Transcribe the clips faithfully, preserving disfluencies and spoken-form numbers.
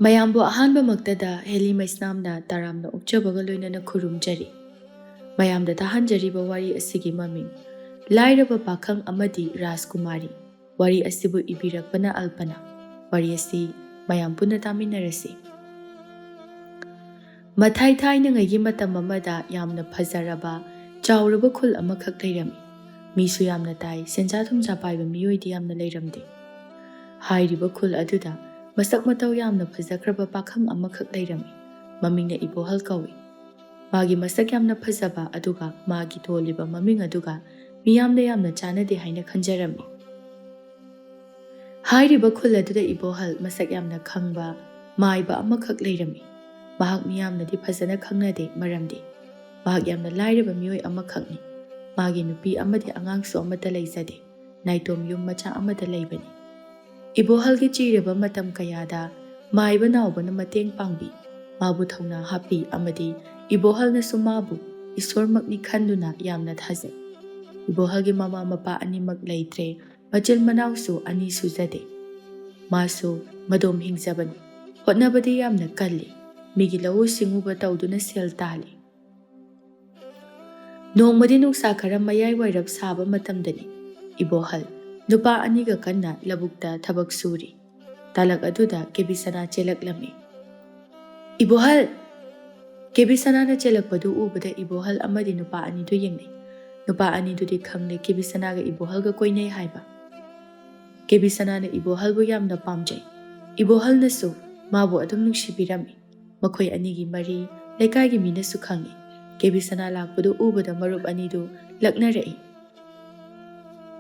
ꯃꯌꯥꯝꯕꯨ ꯑꯍꯥꯟꯕꯃꯛꯇꯗ ꯍꯦꯂꯤ ꯃꯩꯁꯅꯥꯝꯅ ꯇꯔꯥꯝꯅ ꯑꯣꯛꯆꯕꯒ ꯂꯣꯏꯅꯅ ꯈꯨꯔꯨꯝꯖꯔꯤ꯫ ꯃꯌꯥꯝꯗ ꯇꯥꯍꯟꯖꯔꯤꯕ ꯋꯥꯔꯤ ꯑꯁꯤꯒꯤ ꯃꯃꯤꯡ ꯂꯥꯏꯔꯕ ꯄꯥꯈꯪ ꯑꯃꯗꯤ ꯔꯥꯖꯀꯨꯃꯥꯔꯤ꯫ ꯋꯥꯔꯤ ꯑꯁꯤꯕꯨ ꯏꯕꯤꯔꯛꯄꯅ ꯑꯜꯄꯅꯥ꯫ ꯋꯥꯔꯤ ꯑꯁꯤ ꯃꯌꯥꯝ ꯄꯨꯟꯅ ꯇꯥꯃꯤꯟꯅꯔꯁꯤ꯫ ꯃꯊꯥꯏ ꯊꯥꯏꯅꯉꯩꯒꯤ ꯃꯇꯝ ꯑꯃꯗ ꯌꯥꯝꯅ ꯐꯖꯔꯕ, ꯆꯥꯎꯔꯕ ꯈꯨꯜ ꯑꯃꯈꯛ ꯂꯩꯔꯝꯃꯤ꯫ ꯃꯤꯁꯨ ꯌꯥꯝꯅ ꯇꯥꯏ, ꯁꯦꯟꯖꯥ ꯊꯨꯝꯖꯥ ꯄꯥꯏꯕ ꯃꯤꯑꯣꯏꯗꯤ ꯌꯥꯝꯅ ꯂꯩꯔꯝꯗꯦ꯫ ꯍꯥꯏꯔꯤꯕ ꯈꯨꯜ ꯑꯗꯨꯗ ꯃꯁꯛ ꯃꯇꯧ ꯌꯥꯝꯅ ꯐꯖꯈ꯭ꯔꯕ ꯄꯥꯈꯪ ꯑꯃꯈꯛ ꯂꯩꯔꯝꯃꯤ꯫ ꯃꯃꯤꯡꯅ ꯏꯕꯣꯍꯜ ꯀꯧꯏ꯫ ꯃꯥꯒꯤ ꯃꯁꯛ ꯌꯥꯝꯅ ꯐꯖꯕ ꯑꯗꯨꯒ ꯃꯥꯒꯤ ꯊꯣꯜꯂꯤꯕ ꯃꯃꯤꯡ ꯑꯗꯨꯒ ꯃꯤꯌꯥꯝꯅ ꯌꯥꯝꯅ ꯆꯥꯟꯅꯗꯦ ꯍꯥꯏꯅ ꯈꯟꯖꯔꯝꯃꯤ꯫ ꯍꯥꯏꯔꯤꯕ ꯈꯨꯜ ꯑꯗꯨꯗ ꯏꯕꯣꯍꯜ ꯃꯁꯛ ꯌꯥꯝꯅ ꯈꯪꯕ, ꯃꯥꯏꯕ ꯑꯃꯈꯛ ꯂꯩꯔꯝꯃꯤ꯫ ꯃꯍꯥꯛ ꯃꯤꯌꯥꯝꯅꯗꯤ ꯐꯖꯅ ꯈꯪꯅꯗꯦ, ꯃꯔꯝꯗꯤ ꯃꯍꯥꯛ ꯌꯥꯝꯅ ꯂꯥꯏꯔꯕ ꯃꯤꯑꯣꯏ ꯑꯃꯈꯛꯅꯤ꯫ ꯃꯥꯒꯤ ꯅꯨꯄꯤ ꯑꯃꯗꯤ ꯑꯉꯥꯡꯁꯨ ꯑꯃꯠꯇ ꯂꯩꯖꯗꯦ꯫ ꯅꯥꯏꯇꯣꯝ ꯌꯨꯝ ꯃꯆꯥ ꯑꯃꯗ ꯂꯩꯕꯅꯤ꯫ ꯏꯕꯣꯍꯜꯒꯤ ꯆꯤꯔꯕ ꯃꯇꯝ ꯀꯌꯥꯗ ꯃꯥꯏꯕ ꯅꯥꯎꯕꯅ ꯃꯇꯦꯡ ꯄꯥꯡꯕꯤ, ꯃꯥꯕꯨ ꯊꯧꯅꯥ ꯍꯥꯞꯄꯤ ꯑꯃꯗꯤ ꯏꯕꯣꯍꯜꯅꯁꯨ ꯃꯥꯕꯨ ꯏꯁꯣꯔꯃꯛꯅꯤ ꯈꯟꯗꯨꯅ ꯌꯥꯝꯅ ꯊꯥꯖꯩ꯫ ꯏꯕꯣꯍꯜꯒꯤ ꯃꯃꯥ ꯃꯄꯥ ꯑꯅꯤꯃꯛ ꯂꯩꯇ꯭ꯔꯦ, ꯃꯆꯤꯟ ꯃꯅꯥꯎꯁꯨ ꯑꯅꯤ ꯁꯨꯖꯗꯦ꯫ ꯃꯥꯁꯨ ꯃꯗꯣꯝ ꯍꯤꯡꯖꯕꯅꯤ꯫ ꯍꯣꯠꯅꯕꯗꯤ ꯌꯥꯝꯅ ꯀꯜꯂꯤ꯫ ꯃꯤꯒꯤ ꯂꯧꯎ ꯁꯤꯡꯎꯕ ꯇꯧꯗꯨꯅ ꯁꯦꯜ ꯇꯥꯜꯂꯤ꯫ ꯅꯣꯡꯃꯗꯤ ꯅꯨꯡꯁꯥ ꯈꯔ ꯃꯌꯥꯏ ꯋꯥꯏꯔꯞ ꯁꯥꯕ ꯃꯇꯝꯗꯅꯤ꯫ ꯏꯕꯣꯍꯜ ꯅꯨꯄꯥ ꯑꯅꯤꯒ ꯀꯟꯅ ꯂꯧꯕꯨꯛꯇ ꯊꯕꯛ ꯁꯨꯔꯤ꯫ ꯇꯥꯂꯛ ꯑꯗꯨꯗ ꯀꯦꯕꯤꯁꯅꯥ ꯆꯦꯜꯂꯛꯂꯝꯃꯤ꯫ "ꯏꯕꯣꯍꯜ!" ꯀꯦꯕꯤꯁꯅꯥꯅ ꯆꯦꯜꯂꯛꯄꯗꯨ ꯎꯕꯗ ꯏꯕꯣꯍꯜ ꯑꯃꯗꯤ ꯅꯨꯄꯥ ꯑꯅꯤꯗꯨ ꯌꯦꯡꯅꯩ꯫ ꯅꯨꯄꯥ ꯑꯅꯤꯗꯨꯗꯤ ꯈꯪꯂꯦ ꯀꯦꯕꯤꯁꯅꯥꯒ ꯏꯕꯣꯍꯜꯒ ꯀꯣꯏꯅꯩ ꯍꯥꯏꯕ꯫ ꯀꯦꯕꯤꯁꯅꯥꯅ ꯏꯕꯣꯍꯜꯕꯨ ꯌꯥꯝꯅ ꯄꯥꯝꯖꯩ꯫ ꯏꯕꯣꯍꯜꯅꯁꯨ ꯃꯥꯕꯨ ꯑꯗꯨꯝ ꯅꯨꯡꯁꯤꯕꯤꯔꯝꯃꯤ꯫ ꯃꯈꯣꯏ ꯑꯅꯤꯒꯤ ꯃꯔꯤ ꯂꯩꯀꯥꯏꯒꯤ ꯃꯤꯅꯁꯨ ꯈꯪꯏ꯫ ꯀꯦꯕꯤꯁꯅꯥ ꯂꯥꯛꯄꯗꯨ ꯎꯕꯗ ꯃꯔꯨꯞ ꯑꯅꯤꯗꯨ ꯂꯛꯅꯔꯛꯏ꯫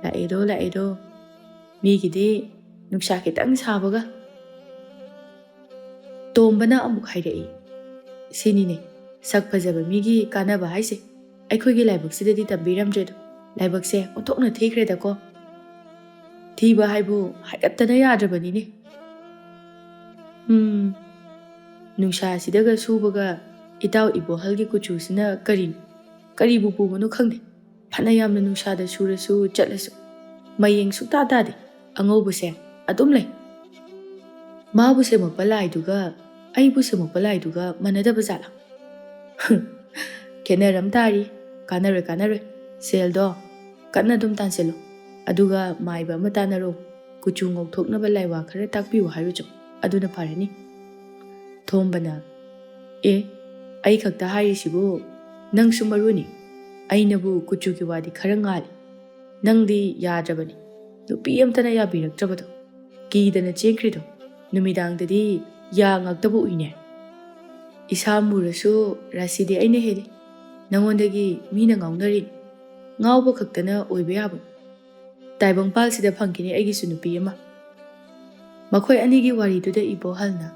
"ꯂꯥꯛꯑꯦꯗꯣ, ꯂꯥꯛꯑꯦꯗꯣ, ꯃꯤꯒꯤꯗꯤ ꯅꯨꯡꯁꯥ ꯈꯤꯇꯪ ꯁꯥꯕꯒ!" ꯇꯣꯝꯕꯅ ꯑꯃꯨꯛ ꯍꯥꯏꯔꯛꯏ, "ꯁꯤꯅꯤꯅꯦ ꯁꯛ ꯐꯖꯕ ꯃꯤꯒꯤ ꯀꯥꯟꯅꯕ ꯍꯥꯏꯁꯦ꯫ ꯑꯩꯈꯣꯏꯒꯤ ꯂꯥꯏꯕꯛꯁꯤꯗꯗꯤ ꯇꯝꯕꯤꯔꯝꯗ꯭ꯔꯦꯗꯣ꯫ ꯂꯥꯏꯕꯛꯁꯦ ꯑꯣꯟꯊꯣꯛꯅ ꯊꯤꯈ꯭ꯔꯦꯗꯀꯣ꯫ ꯊꯤꯕ ꯍꯥꯏꯕꯨ ꯍꯥꯏꯒꯠꯇꯅ ꯌꯥꯗ꯭ꯔꯕꯅꯤꯅꯦ꯫ ꯎꯝ, ꯅꯨꯡꯁꯥꯁꯤꯗꯒ ꯁꯨꯕꯒ ꯏꯇꯥꯎ ꯏꯕꯣꯍꯜꯒꯤ ꯀꯨꯆꯨꯁꯤꯅ ꯀꯔꯤꯅꯣ? ꯀꯔꯤꯕꯨ ꯄꯨꯕꯅꯣ ꯈꯪꯗꯦ꯫ ꯐꯅ ꯌꯥꯝꯅ ꯅꯨꯡꯁꯥꯗ ꯁꯨꯔꯁꯨ ꯆꯠꯂꯁꯨ ꯃꯌꯦꯡ ꯁꯨꯛꯇꯥ ꯇꯥꯗꯦ꯫ ꯑꯉꯧꯕꯁꯦ ꯑꯗꯨꯝ ꯂꯩ꯫" ꯃꯥꯕꯨ ꯁꯦꯝꯃꯛꯄ ꯂꯥꯏꯗꯨꯒ ꯑꯩꯕꯨ ꯁꯦꯝꯃꯛꯄ ꯂꯥꯏꯗꯨꯒ ꯃꯥꯟꯅꯗꯕ ꯖꯥꯠꯂꯥ? ꯈꯦꯠꯅꯔꯝ ꯇꯥꯔꯤ꯫ ꯀꯥꯟꯅꯔꯣꯏ, ꯀꯥꯟꯅꯔꯣꯏ꯫ ꯁꯦꯜꯗꯣ ꯀꯟꯅ ꯑꯗꯨꯝ ꯇꯥꯟꯁꯤꯜꯂꯨ꯫ ꯑꯗꯨꯒ ꯃꯥꯏꯕ ꯑꯃ ꯇꯥꯟꯅꯔꯣ꯫ ꯀꯨꯆꯨ ꯉꯧꯊꯣꯛꯅꯕ ꯂꯥꯏꯋꯥ ꯈꯔ ꯇꯥꯛꯄꯤꯌꯨ ꯍꯥꯏꯔꯨꯆꯣ꯫ ꯑꯗꯨꯅ ꯐꯔꯅꯤ꯫ ꯊꯣꯝꯕꯅ, "ꯑꯦ, ꯑꯩ ꯈꯛꯇ ꯍꯥꯏꯔꯤꯁꯤꯕꯨ ꯅꯪꯁꯨ ꯃꯔꯨꯅꯤ꯫ ꯑꯩꯅꯕꯨ ꯀꯨꯆꯨꯒꯤ ꯋꯥꯗꯤ ꯈꯔ ꯉꯥꯜꯂꯤ꯫ ꯅꯪꯗꯤ ꯌꯥꯗ꯭ꯔꯕꯅꯤ꯫ ꯅꯨꯄꯤ ꯑꯝꯇꯅ ꯌꯥꯕꯤꯔꯛꯇ꯭ꯔꯕꯗꯣ꯫ ꯀꯤꯗꯅ ꯆꯦꯟꯈ꯭ꯔꯤꯗꯣ꯫ ꯅꯨꯃꯤꯗꯥꯡꯗꯗꯤ ꯌꯥ ꯉꯥꯛꯇꯕꯨ ꯎꯏꯅꯦ꯫ ꯏꯁꯥ ꯃꯨꯔꯁꯨ ꯔꯥꯁꯤꯗꯤ ꯑꯩꯅ ꯍꯦꯜꯂꯤ꯫ ꯅꯉꯣꯟꯗꯒꯤ ꯃꯤꯅ ꯉꯥꯎꯅꯔꯤꯅꯤ꯫ ꯉꯥꯎꯕ ꯈꯛꯇꯅ ꯑꯣꯏꯕ ꯌꯥꯕ꯫ ꯇꯥꯏꯕꯪꯄꯥꯜꯁꯤꯗ ꯐꯪꯈꯤꯅꯤ ꯑꯩꯒꯤꯁꯨ ꯅꯨꯄꯤ ꯑꯃ꯫" ꯃꯈꯣꯏ ꯑꯅꯤꯒꯤ ꯋꯥꯔꯤꯗꯨꯗ ꯏꯕꯣꯍꯜꯅ,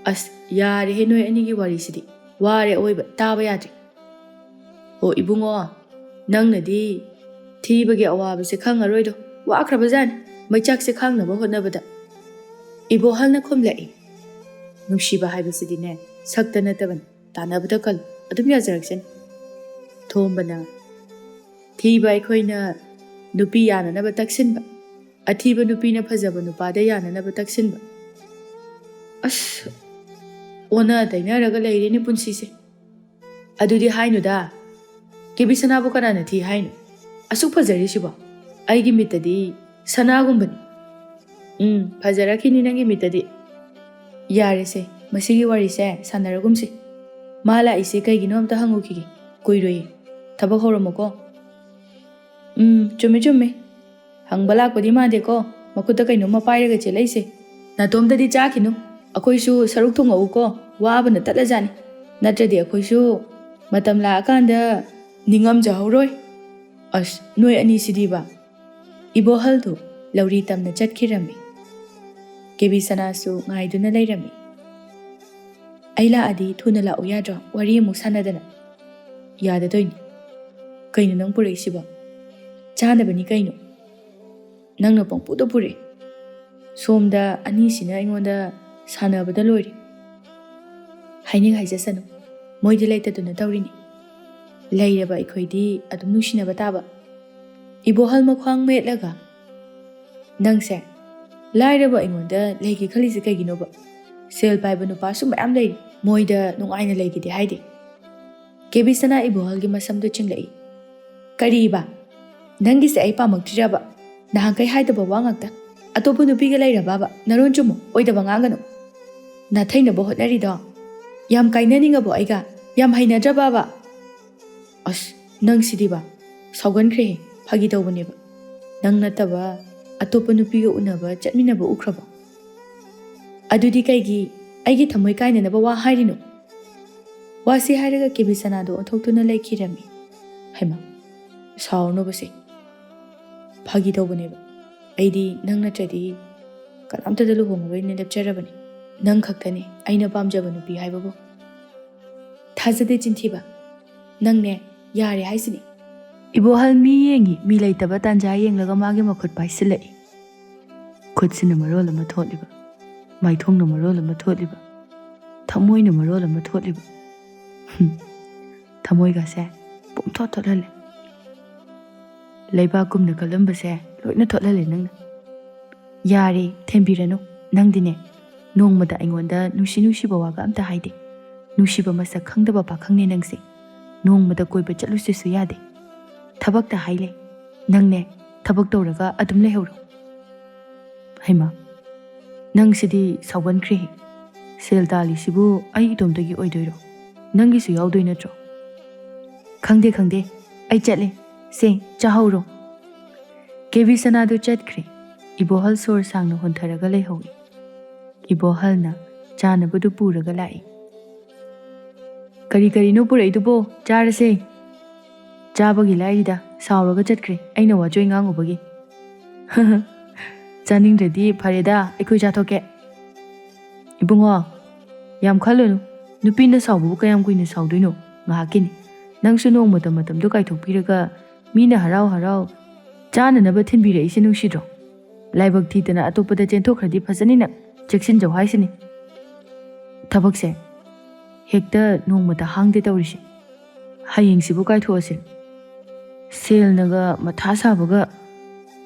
"ꯑꯁ, ꯌꯥꯔꯦꯍꯦ ꯅꯣꯏ ꯑꯅꯤꯒꯤ ꯋꯥꯔꯤꯁꯤꯗꯤ꯫ ꯋꯥꯔꯦ ꯑꯑꯣꯏꯕ, ꯇꯥꯕ ꯌꯥꯗ꯭ꯔꯦ꯫ ꯑꯣ ꯏꯕꯨꯡꯉꯣ, ꯅꯪꯅꯗꯤ ꯊꯤꯕꯒꯤ ꯑꯋꯥꯕꯁꯦ ꯈꯪꯉꯔꯣꯏꯗꯣ꯫ ꯋꯥꯈ꯭ꯔꯕꯖꯥꯠꯅꯤ ꯃꯩꯆꯥꯛꯁꯦ ꯈꯥꯡꯅꯕ ꯍꯣꯠꯅꯕꯗ꯫" ꯏꯕꯣꯍꯜꯅ ꯈꯨꯝꯂꯛꯏ, "ꯅꯨꯡꯁꯤꯕ ꯍꯥꯏꯕꯁꯤꯗꯤꯅꯦ, ꯁꯛꯇ ꯅꯠꯇꯕꯅꯤ, ꯇꯥꯟꯅꯕꯗ ꯀꯜꯂꯨ, ꯑꯗꯨꯝ ꯌꯥꯖꯔꯛꯆꯅꯤ꯫" ꯊꯣꯝꯕꯅ, "ꯊꯤꯕ ꯑꯩꯈꯣꯏꯅ ꯅꯨꯄꯤ ꯌꯥꯅꯅꯕ ꯇꯛꯁꯤꯟꯕ, ꯑꯊꯤꯕ ꯅꯨꯄꯤꯅ ꯐꯖꯕ ꯅꯨꯄꯥꯗ ꯌꯥꯅꯅꯕ ꯇꯛꯁꯤꯟꯕ꯫ ꯑꯁ, ꯑꯣꯟꯅ ꯇꯩꯅꯔꯒ ꯂꯩꯔꯦꯅꯦ ꯄꯨꯟꯁꯤꯁꯦ꯫" "ꯑꯗꯨꯗꯤ ꯍꯥꯏꯅꯨꯗ꯫ ꯀꯦꯕꯤ ꯁꯅꯥꯕꯨ ꯀꯅꯥꯅ ꯊꯤ ꯍꯥꯏꯅꯣ? ꯑꯁꯨꯛ ꯐꯖꯔꯤꯁꯤꯕꯣ꯫ ꯑꯩꯒꯤ ꯃꯤꯠꯇꯗꯤ ꯁꯅꯥꯒꯨꯝꯕꯅꯤ꯫" "ꯎꯝ, ꯐꯖꯔꯛꯈꯤꯅꯤ ꯅꯪꯒꯤ ꯃꯤꯠꯇꯗꯤ꯫ ꯌꯥꯔꯦꯁꯦ, ꯃꯁꯤꯒꯤ ꯋꯥꯔꯤꯁꯦ ꯁꯥꯟꯅꯔꯒꯨꯝꯁꯤ꯫ ꯃꯥ ꯂꯥꯛꯏꯁꯦ ꯀꯩꯒꯤꯅꯣ ꯑꯝꯇ ꯍꯪꯉꯨꯈꯤꯒꯦ꯫ ꯀꯨꯏꯔꯣꯏꯌꯦ꯫ ꯊꯕꯛ ꯍꯧꯔꯝꯃꯣꯀꯣ꯫" "ꯎꯝ, ꯆꯨꯝꯃꯤ, ꯆꯨꯝꯃꯤ꯫ ꯍꯪꯕ ꯂꯥꯛꯄꯗꯤ ꯃꯥꯟꯗꯦꯀꯣ, ꯃꯈꯨꯠꯇ ꯀꯩꯅꯣꯝꯃ ꯄꯥꯏꯔꯒ ꯆꯦꯜꯂꯛꯏꯁꯦ꯫ ꯅꯥꯇꯣꯝꯗꯗꯤ ꯆꯥꯈꯤꯅꯨ, ꯑꯩꯈꯣꯏꯁꯨ ꯁꯔꯨꯛ ꯊꯣꯡꯉꯛꯎꯀꯣ, ꯋꯥꯕꯅ ꯇꯠꯂꯖꯥꯠꯅꯤ꯫ ꯅꯠꯇ꯭ꯔꯗꯤ ꯑꯩꯈꯣꯏꯁꯨ ꯃꯇꯝ ꯂꯥꯛꯑꯀꯥꯟꯗ ꯅꯤꯡꯉꯝꯖꯍꯧꯔꯣꯏ꯫" ꯑꯁ, ꯅꯣꯏ ꯑꯅꯤꯁꯤꯗꯤꯕ꯫ ꯏꯕꯣꯍꯜꯗꯨ ꯂꯧꯔꯤ ꯇꯝꯅ ꯆꯠꯈꯤꯔꯝꯃꯤ꯫ ꯀꯦꯕꯤ ꯁꯅꯥꯁꯨ ꯉꯥꯏꯗꯨꯅ ꯂꯩꯔꯝꯃꯤ꯫ "ꯑꯩ ꯂꯥꯛꯑꯗꯤ ꯊꯨꯅ ꯂꯥꯛꯎ ꯌꯥꯗ꯭ꯔꯣ? ꯋꯥꯔꯤ ꯑꯃꯨꯛ ꯁꯥꯟꯅꯗꯅ꯫" "ꯌꯥꯗꯗꯣꯏꯅꯤ꯫ ꯀꯩꯅꯣ ꯅꯪ ꯄꯨꯔꯛꯏꯁꯤꯕꯣ?" "ꯆꯥꯅꯕꯅꯤ ꯀꯩꯅꯣ꯫ ꯅꯪꯅ ꯄꯪꯄꯨꯗ ꯄꯨꯔꯛꯑꯦ꯫ ꯁꯣꯝꯗ ꯑꯅꯤꯁꯤꯅ ꯑꯩꯉꯣꯟꯗ ꯁꯥꯟꯅꯕꯗ ꯂꯣꯏꯔꯦ꯫" "ꯍꯥꯏꯅꯤꯡ ꯍꯥꯏꯖꯁꯅꯨ꯫ ꯃꯣꯏꯗꯤ ꯂꯩꯇꯗꯨꯅ ꯇꯧꯔꯤꯅꯤ꯫ ꯂꯩꯔꯕ ꯑꯩꯈꯣꯏꯗꯤ ꯑꯗꯨꯝ ꯅꯨꯡꯁꯤꯅꯕ ꯇꯥꯕ꯫" ꯏꯕꯣꯍꯜ ꯃꯈ꯭ꯋꯥꯡ ꯃꯦꯠꯂꯒ, "ꯅꯪꯁꯦ ꯂꯥꯏꯔꯕ ꯑꯩꯉꯣꯟꯗ ꯂꯩꯒꯦ ꯈꯜꯂꯤꯁꯦ ꯀꯩꯒꯤꯅꯣꯕ? ꯁꯦꯜ ꯄꯥꯏꯕ ꯅꯨꯄꯥꯁꯨ ꯃꯌꯥꯝ ꯂꯩꯔꯤ, ꯃꯣꯏꯗ ꯅꯨꯡꯉꯥꯏꯅ ꯂꯩꯒꯦꯗꯤ ꯍꯥꯏꯗꯦ꯫ ꯀꯦꯕꯤꯁꯅꯥ ꯏꯕꯣꯍꯜꯒꯤ ꯃꯁꯝꯗꯨ ꯆꯤꯡꯂꯛꯏ꯫ "ꯀꯔꯤꯕ? ꯅꯪꯒꯤꯁꯦ ꯑꯩ ꯄꯥꯝꯃꯛꯇ꯭ꯔꯤꯔꯕ? ꯅꯍꯥꯟꯈꯩ ꯍꯥꯏꯗꯕ ꯋꯥ ꯉꯥꯛꯇ꯫ ꯑꯇꯣꯞꯄ ꯅꯨꯄꯤꯒ ꯂꯩꯔꯕꯕ? ꯅꯔꯣꯟ ꯆꯨꯝꯃꯨ, ꯑꯣꯏꯗꯕ ꯉꯥꯡꯒꯅꯨ꯫ ꯅꯥꯊꯩꯅꯕ ꯍꯣꯠꯅꯔꯤꯗꯣ ꯌꯥꯝ ꯀꯥꯏꯅꯅꯤꯡꯉꯕꯣ ꯑꯩꯒ? ꯌꯥꯝ ꯍꯩꯅꯗ꯭ꯔꯕꯕ?" "ꯑꯁ, ꯅꯪꯁꯤꯗꯤꯕ, ꯁꯥꯎꯒꯟꯈ꯭ꯔꯦꯍꯦ꯫ ꯐꯥꯒꯤ ꯇꯧꯕꯅꯦꯕ꯫ ꯅꯪ ꯅꯠꯇꯕ ꯑꯇꯣꯞꯄ ꯅꯨꯄꯤꯒ ꯎꯅꯕ ꯆꯠꯃꯤꯟꯅꯕ ꯎꯈ꯭ꯔꯕꯣ? ꯑꯗꯨꯗꯤ ꯀꯩꯒꯤ ꯑꯩꯒꯤ ꯊꯃꯣꯏ ꯀꯥꯏꯅꯅꯕ ꯋꯥ ꯍꯥꯏꯔꯤꯅꯣ?" ꯋꯥꯁꯤ ꯍꯥꯏꯔꯒ ꯀꯦꯕꯤꯁꯅꯥꯗꯣ ꯑꯣꯟꯊꯣꯛꯇꯨꯅ ꯂꯩꯈꯤꯔꯝꯃꯤ꯫ ꯍꯩꯃꯥ, ꯁꯥꯎꯔꯅꯨꯕꯁꯦ꯫ ꯐꯥꯒꯤ ꯇꯧꯕꯅꯦꯕ꯫ ꯑꯩꯗꯤ ꯅꯪ ꯅꯠꯇ꯭ꯔꯗꯤ ꯀꯅꯥꯝꯇꯗ ꯂꯨꯍꯣꯡꯉꯔꯣꯏꯅ ꯂꯦꯞꯆꯔꯕꯅꯤ꯫ ꯅꯪ ꯈꯛꯇꯅꯤ ꯑꯩꯅ ꯄꯥꯝꯖꯕ ꯅꯨꯄꯤ ꯍꯥꯏꯕꯕꯨ꯫ "ꯊꯥꯖꯗꯦ, ꯆꯤꯟꯊꯤꯕ꯫ ꯅꯪꯅꯦ, ꯌꯥꯔꯦ ꯍꯥꯏꯁꯤꯅꯤ꯫" ꯏꯕꯣꯍꯜ ꯃꯤ ꯌꯦꯡꯉꯤ, ꯃꯤ ꯂꯩꯇꯕ ꯇꯥꯟꯖꯥ ꯌꯦꯡꯂꯒ ꯃꯥꯒꯤ ꯃꯈꯨꯠ ꯄꯥꯏꯁꯤꯜꯂꯛꯏ꯫ ꯈꯨꯠꯁꯤꯅ ꯃꯔꯣꯜ ꯑꯃ ꯊꯣꯠꯂꯤꯕ, ꯃꯥꯏꯊꯣꯡꯅ ꯃꯔꯣꯜ ꯑꯃ ꯊꯣꯠꯂꯤꯕ, ꯊꯃꯣꯏꯅ ꯃꯔꯣꯜ ꯑꯃ ꯊꯣꯠꯂꯤꯕ꯫ ꯍꯨꯝ, ꯊꯃꯣꯏꯒꯁꯦ ꯄꯨꯝꯊꯣꯠ ꯊꯣꯠꯍꯜꯂꯦ꯫ ꯂꯩꯕꯥꯛꯀꯨꯝꯅ ꯀꯜꯂꯝꯕꯁꯦ ꯂꯣꯏꯅ ꯊꯣꯠꯍꯜꯂꯦ ꯅꯪꯅ꯫ ꯌꯥꯔꯦ, ꯊꯦꯝꯕꯤꯔꯅꯨ꯫ ꯅꯪꯗꯤꯅꯦ, ꯅꯣꯡꯃꯗ ꯑꯩꯉꯣꯟꯗ ꯅꯨꯡꯁꯤ ꯅꯨꯡꯁꯤꯕ ꯋꯥꯒ ꯑꯝꯇ ꯍꯥꯏꯗꯦ꯫ ꯅꯨꯡꯁꯤꯕ ꯃꯁꯛ ꯈꯪꯗꯕ ꯄꯥꯈꯪꯅꯦ ꯅꯪꯁꯦ꯫ ꯅꯣꯡꯃꯗ ꯀꯣꯏꯕ ꯆꯠꯂꯨꯁꯤꯁꯨ ꯌꯥꯗꯦ꯫ ꯊꯕꯛꯇ ꯍꯥꯏ ꯂꯩ꯫ ꯅꯪꯅꯦ, ꯊꯕꯛ ꯇꯧꯔꯒ ꯑꯗꯨꯝ ꯂꯩꯍꯧꯔꯣ꯫ ꯍꯩꯃꯥ, ꯅꯪꯁꯤꯗꯤ ꯁꯥꯎꯒꯟꯈ꯭ꯔꯦꯍꯦ꯫ ꯁꯦꯜ ꯇꯥꯜꯂꯤꯁꯤꯕꯨ ꯑꯩ ꯏꯇꯣꯝꯇꯒꯤ ꯑꯣꯏꯗꯣꯏꯔꯣ? ꯅꯪꯒꯤꯁꯨ ꯌꯥꯎꯗꯣꯏ ꯅꯠꯇ꯭ꯔꯣ? ꯈꯪꯗꯦ, ꯈꯪꯗꯦ, ꯑꯩ ꯆꯠꯂꯦ꯫ ꯁꯦ, ꯆꯥꯍꯧꯔꯣ꯫ ꯀꯦꯕꯤꯁꯅꯥꯗꯨ ꯆꯠꯈ꯭ꯔꯦ꯫ ꯏꯕꯣꯍꯜ ꯁꯣꯔ ꯁꯥꯡꯅ ꯍꯣꯟꯊꯔꯒ ꯂꯩꯍꯧꯏ꯫ ꯏꯕꯣꯍꯜꯅ ꯆꯥꯅꯕꯗꯨ ꯄꯨꯔꯒ ꯂꯥꯛꯏ꯫ "ꯀꯔꯤ ꯀꯔꯤꯅꯣ ꯄꯨꯔꯛꯏꯗꯨꯕꯣ? ꯆꯥꯔꯁꯦ꯫" "ꯆꯥꯕꯒꯤ ꯂꯥꯏꯔꯤꯗ, ꯁꯥꯎꯔꯒ ꯆꯠꯈ꯭ꯔꯦ ꯑꯩꯅ ꯋꯥꯆꯣꯏ ꯉꯥꯡꯉꯨꯕꯒꯤ꯫" "ꯆꯥꯅꯤꯡꯗ꯭ꯔꯗꯤ ꯐꯔꯦꯗ, ꯑꯩꯈꯣꯏ ꯆꯥꯊꯣꯛꯀꯦ꯫" "ꯏꯕꯨꯡꯉꯣ, ꯌꯥꯝ ꯈꯜꯂꯨꯅꯨ꯫ ꯅꯨꯄꯤꯅ ꯁꯥꯎꯕꯕꯨ ꯀꯌꯥꯝ ꯀꯨꯏꯅ ꯁꯥꯎꯗꯣꯏꯅꯣ? ꯉꯥꯏꯍꯥꯛꯀꯤꯅꯤ꯫ ꯅꯪꯁꯨ ꯅꯣꯡꯃꯇ ꯃꯇꯝꯗꯣ ꯀꯥꯏꯊꯣꯛꯄꯤꯔꯒ ꯃꯤꯅ ꯍꯔꯥꯎ ꯍꯔꯥꯎ ꯆꯥꯅꯅꯕ ꯊꯤꯟꯕꯤꯔꯛꯏꯁꯦ ꯅꯨꯡꯁꯤꯗ꯭ꯔꯣ? ꯂꯥꯏꯕꯛ ꯊꯤꯗꯅ ꯑꯇꯣꯞꯄꯗ ꯆꯦꯟꯊꯣꯛꯈ꯭ꯔꯗꯤ ꯐꯖꯅꯤꯅ ꯆꯦꯛꯁꯤꯟꯖꯧ ꯍꯥꯏꯁꯤꯅꯤ꯫" "ꯊꯕꯛꯁꯦ ꯍꯦꯛꯇ ꯅꯣꯡꯃꯇ ꯍꯥꯡꯗꯦ ꯇꯧꯔꯤꯁꯦ꯫ ꯍꯌꯦꯡꯁꯤꯕꯨ ꯀꯥꯏꯊꯣꯛꯑꯁꯦ꯫ ꯁꯦꯜꯅꯒ ꯃꯊꯥ ꯁꯥꯕꯒ꯫"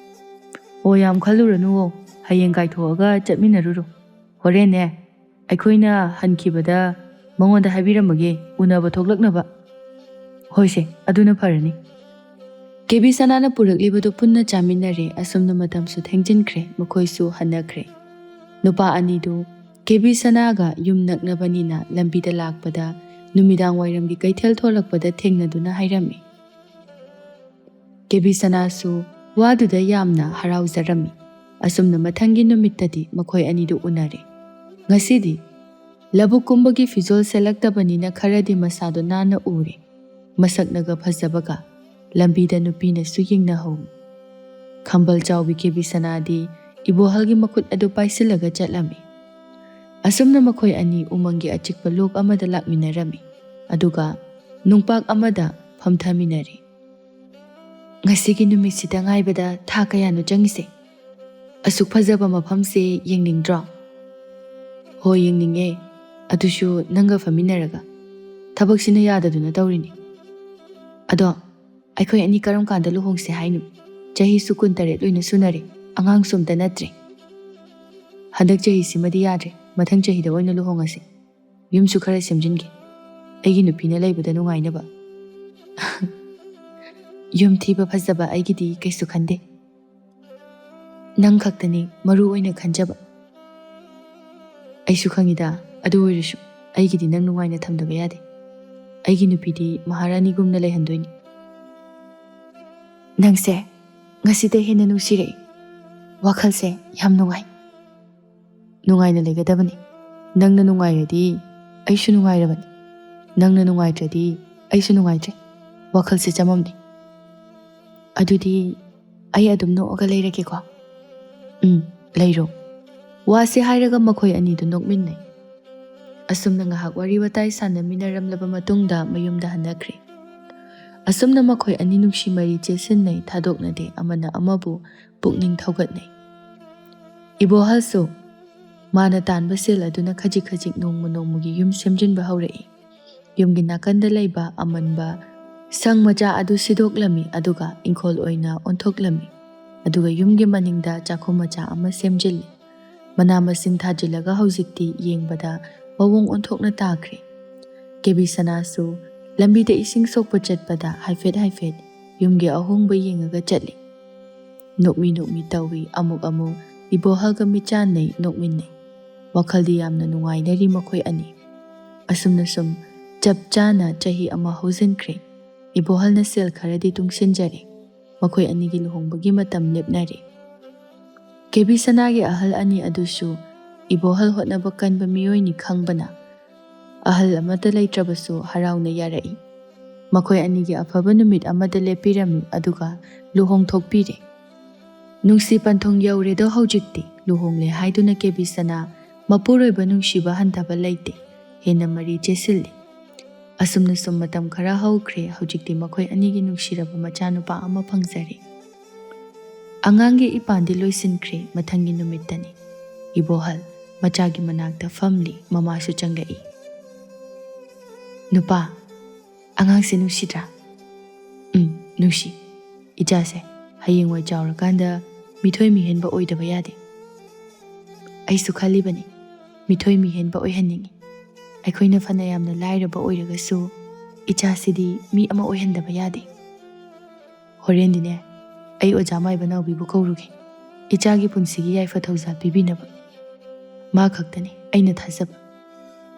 "ꯑꯣ, ꯌꯥꯝ ꯈꯜꯂꯨꯔꯅꯨꯋꯣ꯫ ꯍꯌꯦꯡ ꯀꯥꯏꯊꯣꯛꯑꯒ ꯆꯠꯃꯤꯟꯅꯔꯨꯔꯣ꯫ ꯍꯣꯔꯦꯟꯅꯦ, ꯑꯩꯈꯣꯏꯅ ꯍꯟꯈꯤꯕꯗ ꯃꯉꯣꯟꯗ ꯍꯥꯏꯕꯤꯔꯝꯃꯒꯦ, ꯎꯅꯕ ꯊꯣꯛꯂꯛꯅꯕ꯫ ꯍꯣꯏꯁꯦ, ꯑꯗꯨꯅ ꯐꯔꯅꯤ꯫ ꯀꯦꯕꯤ ꯁꯅꯥꯅ ꯄꯨꯔꯛꯂꯤꯕꯗꯨ ꯄꯨꯟꯅ ꯆꯥꯃꯤꯟꯅꯔꯦ꯫ ꯑꯁꯨꯝꯅ ꯃꯇꯝꯁꯨ ꯊꯦꯡꯖꯤꯟꯈ꯭ꯔꯦ, ꯃꯈꯣꯏꯁꯨ ꯍꯟꯅꯈ꯭ꯔꯦ꯫ ꯅꯨꯄꯥ ꯑꯅꯤꯗꯨ ꯀꯦꯕꯤ ꯁꯅꯥꯒ ꯌꯨꯝ ꯅꯛꯅꯕꯅꯤꯅ ꯂꯝꯕꯤꯗ ꯂꯥꯛꯄꯗ, ꯅꯨꯃꯤꯗꯥꯡ ꯋꯥꯏꯔꯝꯒꯤ ꯀꯩꯊꯦꯜ ꯊꯣꯛꯂꯛꯄꯗ ꯊꯦꯡꯅꯗꯨꯅ ꯍꯥꯏꯔꯝꯃꯤ꯫ ꯀꯦꯕꯤ ꯁꯅꯥꯁꯨ ꯋꯥꯗꯨꯗ ꯌꯥꯝꯅ ꯍꯔꯥꯎꯖꯔꯝꯃꯤ꯫ ꯑꯁꯨꯝꯅ ꯃꯊꯪꯒꯤ ꯅꯨꯃꯤꯠꯇꯗꯤ ꯃꯈꯣꯏ ꯑꯅꯤꯗꯨ ꯎꯅꯔꯦ꯫ ꯉꯁꯤꯗꯤ ꯂꯧꯕꯨꯛ ꯀꯨꯝꯕꯒꯤ ꯐꯤꯖꯣꯜ ꯁꯦꯠꯂꯛꯇꯕꯅꯤꯅ ꯈꯔꯗꯤ ꯃꯁꯥꯗꯣ ꯅꯥꯟꯅ ꯎꯔꯦ꯫ ꯃꯁꯛꯅꯒ ꯐꯖꯕꯒ ꯂꯝꯕꯤꯗ ꯅꯨꯄꯤꯅꯁꯨ ꯌꯦꯡꯅꯍꯧꯏ꯫ ꯈꯝꯕꯜ ꯆꯥꯎꯕꯤ ꯀꯦꯕꯤ ꯁꯅꯥꯗꯤ ꯏꯕꯣꯍꯜꯒꯤ ꯃꯈꯨꯠ ꯑꯗꯨ ꯄꯥꯏꯁꯤꯜꯂꯒ ꯆꯠꯂꯝꯃꯤ꯫ ꯑꯁꯨꯝꯅ ꯃꯈꯣꯏ ꯑꯅꯤ ꯎꯃꯪꯒꯤ ꯑꯆꯤꯛꯄ ꯂꯣꯛ ꯑꯃꯗ ꯂꯥꯛꯃꯤꯟꯅꯔꯝꯃꯤ꯫ ꯑꯗꯨꯒ ꯅꯨꯡꯄꯥꯛ ꯑꯃꯗ ꯐꯝꯊꯃꯤꯟꯅꯔꯦ꯫ "ꯉꯁꯤꯒꯤ ꯅꯨꯃꯤꯠꯁꯤꯗ ꯉꯥꯏꯕꯗ ꯊꯥ ꯀꯌꯥꯅꯣ ꯆꯪꯉꯤꯁꯦ? ꯑꯁꯨꯛ ꯐꯖꯕ ꯃꯐꯝꯁꯦ ꯌꯦꯡꯅꯤꯡꯗ꯭ꯔꯣ?" "ꯍꯣꯏ, ꯌꯦꯡꯅꯤꯡꯉꯦ꯫ ꯑꯗꯨꯁꯨ ꯅꯪꯒ ꯐꯝꯃꯤꯟꯅꯔꯒ꯫ ꯊꯕꯛꯁꯤꯅ ꯌꯥꯗꯗꯨꯅ ꯇꯧꯔꯤꯅꯤ꯫ ꯑꯗꯣ, ꯑꯩꯈꯣꯏ ꯑꯅꯤ ꯀꯔꯝ ꯀꯥꯟꯗ ꯂꯨꯍꯣꯡꯁꯦ ꯍꯥꯏꯅꯣ? ꯆꯍꯤꯁꯨ ꯀꯨꯟꯇꯔꯦꯠ ꯂꯣꯏꯅ ꯁꯨꯅꯔꯦ, ꯑꯉꯥꯡꯁꯨ ꯑꯝꯇ ꯅꯠꯇ꯭ꯔꯦ꯫ ꯍꯟꯗꯛ ꯆꯍꯤꯁꯤꯃꯗꯤ ꯌꯥꯗ꯭ꯔꯦ, ꯃꯊꯪ ꯆꯍꯤꯗ ꯑꯣꯏꯅ ꯂꯨꯍꯣꯡꯉꯁꯦ꯫ ꯌꯨꯝꯁꯨ ꯈꯔ ꯁꯦꯝꯖꯤꯟꯒꯦ, ꯑꯩꯒꯤ ꯅꯨꯄꯤꯅ ꯂꯩꯕꯗ ꯅꯨꯡꯉꯥꯏꯅꯕ꯫" "ꯌꯨꯝ ꯊꯤꯕ ꯐꯖꯕ ꯑꯩꯒꯤꯗꯤ ꯀꯩꯁꯨ ꯈꯟꯗꯦ꯫ ꯅꯪ ꯈꯛꯇꯅꯤ ꯃꯔꯨ ꯑꯣꯏꯅ ꯈꯟꯖꯕ꯫" "ꯑꯩꯁꯨ ꯈꯪꯉꯤꯗ, ꯑꯗꯨ ꯑꯣꯏꯔꯁꯨ ꯑꯩꯒꯤꯗꯤ ꯅꯪ ꯅꯨꯡꯉꯥꯏꯅ ꯊꯝꯗꯕ ꯌꯥꯗꯦ꯫ ꯑꯩꯒꯤ ꯅꯨꯄꯤꯗꯤ ꯃꯍꯥꯔꯥꯅꯤꯒꯨꯝꯅ ꯂꯩꯍꯟꯗꯣꯏꯅꯤ꯫" "ꯅꯪꯁꯦ ꯉꯁꯤꯗ ꯍꯦꯟꯅ ꯅꯨꯡꯁꯤꯔꯛꯏ꯫ ꯋꯥꯈꯜꯁꯦ ꯌꯥꯝ ꯅꯨꯡꯉꯥꯏ꯫" "ꯅꯨꯡꯉꯥꯏꯅ ꯂꯩꯒꯗꯕꯅꯤ꯫ ꯅꯪꯅ ꯅꯨꯡꯉꯥꯏꯔꯗꯤ ꯑꯩꯁꯨ ꯅꯨꯡꯉꯥꯏꯔꯕꯅꯤ꯫ ꯅꯪꯅ ꯅꯨꯡꯉꯥꯏꯇ꯭ꯔꯗꯤ ꯑꯩꯁꯨ ꯅꯨꯡꯉꯥꯏꯇ꯭ꯔꯦ꯫ ꯋꯥꯈꯜꯁꯦ ꯆꯃꯝꯅꯩ꯫ ꯑꯗꯨꯗꯤ ꯑꯩ ꯑꯗꯨꯝ ꯅꯣꯛꯑꯒ ꯂꯩꯔꯒꯦꯀꯣ꯫" "ꯎꯝ, ꯂꯩꯔꯣ꯫" ꯋꯥꯁꯦ ꯍꯥꯏꯔꯒ ꯃꯈꯣꯏ ꯑꯅꯤꯗꯨ ꯅꯣꯛꯃꯤꯟꯅꯩ꯫ ꯑꯁꯨꯝꯅ ꯉꯥꯏꯍꯥꯛ ꯋꯥꯔꯤ ꯋꯥꯇꯥꯏ ꯁꯥꯟꯅꯃꯤꯟꯅꯔꯝꯂꯕ ꯃꯇꯨꯡꯗ ꯃꯌꯨꯝꯗ ꯍꯟꯅꯈ꯭ꯔꯦ꯫ ꯑꯁꯨꯝꯅ ꯃꯈꯣꯏ ꯑꯅꯤ ꯅꯨꯡꯁꯤ ꯃꯔꯤ ꯆꯦꯁꯤꯟꯅꯩ, ꯊꯥꯗꯣꯛꯅꯗꯦ, ꯑꯃꯅ ꯑꯃꯕꯨ ꯄꯨꯛꯅꯤꯡ ꯊꯧꯒꯠꯅꯩ꯫ ꯏꯕꯣꯍꯜꯁꯨ ꯃꯥꯅ ꯇꯥꯟꯕ ꯁꯦꯜ ꯑꯗꯨꯅ ꯈꯖꯤꯛ ꯈꯖꯤꯛ ꯅꯣꯡꯃ ꯅꯣꯡꯃꯒꯤ ꯌꯨꯝ ꯁꯦꯝꯖꯤꯟꯕ ꯍꯧꯔꯛꯏ꯫ ꯌꯨꯝꯒꯤ ꯅꯥꯀꯟꯗ ꯂꯩꯕ ꯑꯃꯟꯕ ꯁꯪ ꯃꯆꯥ ꯑꯗꯨ ꯁꯤꯗꯣꯛꯂꯝꯃꯤ, ꯑꯗꯨꯒ ꯏꯪꯈꯣꯜ ꯑꯣꯏꯅ ꯑꯣꯟꯊꯣꯛꯂꯝꯃꯤ꯫ ꯑꯗꯨꯒ ꯌꯨꯝꯒꯤ ꯃꯅꯤꯡꯗ ꯆꯥꯛꯈꯨꯝ ꯃꯆꯥ ꯑꯃ ꯁꯦꯝꯖꯤꯜꯂꯤ꯫ ꯃꯅꯥ ꯃꯁꯤꯡ ꯊꯥꯖꯤꯜꯂꯒ ꯍꯧꯖꯤꯛꯇꯤ ꯌꯦꯡꯕꯗ ꯃꯑꯣꯡ ꯑꯣꯟꯊꯣꯛꯅ ꯇꯥꯈ꯭ꯔꯦ꯫ ꯀꯦꯕꯤ ꯁꯅꯥꯁꯨ ꯂꯝꯕꯤꯗ ꯏꯁꯤꯡ ꯁꯣꯛꯄ ꯆꯠꯄꯗ ꯍꯥꯏꯐꯦꯠ ꯍꯥꯏꯐꯦꯠ ꯌꯨꯝꯒꯤ ꯑꯍꯣꯡꯕ ꯌꯦꯡꯉꯒ ꯆꯠꯂꯤ꯫ ꯅꯣꯛꯃꯤ ꯅꯣꯛꯃꯤ ꯇꯧꯏ, ꯑꯃꯨꯛ ꯑꯃꯨꯛ ꯏꯕꯣꯍꯜꯒ ꯃꯤꯠꯆꯥꯟꯅꯩ, ꯅꯣꯛꯃꯤꯟꯅꯩ꯫ ꯋꯥꯈꯜꯗꯤ ꯌꯥꯝꯅ ꯅꯨꯡꯉꯥꯏꯅꯔꯤ ꯃꯈꯣꯏ ꯑꯅꯤ꯫ ꯑꯁꯨꯝꯅ ꯁꯨꯝ ꯆꯞ ꯆꯥꯅ ꯆꯍꯤ ꯑꯃ ꯍꯧꯖꯤꯟꯈ꯭ꯔꯦ꯫ ꯏꯕꯣꯍꯜꯅ ꯁꯦꯜ ꯈꯔꯗꯤ ꯇꯨꯡꯁꯤꯟꯖꯔꯦ꯫ ꯃꯈꯣꯏ ꯑꯅꯤꯒꯤ ꯂꯨꯍꯣꯡꯕꯒꯤ ꯃꯇꯝ ꯂꯦꯞꯅꯔꯦ꯫ ꯀꯦꯕꯤ ꯁꯅꯥꯒꯤ ꯑꯍꯜ ꯑꯅꯤ ꯑꯗꯨꯁꯨ ꯏꯕꯣꯍꯜ ꯍꯣꯠꯅꯕ ꯀꯟꯕ ꯃꯤꯑꯣꯏꯅꯤ ꯈꯪꯕꯅ, ꯑꯍꯜ ꯑꯃꯠꯇ ꯂꯩꯇ꯭ꯔꯕꯁꯨ ꯍꯔꯥꯎꯅ ꯌꯥꯔꯛꯏ꯫ ꯃꯈꯣꯏ ꯑꯅꯤꯒꯤ ꯑꯐꯕ ꯅꯨꯃꯤꯠ ꯑꯃꯗ ꯂꯦꯞꯄꯤꯔꯝꯃꯤ, ꯑꯗꯨꯒ ꯂꯨꯍꯣꯡꯊꯣꯛꯄꯤꯔꯦ꯫ ꯅꯨꯡꯁꯤ ꯄꯟꯊꯨꯡ ꯌꯧꯔꯦꯗꯣ ꯍꯧꯖꯤꯛꯇꯤ, ꯂꯨꯍꯣꯡꯂꯦ ꯍꯥꯏꯗꯨꯅ ꯀꯦꯕꯤ ꯁꯅꯥ ꯃꯄꯨꯔꯣꯏꯕ ꯅꯨꯡꯁꯤꯕ ꯍꯟꯊꯕ ꯂꯩꯇꯦ, ꯍꯦꯟꯅ ꯃꯔꯤ ꯆꯦꯁꯤꯜꯂꯤ꯫ ꯑꯁꯨꯝꯅ ꯁꯨꯝ ꯃꯇꯝ ꯈꯔ ꯍꯧꯈ꯭ꯔꯦ, ꯍꯧꯖꯤꯛꯇꯤ ꯃꯈꯣꯏ ꯑꯅꯤꯒꯤ ꯅꯨꯡꯁꯤꯔꯕ ꯃꯆꯥꯅꯨꯄꯥ ꯑꯃ ꯐꯪꯖꯔꯦ꯫ ꯑꯉꯥꯡꯒꯤ ꯏꯄꯥꯟꯗꯤ ꯂꯣꯏꯁꯤꯟꯈ꯭ꯔꯦ, ꯃꯊꯪꯒꯤ ꯅꯨꯃꯤꯠꯇꯅꯤ꯫ ꯏꯕꯣꯍꯜ ꯃꯆꯥꯒꯤ ꯃꯅꯥꯛꯇ ꯐꯝꯂꯤ, ꯃꯃꯥꯁꯨ ꯆꯪꯂꯛꯏ꯫ "ꯅꯨꯄꯥ, ꯑꯉꯥꯡꯁꯦ ꯅꯨꯡꯁꯤꯗ꯭ꯔꯥ?" "ꯎꯝ, ꯅꯨꯡꯁꯤ꯫ ꯏꯆꯥꯁꯦ ꯍꯌꯦꯡꯋꯥꯏ ꯆꯥꯎꯔꯀꯥꯟꯗ ꯃꯤꯊꯣꯏ ꯃꯤꯍꯦꯟꯕ ꯑꯣꯏꯗꯕ ꯌꯥꯗꯦ꯫ ꯑꯩꯁꯨ ꯈꯜꯂꯤꯕꯅꯤ, ꯃꯤꯊꯣꯏ ꯃꯤꯍꯦꯟꯕ ꯑꯣꯏꯍꯟꯅꯤꯡꯏ꯫ ꯑꯩꯈꯣꯏꯅ ꯐꯅ ꯌꯥꯝꯅ ꯂꯥꯏꯔꯕ ꯑꯣꯏꯔꯒꯁꯨ ꯏꯆꯥꯁꯤꯗꯤ ꯃꯤ ꯑꯃ ꯑꯣꯏꯍꯟꯗꯕ ꯌꯥꯗꯦ꯫ ꯍꯣꯔꯦꯟꯗꯤꯅꯦ, ꯑꯩ ꯑꯣꯖꯥ ꯃꯥꯏꯕ ꯅꯥꯎꯕꯤꯕꯨ ꯀꯧꯔꯨꯒꯦ, ꯏꯆꯥꯒꯤ ꯄꯨꯟꯁꯤꯒꯤ ꯌꯥꯏꯐ ꯊꯧꯖꯥꯜ ꯄꯤꯕꯤꯅꯕ꯫ ꯃꯥ ꯈꯛꯇꯅꯤ ꯑꯩꯅ ꯊꯥꯖꯕ꯫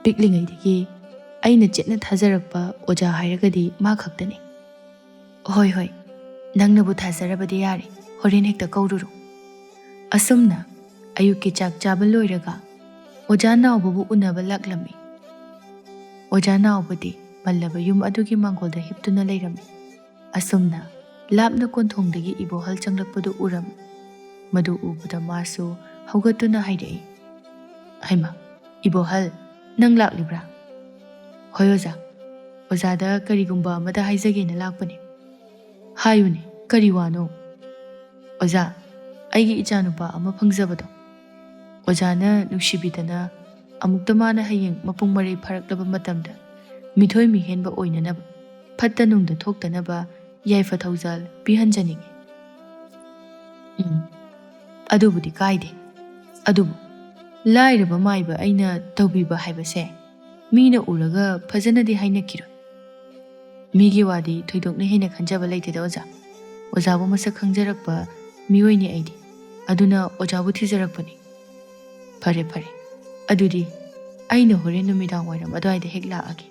ꯄꯤꯛꯂꯤꯉꯩꯗꯒꯤ ꯑꯩꯅ ꯆꯦꯠꯅ ꯊꯥꯖꯔꯛꯄ ꯑꯣꯖꯥ ꯍꯥꯏꯔꯒꯗꯤ ꯃꯥ ꯈꯛꯇꯅꯤ꯫" "ꯍꯣꯏ, ꯍꯣꯏ, ꯅꯪꯅꯕꯨ ꯊꯥꯖꯔꯕꯗꯤ ꯌꯥꯔꯦ, ꯍꯣꯔꯦꯟ ꯍꯦꯛꯇ ꯀꯧꯔꯨꯔꯣ꯫" ꯑꯁꯨꯝꯅ ꯑꯌꯨꯛꯀꯤ ꯆꯥꯛ ꯆꯥꯕ ꯂꯣꯏꯔꯒ ꯑꯣꯖꯥ ꯅꯥꯎꯕꯕꯨ ꯎꯅꯕ ꯂꯥꯛꯂꯝꯃꯤ꯫ ꯑꯣꯖꯥ ꯅꯥꯎꯕꯗꯤ ꯃꯜꯂꯕ ꯌꯨꯝ ꯑꯗꯨꯒꯤ ꯃꯥꯡꯒꯣꯜꯗ ꯍꯤꯞꯇꯨꯅ ꯂꯩꯔꯝꯃꯤ꯫ ꯑꯁꯨꯝꯅ ꯂꯥꯞꯅ ꯀꯣꯟꯊꯣꯡꯗꯒꯤ ꯏꯕꯣꯍꯜ ꯆꯪꯂꯛꯄꯗꯨ ꯎꯔꯝꯃꯤ꯫ ꯃꯗꯨ ꯎꯕꯗ ꯃꯥꯁꯨ ꯍꯧꯒꯠꯇꯨꯅ ꯍꯥꯏꯔꯛꯏ, "ꯍꯩꯃꯥ, ꯏꯕꯣꯍꯜ, ꯅꯪ ꯂꯥꯛꯂꯤꯕ꯭ꯔꯥ?" "ꯍꯣꯏ ꯑꯣꯖꯥ, ꯑꯣꯖꯥꯗ ꯀꯔꯤꯒꯨꯝꯕ ꯑꯃꯗ ꯍꯥꯏꯖꯒꯦꯅ ꯂꯥꯛꯄꯅꯤ꯫" "ꯍꯥꯏꯌꯨꯅꯦ, ꯀꯔꯤ ꯋꯥꯅꯣ?" "ꯑꯣꯖꯥ, ꯑꯩꯒꯤ ꯏꯆꯥꯅꯨꯄꯥ ꯑꯃ ꯐꯪꯖꯕꯗꯣ, ꯑꯣꯖꯥꯅ ꯅꯨꯡꯁꯤꯕꯤꯗꯅ ꯑꯃꯨꯛꯇ ꯃꯥꯅ ꯍꯌꯦꯡ ꯃꯄꯨꯡ ꯃꯔꯩ ꯐꯥꯔꯛꯂꯕ ꯃꯇꯝꯗ ꯃꯤꯊꯣꯏ ꯃꯤꯍꯦꯟꯕ ꯑꯣꯏꯅꯅꯕ, ꯐꯠꯇ ꯅꯨꯡꯗ ꯊꯣꯛꯇꯅꯕ ꯌꯥꯏꯐ ꯊꯧꯖꯥꯜ ꯄꯤꯍꯟꯖꯅꯤꯡꯏ꯫" ꯎꯝ, ꯑꯗꯨꯕꯨꯗꯤ ꯀꯥꯏꯗꯦ꯫ ꯑꯗꯨꯕꯨ ꯂꯥꯏꯔꯕ ꯃꯥꯏꯕ ꯑꯩꯅ ꯇꯧꯕꯤꯕ ꯍꯥꯏꯕꯁꯦ ꯃꯤꯅ ꯎꯔꯒ ꯐꯖꯅꯗꯤ ꯍꯥꯏꯅꯈꯤꯔꯣꯏ꯫ ꯃꯤꯒꯤ ꯋꯥꯗꯤ ꯊꯣꯏꯗꯣꯛꯅ ꯍꯦꯟꯅ ꯈꯟꯖꯕ ꯂꯩꯇꯦꯗ ꯑꯣꯖꯥ꯫ ꯑꯣꯖꯥꯕꯨ ꯃꯁꯛ ꯈꯪꯖꯔꯛꯄ ꯃꯤꯑꯣꯏꯅꯤ ꯑꯩꯗꯤ꯫ ꯑꯗꯨꯅ ꯑꯣꯖꯥꯕꯨ ꯊꯤꯖꯔꯛꯄꯅꯤ꯫ ꯐꯔꯦ ꯐꯔꯦ, ꯑꯗꯨꯗꯤ ꯑꯩꯅ ꯍꯣꯔꯦꯟ ꯅꯨꯃꯤꯗꯥꯡ ꯋꯥꯏꯔꯝ ꯑꯗꯨꯋꯥꯏꯗ ꯍꯦꯛ ꯂꯥꯛꯑꯒꯦ꯫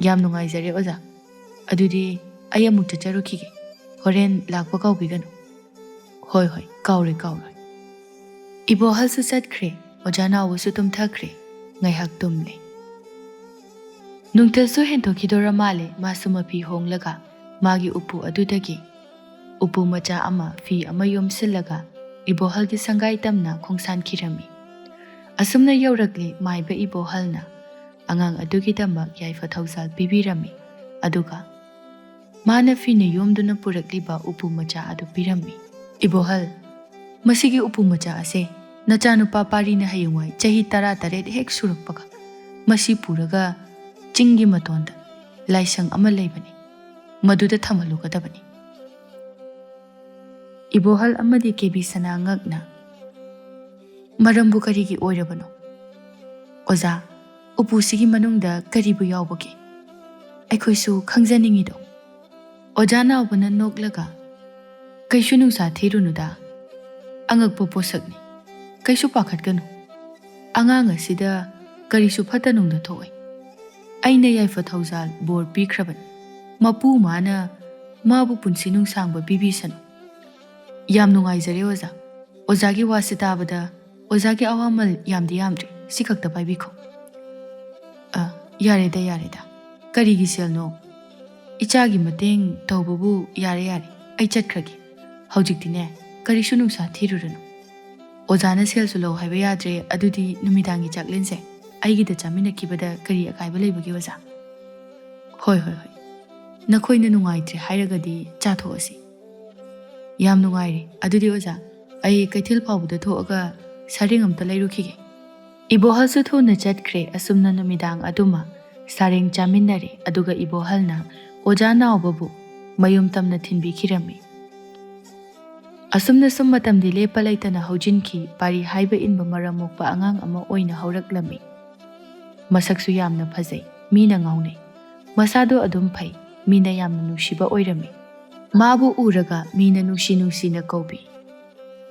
ꯌꯥꯝ ꯅꯨꯡꯉꯥꯏꯖꯔꯦ ꯑꯣꯖꯥ꯫ ꯑꯗꯨꯗꯤ ꯑꯩ ꯑꯃꯨꯛ ꯆꯠꯆꯔꯨꯈꯤꯒꯦ꯫ ꯍꯣꯔꯦꯟ ꯂꯥꯛꯄ ꯀꯥꯎꯕꯤꯒꯅꯨ꯫ ꯍꯣꯏ ꯍꯣꯏ, ꯀꯥꯎꯔꯣꯏ ꯀꯥꯎꯔꯣꯏ꯫ ꯏꯕꯣꯍꯜꯁꯨ ꯆꯠꯈ꯭ꯔꯦ꯫ ꯑꯣꯖꯥ ꯅꯥꯎꯕꯁꯨ ꯇꯨꯝꯊꯈ꯭ꯔꯦ꯫ ꯉꯥꯏꯍꯥꯛ ꯇꯨꯝꯂꯦ꯫ ꯅꯨꯡꯊꯤꯜꯁꯨ ꯍꯦꯟꯊꯣꯛꯈꯤꯗꯣꯔ ꯃꯥꯜꯂꯦ꯫ ꯃꯥꯁꯨ ꯃꯐꯤ ꯍꯣꯡꯂꯒ ꯃꯥꯒꯤ ꯎꯄꯨ ꯑꯗꯨꯗꯒꯤ ꯎꯄꯨ ꯃꯆꯥ ꯑꯃ, ꯐꯤ ꯑꯃ ꯌꯣꯝꯁꯤꯜꯂꯒ ꯏꯕꯣꯍꯜꯒꯤ ꯁꯪꯒꯥꯏ ꯇꯝꯅ ꯈꯣꯡꯁꯥꯟꯈꯤꯔꯝꯃꯤ꯫ ꯑꯁꯨꯝꯅ ꯌꯧꯔꯛꯂꯤ ꯃꯥꯏꯕ ꯏꯕꯣꯍꯜꯅ ꯑꯉꯥꯡ ꯑꯗꯨꯒꯤꯗꯃꯛ ꯌꯥꯏꯐ ꯊꯧꯖꯥꯜ ꯄꯤꯕꯤꯔꯝꯃꯤ꯫ ꯑꯗꯨꯒ ꯃꯥꯅ ꯐꯤꯅ ꯌꯣꯝꯗꯨꯅ ꯄꯨꯔꯛꯂꯤꯕ ꯎꯄꯨ ꯃꯆꯥ ꯑꯗꯨ ꯄꯤꯔꯝꯃꯤ꯫ "ꯏꯕꯣꯍꯜ, ꯃꯁꯤꯒꯤ ꯎꯄꯨ ꯃꯆꯥ ꯑꯁꯦ ꯅꯆꯥꯅꯨꯄꯥ ꯄꯥꯔꯤꯅ ꯍꯌꯦꯡꯋꯥꯏ ꯆꯍꯤ ꯇꯔꯥ ꯇꯔꯦꯠ ꯍꯦꯛ ꯁꯨꯔꯛꯄꯒ ꯃꯁꯤ ꯄꯨꯔꯒ ꯆꯤꯡꯒꯤ ꯃꯇꯣꯟꯗ ꯂꯥꯏꯁꯪ ꯑꯃ ꯂꯩꯕꯅꯤ, ꯃꯗꯨꯗ ꯊꯝꯍꯜꯂꯨꯒꯗꯕꯅꯤ꯫" ꯏꯕꯣꯍꯜ ꯑꯃꯗꯤ ꯀꯦꯕꯤ ꯁꯅꯥ ꯉꯛꯅ, "ꯃꯔꯝꯕꯨ ꯀꯔꯤꯒꯤ ꯑꯣꯏꯔꯕꯅꯣ? ꯑꯣꯖꯥ, ꯎꯄꯨꯁꯤꯒꯤ ꯃꯅꯨꯡꯗ ꯀꯔꯤꯕꯨ ꯌꯥꯎꯕꯒꯦ? ꯑꯩꯈꯣꯏꯁꯨ ꯈꯪꯖꯅꯤꯡꯉꯤꯗꯣ꯫" ꯑꯣꯖꯥ ꯅꯥꯎꯕꯅ ꯅꯣꯛꯂꯒ, "ꯀꯩꯁꯨ ꯅꯨꯡꯁꯥ ꯊꯤꯔꯨꯅꯨꯗ꯫ ꯑꯉꯛꯄ ꯄꯣꯠꯁꯛꯅꯤ꯫ ꯀꯩꯁꯨ ꯄꯥꯈꯠꯀꯅꯨ꯫ ꯑꯉꯥꯡ ꯑꯁꯤꯗ ꯀꯔꯤꯁꯨ ꯐꯠꯇ ꯅꯨꯡꯗ ꯊꯣꯛꯑꯣꯏ꯫ ꯑꯩꯅ ꯌꯥꯏꯐ ꯊꯧꯖꯥꯜ ꯕꯣꯔ ꯄꯤꯈ꯭ꯔꯕꯅꯤ꯫ ꯃꯄꯨ ꯃꯥꯅ ꯃꯥꯕꯨ ꯄꯨꯟꯁꯤ ꯅꯨꯡꯁꯥꯡꯕ ꯄꯤꯕꯤꯁꯅꯨ꯫" "ꯌꯥꯝ ꯅꯨꯡꯉꯥꯏꯖꯔꯦ ꯑꯣꯖꯥ꯫ ꯑꯣꯖꯥꯒꯤ ꯋꯥꯁꯤ ꯇꯥꯕꯗ ꯑꯣꯖꯥꯒꯤ ꯑꯋꯥꯃꯜ ꯌꯥꯝꯗꯤ ꯌꯥꯝꯗ꯭ꯔꯦ꯫ ꯁꯤ ꯈꯛꯇ ꯄꯥꯏꯕꯤꯈꯣ꯫" "ꯑ, ꯌꯥꯔꯦꯗ, ꯌꯥꯔꯦꯗ꯫ ꯀꯔꯤꯒꯤ ꯁꯦꯜꯅꯣ? ꯏꯆꯥꯒꯤ ꯃꯇꯦꯡ ꯇꯧꯕꯕꯨ ꯌꯥꯔꯦ, ꯌꯥꯔꯦ꯫ ꯑꯩ ꯆꯠꯈ꯭ꯔꯒꯦ꯫ ꯍꯧꯖꯤꯛꯇꯤꯅꯦ, ꯀꯔꯤꯁꯨ ꯅꯨꯡꯁꯥ ꯊꯤꯔꯨꯔꯅꯨ꯫ ꯑꯣꯖꯥꯅ ꯁꯦꯜꯁꯨ ꯂꯧ ꯍꯥꯏꯕ ꯌꯥꯗ꯭ꯔꯦ, ꯑꯗꯨꯗꯤ ꯅꯨꯃꯤꯗꯥꯡꯒꯤ ꯆꯥꯛꯂꯦꯟꯁꯦ ꯑꯩꯒꯤꯗ ꯆꯥꯃꯤꯟꯅꯈꯤꯕꯗ ꯀꯔꯤ ꯑꯀꯥꯏꯕ ꯂꯩꯕꯒꯦ ꯑꯣꯖꯥ?" "ꯍꯣꯏ, ꯍꯣꯏ, ꯍꯣꯏ꯫ ꯅꯈꯣꯏꯅ ꯅꯨꯡꯉꯥꯏꯇ꯭ꯔꯦ ꯍꯥꯏꯔꯒꯗꯤ ꯆꯥꯊꯣꯛꯑꯁꯤ꯫" "ꯌꯥꯝ ꯅꯨꯡꯉꯥꯏꯔꯦ꯫ ꯑꯗꯨꯗꯤ ꯑꯣꯖꯥ, ꯑꯩ ꯀꯩꯊꯦꯜ ꯐꯥꯎꯕꯗ ꯊꯣꯛꯑꯒ ꯁꯥꯔꯦꯡ ꯑꯝꯇ ꯂꯩꯔꯨꯈꯤꯒꯦ꯫" ꯏꯕꯣꯍꯜꯁꯨ ꯊꯨꯅ ꯆꯠꯈ꯭ꯔꯦ꯫ ꯑꯁꯨꯝꯅ ꯅꯨꯃꯤꯗꯥꯡ ꯑꯗꯨꯃ ꯁꯥꯔꯦꯡ ꯆꯥꯃꯤꯟꯅꯔꯦ꯫ ꯑꯗꯨꯒ ꯏꯕꯣꯍꯜꯅ ꯑꯣꯖꯥ ꯅꯥꯎꯕꯕꯨ ꯃꯌꯨꯝ ꯇꯝꯅ ꯊꯤꯟꯕꯤꯈꯤꯔꯝꯃꯤ꯫ ꯑꯁꯨꯝꯅ ꯁꯨꯝ ꯃꯇꯝꯗꯤ ꯂꯦꯞꯄ ꯂꯩꯇꯅ ꯍꯧꯖꯤꯟꯈꯤ꯫ ꯄꯥꯔꯤ ꯍꯥꯏꯕ ꯏꯟꯕ ꯃꯔꯝ ꯃꯣꯛꯄ ꯑꯉꯥꯡ ꯑꯃ ꯑꯣꯏꯅ ꯍꯧꯔꯛꯂꯝꯃꯤ꯫ ꯃꯁꯛꯁꯨ ꯌꯥꯝꯅ ꯐꯖꯩ, ꯃꯤꯅ ꯉꯥꯎꯅꯩ꯫ ꯃꯁꯥꯗꯣ ꯑꯗꯨꯝ ꯐꯩ, ꯃꯤꯅ ꯌꯥꯝꯅ ꯅꯨꯡꯁꯤꯕ ꯑꯣꯏꯔꯝꯃꯤ꯫ ꯃꯥꯕꯨ ꯎꯔꯒ ꯃꯤꯅ ꯅꯨꯡꯁꯤ ꯅꯨꯡꯁꯤꯅ ꯀꯧꯕꯤ꯫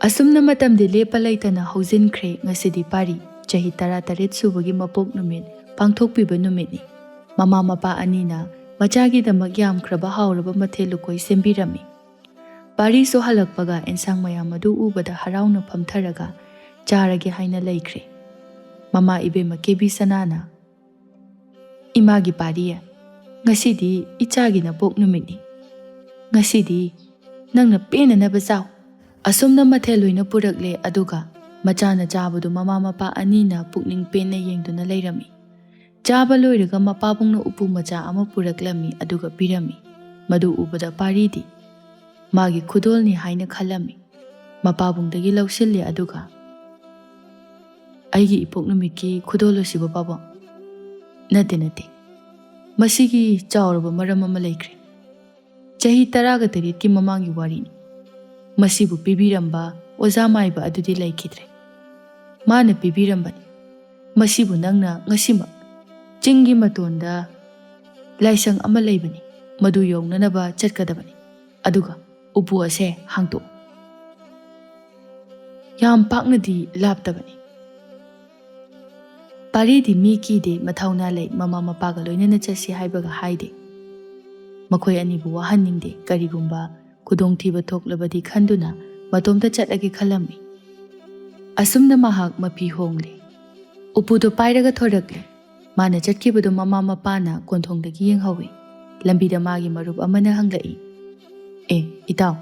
ꯑꯁꯨꯝꯅ ꯃꯇꯝꯗꯤ ꯂꯦꯞꯄ ꯂꯩꯇꯅ ꯍꯧꯖꯤꯟꯈ꯭ꯔꯦ꯫ ꯉꯁꯤꯗꯤ ꯄꯥꯔꯤ ꯆꯍꯤ ꯇꯔꯥꯇꯔꯦꯠ ꯁꯨꯕꯒꯤ ꯃꯄꯣꯛ ꯅꯨꯃꯤꯠ ꯄꯥꯡꯊꯣꯛꯄꯤꯕ ꯅꯨꯃꯤꯠꯅꯤ꯫ ꯃꯃꯥ ꯃꯄꯥ ꯑꯅꯤꯅ ꯃꯆꯥꯒꯤꯗꯃꯛ ꯌꯥꯝꯈ꯭ꯔꯕ ꯍꯥꯎꯔꯕ ꯃꯊꯦꯜ ꯂꯨꯀꯣꯏ ꯁꯦꯝꯕꯤꯔꯝꯃꯤ꯫ ꯄꯥꯔꯤꯁꯨ ꯍꯜꯂꯛꯄꯒ ꯑꯦꯟꯁꯥꯡ ꯃꯌꯥꯝ ꯑꯗꯨ ꯎꯕꯗ ꯍꯔꯥꯎꯅ ꯐꯝꯊꯔꯒ ꯆꯥꯔꯒꯦ ꯍꯥꯏꯅ ꯂꯩꯈ꯭ꯔꯦ꯫ ꯃꯃꯥ ꯏꯕꯦꯝꯃ ꯀꯦꯕꯤ ꯁꯅꯥꯅ, "ꯏꯃꯥꯒꯤ ꯄꯥꯔꯤ, ꯉꯁꯤꯗꯤ ꯏꯆꯥꯒꯤ ꯅꯄꯣꯛ ꯅꯨꯃꯤꯠꯅꯤ꯫ ꯉꯁꯤꯗꯤ ꯅꯪꯅ ꯄꯦꯟꯅꯅꯕ ꯆꯥꯎ꯫" ꯑꯁꯨꯝꯅ ꯃꯊꯦꯜ ꯂꯣꯏꯅ ꯄꯨꯔꯛꯂꯦ, ꯑꯗꯨꯒ ꯃꯆꯥꯅ ꯆꯥꯕꯗꯨ ꯃꯃꯥ ꯃꯄꯥ ꯑꯅꯤꯅ ꯄꯨꯛꯅꯤꯡ ꯄꯦꯟꯅ ꯌꯦꯡꯗꯨꯅ ꯂꯩꯔꯝꯃꯤ꯫ ꯆꯥꯕ ꯂꯣꯏꯔꯒ ꯃꯄꯥꯕꯨꯡꯅ ꯎꯄꯨ ꯃꯆꯥ ꯑꯃ ꯄꯨꯔꯛꯂꯝꯃꯤ, ꯑꯗꯨꯒ ꯄꯤꯔꯝꯃꯤ꯫ ꯃꯗꯨ ꯎꯕꯗ ꯄꯥꯔꯤꯗꯤ ꯃꯥꯒꯤ ꯈꯨꯗꯣꯜꯅꯤ ꯍꯥꯏꯅ ꯈꯜꯂꯝꯃꯤ꯫ ꯃꯄꯥꯕꯨꯡꯗꯒꯤ ꯂꯧꯁꯤꯜꯂꯦ, ꯑꯗꯨꯒ, "ꯑꯩꯒꯤ ꯏꯄꯣꯛ ꯅꯨꯃꯤꯠꯀꯤ ꯈꯨꯗꯣꯜ ꯑꯁꯤꯕꯨ, ꯄꯥꯕꯨꯡ?" "ꯅꯠꯇꯦ, ꯅꯠꯇꯦ꯫ ꯃꯁꯤꯒꯤ ꯆꯥꯎꯔꯕ ꯃꯔꯝ ꯑꯃ ꯂꯩꯈ꯭ꯔꯦ꯫ ꯆꯍꯤ ꯇꯔꯥꯒ ꯇꯔꯦꯠꯀꯤ ꯃꯃꯥꯡꯒꯤ ꯋꯥꯔꯤꯅꯤ꯫ ꯃꯁꯤꯕꯨ ꯄꯤꯕꯤꯔꯝꯕ ꯑꯣꯖꯥ ꯃꯥꯏꯕ ꯑꯗꯨꯗꯤ ꯂꯩꯈꯤꯗ꯭ꯔꯦ꯫ ꯃꯥꯅ ꯄꯤꯕꯤꯔꯝꯕꯅꯤ꯫ ꯃꯁꯤꯕꯨ ꯅꯪꯅ ꯉꯁꯤꯃꯛ ꯆꯤꯡꯒꯤ ꯃꯇꯣꯟꯗ ꯂꯥꯏꯁꯪ ꯑꯃ ꯂꯩꯕꯅꯤ, ꯃꯗꯨ ꯌꯧꯅꯅꯕ ꯆꯠꯀꯗꯕꯅꯤ꯫ ꯑꯗꯨꯒ ꯎꯄꯨ ꯑꯁꯦ ꯍꯥꯡꯇꯣꯛꯎ꯫ ꯌꯥꯝ ꯄꯥꯛꯅꯗꯤ ꯂꯥꯞꯇꯕꯅꯤ꯫" ꯄꯥꯔꯤꯗꯤ ꯃꯤ ꯀꯤꯗꯦ, ꯃꯊꯧꯅꯥ ꯂꯩ, ꯃꯃꯥ ꯃꯄꯥꯒ ꯂꯣꯏꯅꯅ ꯆꯠꯁꯤ ꯍꯥꯏꯕꯒ ꯍꯥꯏꯗꯦ꯫ ꯃꯈꯣꯏ ꯑꯅꯤꯕꯨ ꯋꯥꯍꯟꯅꯤꯡꯗꯦ, ꯀꯔꯤꯒꯨꯝꯕ ꯈꯨꯗꯣꯡꯊꯤꯕ ꯊꯣꯛꯂꯕꯗꯤ ꯈꯟꯗꯨꯅ ꯃꯇꯣꯝꯇ ꯆꯠꯂꯒꯦ ꯈꯜꯂꯝꯃꯤ꯫ ꯑꯁꯨꯝꯅ ꯃꯍꯥꯛ ꯃꯐꯤ ꯍꯣꯡꯂꯦ꯫ ꯎꯄꯨꯗꯨ ꯄꯥꯏꯔꯒ ꯊꯣꯔꯛꯂꯦ꯫ ꯃꯥꯅ ꯆꯠꯈꯤꯕꯗꯨ ꯃꯃꯥ ꯃꯄꯥꯅ ꯀꯣꯟꯊꯣꯡꯗꯒꯤ ꯌꯦꯡꯍꯧꯏ꯫ ꯂꯝꯕꯤꯗ ꯃꯥꯒꯤ ꯃꯔꯨꯞ ꯑꯃꯅ ꯍꯪꯂꯛꯏ, "ꯑꯦ, ꯏꯇꯥꯎ,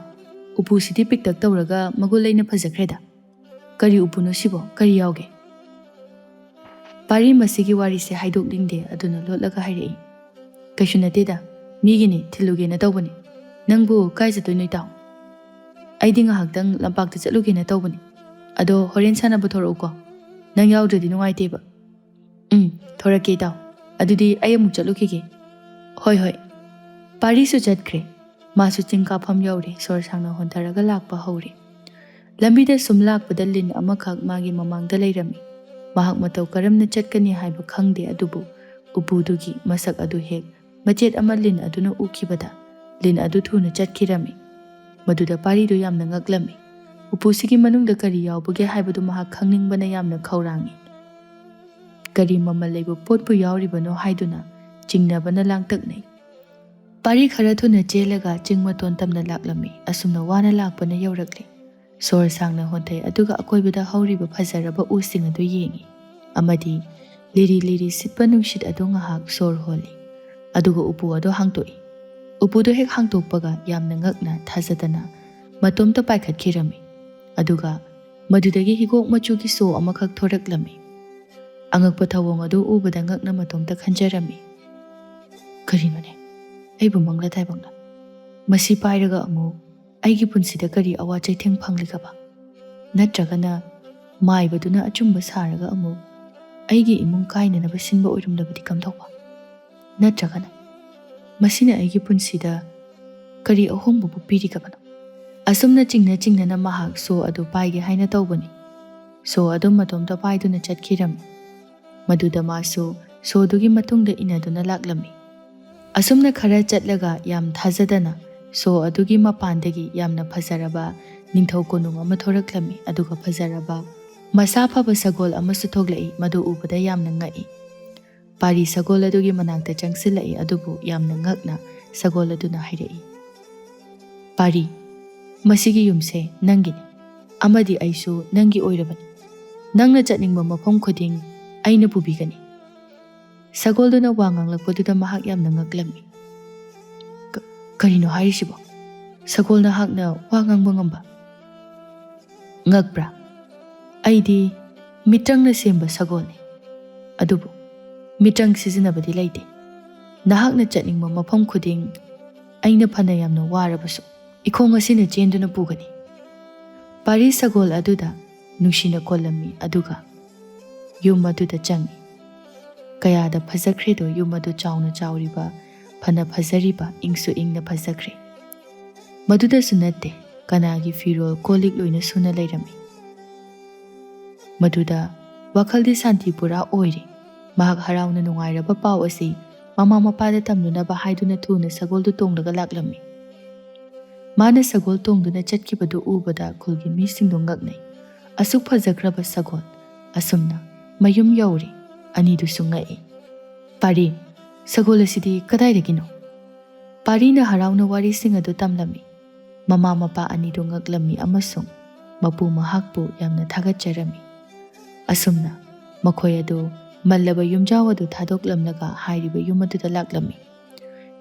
ꯎꯄꯨꯁꯤꯗꯤ ꯄꯤꯛꯇꯛ ꯇꯧꯔꯒ ꯃꯒꯨꯟ ꯂꯩꯅ ꯐꯖꯈ꯭ꯔꯦꯗ꯫ ꯀꯔꯤ ꯎꯄꯨꯅꯣ ꯁꯤꯕꯣ? ꯀꯔꯤ ꯌꯥꯎꯒꯦ?" ꯄꯥꯔꯤ ꯃꯁꯤꯒꯤ ꯋꯥꯔꯤꯁꯦ ꯍꯥꯏꯗꯣꯛꯅꯤꯡꯗꯦ, ꯑꯗꯨꯅ ꯂꯣꯠꯂꯒ ꯍꯥꯏꯔꯛꯏ, "ꯀꯩꯁꯨ ꯅꯠꯇꯦꯗ, ꯃꯤꯒꯤꯅꯤ, ꯊꯤꯜꯂꯨꯒꯦꯅ ꯇꯧꯕꯅꯤ꯫ ꯅꯪꯕꯨ ꯀꯥꯏ ꯆꯠꯇꯣꯏꯅꯣ, ꯏꯇꯥꯎ?" "ꯑꯩꯗꯤ ꯉꯥꯏꯍꯥꯛꯇꯪ ꯂꯝꯄꯥꯛꯇ ꯆꯠꯂꯨꯒꯦꯅ ꯇꯧꯕꯅꯤ꯫ ꯑꯗꯣ ꯍꯣꯔꯦꯟ ꯁꯥꯟꯅꯕ ꯊꯣꯔꯛꯎꯀꯣ꯫ ꯅꯪ ꯌꯥꯎꯗ꯭ꯔꯗꯤ ꯅꯨꯡꯉꯥꯏꯇꯦꯕ꯫" "ꯎꯝ, ꯊꯣꯔꯛꯀꯦ, ꯏꯇꯥꯎ꯫ ꯑꯗꯨꯗꯤ ꯑꯩ ꯑꯃꯨꯛ ꯆꯠꯂꯨꯈꯤꯒꯦ꯫" "ꯍꯣꯏ, ꯍꯣꯏ꯫" ꯄꯥꯔꯤꯁꯨ ꯆꯠꯈ꯭ꯔꯦ꯫ ꯃꯥꯁꯨ ꯆꯤꯡ ꯀꯥꯐꯝ ꯌꯧꯔꯦ꯫ ꯁꯣꯔ ꯁꯥꯡꯅ ꯍꯣꯟꯊꯔꯒ ꯂꯥꯛꯄ ꯍꯧꯔꯦ꯫ ꯂꯝꯕꯤꯗ ꯁꯨꯝ ꯂꯥꯛꯄꯗ ꯂꯤꯟ ꯑꯃꯈꯛ ꯃꯥꯒꯤ ꯃꯃꯥꯡꯗ ꯂꯩꯔꯝꯃꯤ꯫ ꯃꯍꯥꯛ ꯃꯇꯧ ꯀꯔꯝꯅ ꯆꯠꯀꯅꯤ ꯍꯥꯏꯕ ꯈꯪꯗꯦ, ꯑꯗꯨꯕꯨ ꯎꯄꯨꯗꯨꯒꯤ ꯃꯁꯛ ꯑꯗꯨ ꯍꯦꯛ ꯃꯆꯦꯠ ꯑꯃ ꯂꯤꯟ ꯑꯗꯨꯅ ꯎꯈꯤꯕꯗ ꯂꯤꯟ ꯑꯗꯨ ꯊꯨꯅ ꯆꯠꯈꯤꯔꯝꯃꯤ꯫ ꯃꯗꯨꯗ ꯄꯥꯔꯤꯗꯨ ꯌꯥꯝꯅ ꯉꯛꯂꯝꯃꯤ꯫ ꯎꯄꯨꯁꯤꯒꯤ ꯃꯅꯨꯡꯗ ꯀꯔꯤ ꯌꯥꯎꯕꯒꯦ ꯍꯥꯏꯕꯗꯨ ꯃꯍꯥꯛ ꯈꯪꯅꯤꯡꯕꯅ ꯌꯥꯝꯅ ꯈꯧꯔꯥꯡꯏ꯫ ꯀꯔꯤ ꯃꯃꯜ ꯂꯩꯕ ꯄꯣꯠꯄꯨ ꯌꯥꯎꯔꯤꯕꯅꯣ ꯍꯥꯏꯗꯨꯅ ꯆꯤꯡꯅꯕꯅ ꯂꯥꯡꯇꯛꯅꯩ꯫ ꯄꯥꯔꯤ ꯈꯔ ꯊꯨꯅ ꯆꯦꯜꯂꯒ ꯆꯤꯡ ꯃꯇꯣꯟ ꯇꯝꯅ ꯂꯥꯛꯂꯝꯃꯤ꯫ ꯑꯁꯨꯝꯅ ꯋꯥꯅ ꯂꯥꯛꯄꯅ ꯌꯧꯔꯛꯂꯤ꯫ ꯁꯣꯔ ꯁꯥꯡꯅ ꯍꯣꯟꯊꯩ, ꯑꯗꯨꯒ ꯑꯀꯣꯏꯕꯗ ꯍꯧꯔꯤꯕ ꯐꯖꯔꯕ ꯎꯁꯤꯡ ꯑꯗꯨ ꯌꯦꯡꯏ, ꯑꯃꯗꯤ ꯂꯤꯔꯤ ꯂꯤꯔꯤ ꯁꯤꯠꯄ ꯅꯨꯡꯁꯤꯠ ꯑꯗꯨ ꯉꯥꯏꯍꯥꯛ ꯁꯣꯔ ꯍꯣꯜꯂꯤ꯫ ꯑꯗꯨꯒ ꯎꯄꯨ ꯑꯗꯨ ꯍꯥꯡꯗꯣꯛꯏ꯫ ꯎꯄꯨꯗꯨ ꯍꯦꯛ ꯍꯥꯡꯗꯣꯛꯄꯒ ꯌꯥꯝꯅ ꯉꯛꯅ ꯊꯥꯖꯗꯅ ꯃꯇꯣꯝꯇ ꯄꯥꯏꯈꯠꯈꯤꯔꯝꯃꯤ꯫ ꯑꯗꯨꯒ ꯃꯗꯨꯗꯒꯤ ꯍꯤꯒꯣꯛ ꯃꯆꯨꯒꯤ ꯁꯣ ꯑꯃꯈꯛ ꯊꯣꯔꯛꯂꯝꯃꯤ꯫ ꯑꯉꯛꯄ ꯊꯧꯑꯣꯡ ꯑꯗꯨ ꯎꯕꯗ ꯉꯛꯅ ꯃꯇꯣꯝꯇ ꯈꯟꯖꯔꯝꯃꯤ, "ꯀꯔꯤꯅꯣꯅꯦ? ꯑꯩꯕꯨ ꯃꯪꯂ ꯇꯥꯏꯕꯪꯂ? ꯃꯁꯤ ꯄꯥꯏꯔꯒ ꯑꯃꯨꯛ ꯑꯩꯒꯤ ꯄꯨꯟꯁꯤꯗ ꯀꯔꯤ ꯑꯋꯥ ꯆꯩꯊꯦꯡ ꯐꯪꯂꯤꯒꯕ? ꯅꯠꯇ꯭ꯔꯒꯅ ꯃꯥꯏꯕꯗꯨꯅ ꯑꯆꯨꯝꯕ ꯁꯥꯔꯒ ꯑꯃꯨꯛ ꯑꯩꯒꯤ ꯏꯃꯨꯡ ꯀꯥꯏꯅꯅꯕ ꯁꯤꯟꯕ ꯑꯣꯏꯔꯝꯂꯕꯗꯤ ꯀꯝꯗꯧꯕ? ꯅꯠꯇ꯭ꯔꯒꯅ ꯃꯁꯤꯅ ꯑꯩꯒꯤ ꯄꯨꯟꯁꯤꯗ ꯀꯔꯤ ꯑꯍꯣꯡꯕꯕꯨ ꯄꯤꯔꯤꯒꯕꯅꯣ?" ꯑꯁꯨꯝꯅ ꯆꯤꯡꯅ ꯆꯤꯡꯅꯅ ꯃꯍꯥꯛ ꯁꯣ ꯑꯗꯨ ꯄꯥꯏꯒꯦ ꯍꯥꯏꯅ ꯇꯧꯕꯅꯤ꯫ ꯁꯣ ꯑꯗꯨ ꯃꯇꯣꯝꯇ ꯄꯥꯏꯗꯨꯅ ꯆꯠꯈꯤꯔꯝꯃꯤ꯫ ꯃꯗꯨꯗ ꯃꯥꯁꯨ ꯁꯣꯗꯨꯒꯤ ꯃꯇꯨꯡꯗ ꯏꯟꯅꯗꯨꯅ ꯂꯥꯛꯂꯝꯃꯤ꯫ ꯑꯁꯨꯝꯅ ꯈꯔ ꯆꯠꯂꯒ ꯌꯥꯝ ꯊꯥꯖꯗꯅ ꯁꯣ ꯑꯗꯨꯒꯤ ꯃꯄꯥꯟꯗꯒꯤ ꯌꯥꯝꯅ ꯐꯖꯔꯕ ꯅꯤꯡꯊꯧ ꯀꯣꯅꯨꯡ ꯑꯃ ꯊꯣꯔꯛꯂꯝꯃꯤ꯫ ꯑꯗꯨꯒ ꯐꯖꯔꯕ ꯃꯁꯥ ꯐꯕ ꯁꯒꯣꯜ ꯑꯃꯁꯨ ꯊꯣꯛꯂꯛꯏ꯫ ꯃꯗꯨ ꯎꯕꯗ ꯌꯥꯝꯅ ꯉꯛꯏ꯫ ꯄꯥꯔꯤ ꯁꯒꯣꯜ ꯑꯗꯨꯒꯤ ꯃꯅꯥꯛꯇ ꯆꯪꯁꯤꯜꯂꯛꯏ, ꯑꯗꯨꯕꯨ ꯌꯥꯝꯅ ꯉꯛꯅ ꯁꯒꯣꯜ ꯑꯗꯨꯅ ꯍꯥꯏꯔꯛꯏ, "ꯄꯥꯔꯤ, ꯃꯁꯤꯒꯤ ꯌꯨꯝꯁꯦ ꯅꯪꯒꯤꯅꯤ, ꯑꯃꯗꯤ ꯑꯩꯁꯨ ꯅꯪꯒꯤ ꯑꯣꯏꯔꯕꯅꯤ꯫ ꯅꯪꯅ ꯆꯠꯅꯤꯡꯕ ꯃꯐꯝ ꯈꯨꯗꯤꯡ ꯑꯩꯅ ꯄꯨꯕꯤꯒꯅꯤ꯫" ꯁꯒꯣꯜꯗꯨꯅ ꯋꯥ ꯉꯥꯡꯂꯛꯄꯗꯨꯗ ꯃꯍꯥꯛ ꯌꯥꯝꯅ ꯉꯛꯂꯝꯃꯤ꯫ "ꯀ-, ꯀꯔꯤꯅꯣ ꯍꯥꯏꯔꯤꯁꯤꯕꯣ? ꯁꯒꯣꯜ ꯅꯍꯥꯛꯅ ꯋꯥ ꯉꯥꯡꯕ ꯉꯝꯕ? ꯉꯛꯄ꯭ꯔꯥ? ꯑꯩꯗꯤ ꯃꯤꯇ꯭ꯔꯪꯅ ꯁꯦꯝꯕ ꯁꯒꯣꯜꯅꯤ꯫ ꯑꯗꯨꯕꯨ ꯃꯤꯇ꯭ꯔꯪ ꯁꯤꯖꯤꯟꯅꯕꯗꯤ ꯂꯩꯇꯦ꯫ ꯅꯍꯥꯛꯅ ꯆꯠꯅꯤꯡꯕ ꯃꯐꯝ ꯈꯨꯗꯤꯡ ꯑꯩꯅ ꯐꯅ ꯌꯥꯝꯅ ꯋꯥꯔꯕꯁꯨ ꯏꯈꯣꯡ ꯑꯁꯤꯅ ꯆꯦꯟꯗꯨꯅ ꯄꯨꯒꯅꯤ꯫" ꯄꯥꯔꯤ ꯁꯒꯣꯜ ꯑꯗꯨꯗ ꯅꯨꯡꯁꯤꯅ ꯀꯣꯜꯂꯝꯃꯤ, ꯑꯗꯨꯒ ꯌꯨꯝ ꯑꯗꯨꯗ ꯆꯪꯉꯤ꯫ ꯀꯌꯥꯗ ꯐꯖꯈ꯭ꯔꯦꯗꯣ ꯌꯨꯝ ꯑꯗꯨ ꯆꯥꯎꯅ ꯆꯥꯎꯔꯤꯕ, ꯐꯅ ꯐꯖꯔꯤꯕ, ꯏꯪꯁꯨ ꯏꯪꯅ ꯐꯖꯈ꯭ꯔꯦ꯫ ꯃꯗꯨꯗꯁꯨ ꯅꯠꯇꯦ, ꯀꯅꯥꯒꯤ ꯐꯤꯔꯣꯜ ꯀꯣꯜ ꯂꯤꯛ ꯂꯣꯏꯅ ꯁꯨꯅ ꯂꯩꯔꯝꯃꯤ꯫ ꯃꯗꯨꯗ ꯋꯥꯈꯜꯗꯤ ꯁꯥꯟꯇꯤ ꯄꯨꯔꯥ ꯑꯣꯏꯔꯤ꯫ ꯃꯍꯥꯛ ꯍꯔꯥꯎꯅ ꯅꯨꯡꯉꯥꯏꯔꯕ ꯄꯥꯎ ꯑꯁꯤ ꯃꯃꯥ ꯃꯄꯥꯗ ꯇꯝꯂꯨꯅꯕ ꯍꯥꯏꯗꯨꯅ ꯊꯨꯅ ꯁꯒꯣꯜꯗꯨ ꯇꯣꯡꯂꯒ ꯂꯥꯛꯂꯝꯃꯤ꯫ ꯃꯥꯅ ꯁꯒꯣꯜ ꯇꯣꯡꯗꯨꯅ ꯆꯠꯈꯤꯕꯗꯨ ꯎꯕꯗ ꯈꯨꯜꯒꯤ ꯃꯤꯁꯤꯡꯗꯨ ꯉꯛꯅꯩ꯫ ꯑꯁꯨꯛ ꯐꯖꯈ꯭ꯔꯕ ꯁꯒꯣꯜ ꯑꯁꯨꯝꯅ ꯃꯌꯨꯝ ꯌꯧꯔꯦ꯫ ꯑꯅꯤꯗꯨꯁꯨ ꯉꯛꯏ꯫ "ꯄꯥꯔꯤ, ꯁꯒꯣꯜ ꯑꯁꯤꯗꯤ ꯀꯗꯥꯏꯗꯒꯤꯅꯣ?" ꯄꯥꯔꯤꯅ ꯍꯔꯥꯎꯅ ꯋꯥꯔꯤꯁꯤꯡ ꯑꯗꯨ ꯇꯝꯂꯝꯃꯤ꯫ ꯃꯃꯥ ꯃꯄꯥ ꯑꯅꯤꯗꯨ ꯉꯛꯂꯝꯃꯤ ꯑꯃꯁꯨꯡ ꯃꯄꯨ ꯃꯍꯥꯛꯄꯨ ꯌꯥꯝꯅ ꯊꯥꯒꯠꯆꯔꯝꯃꯤ꯫ ꯑꯁꯨꯝꯅ ꯃꯈꯣꯏ ꯑꯗꯨ ꯃꯜꯂꯕ ꯌꯨꯝꯖꯥꯎ ꯑꯗꯨ ꯊꯥꯗꯣꯛꯂꯝꯂꯒ ꯍꯥꯏꯔꯤꯕ ꯌꯨꯝ ꯑꯗꯨꯗ ꯂꯥꯛꯂꯝꯃꯤ꯫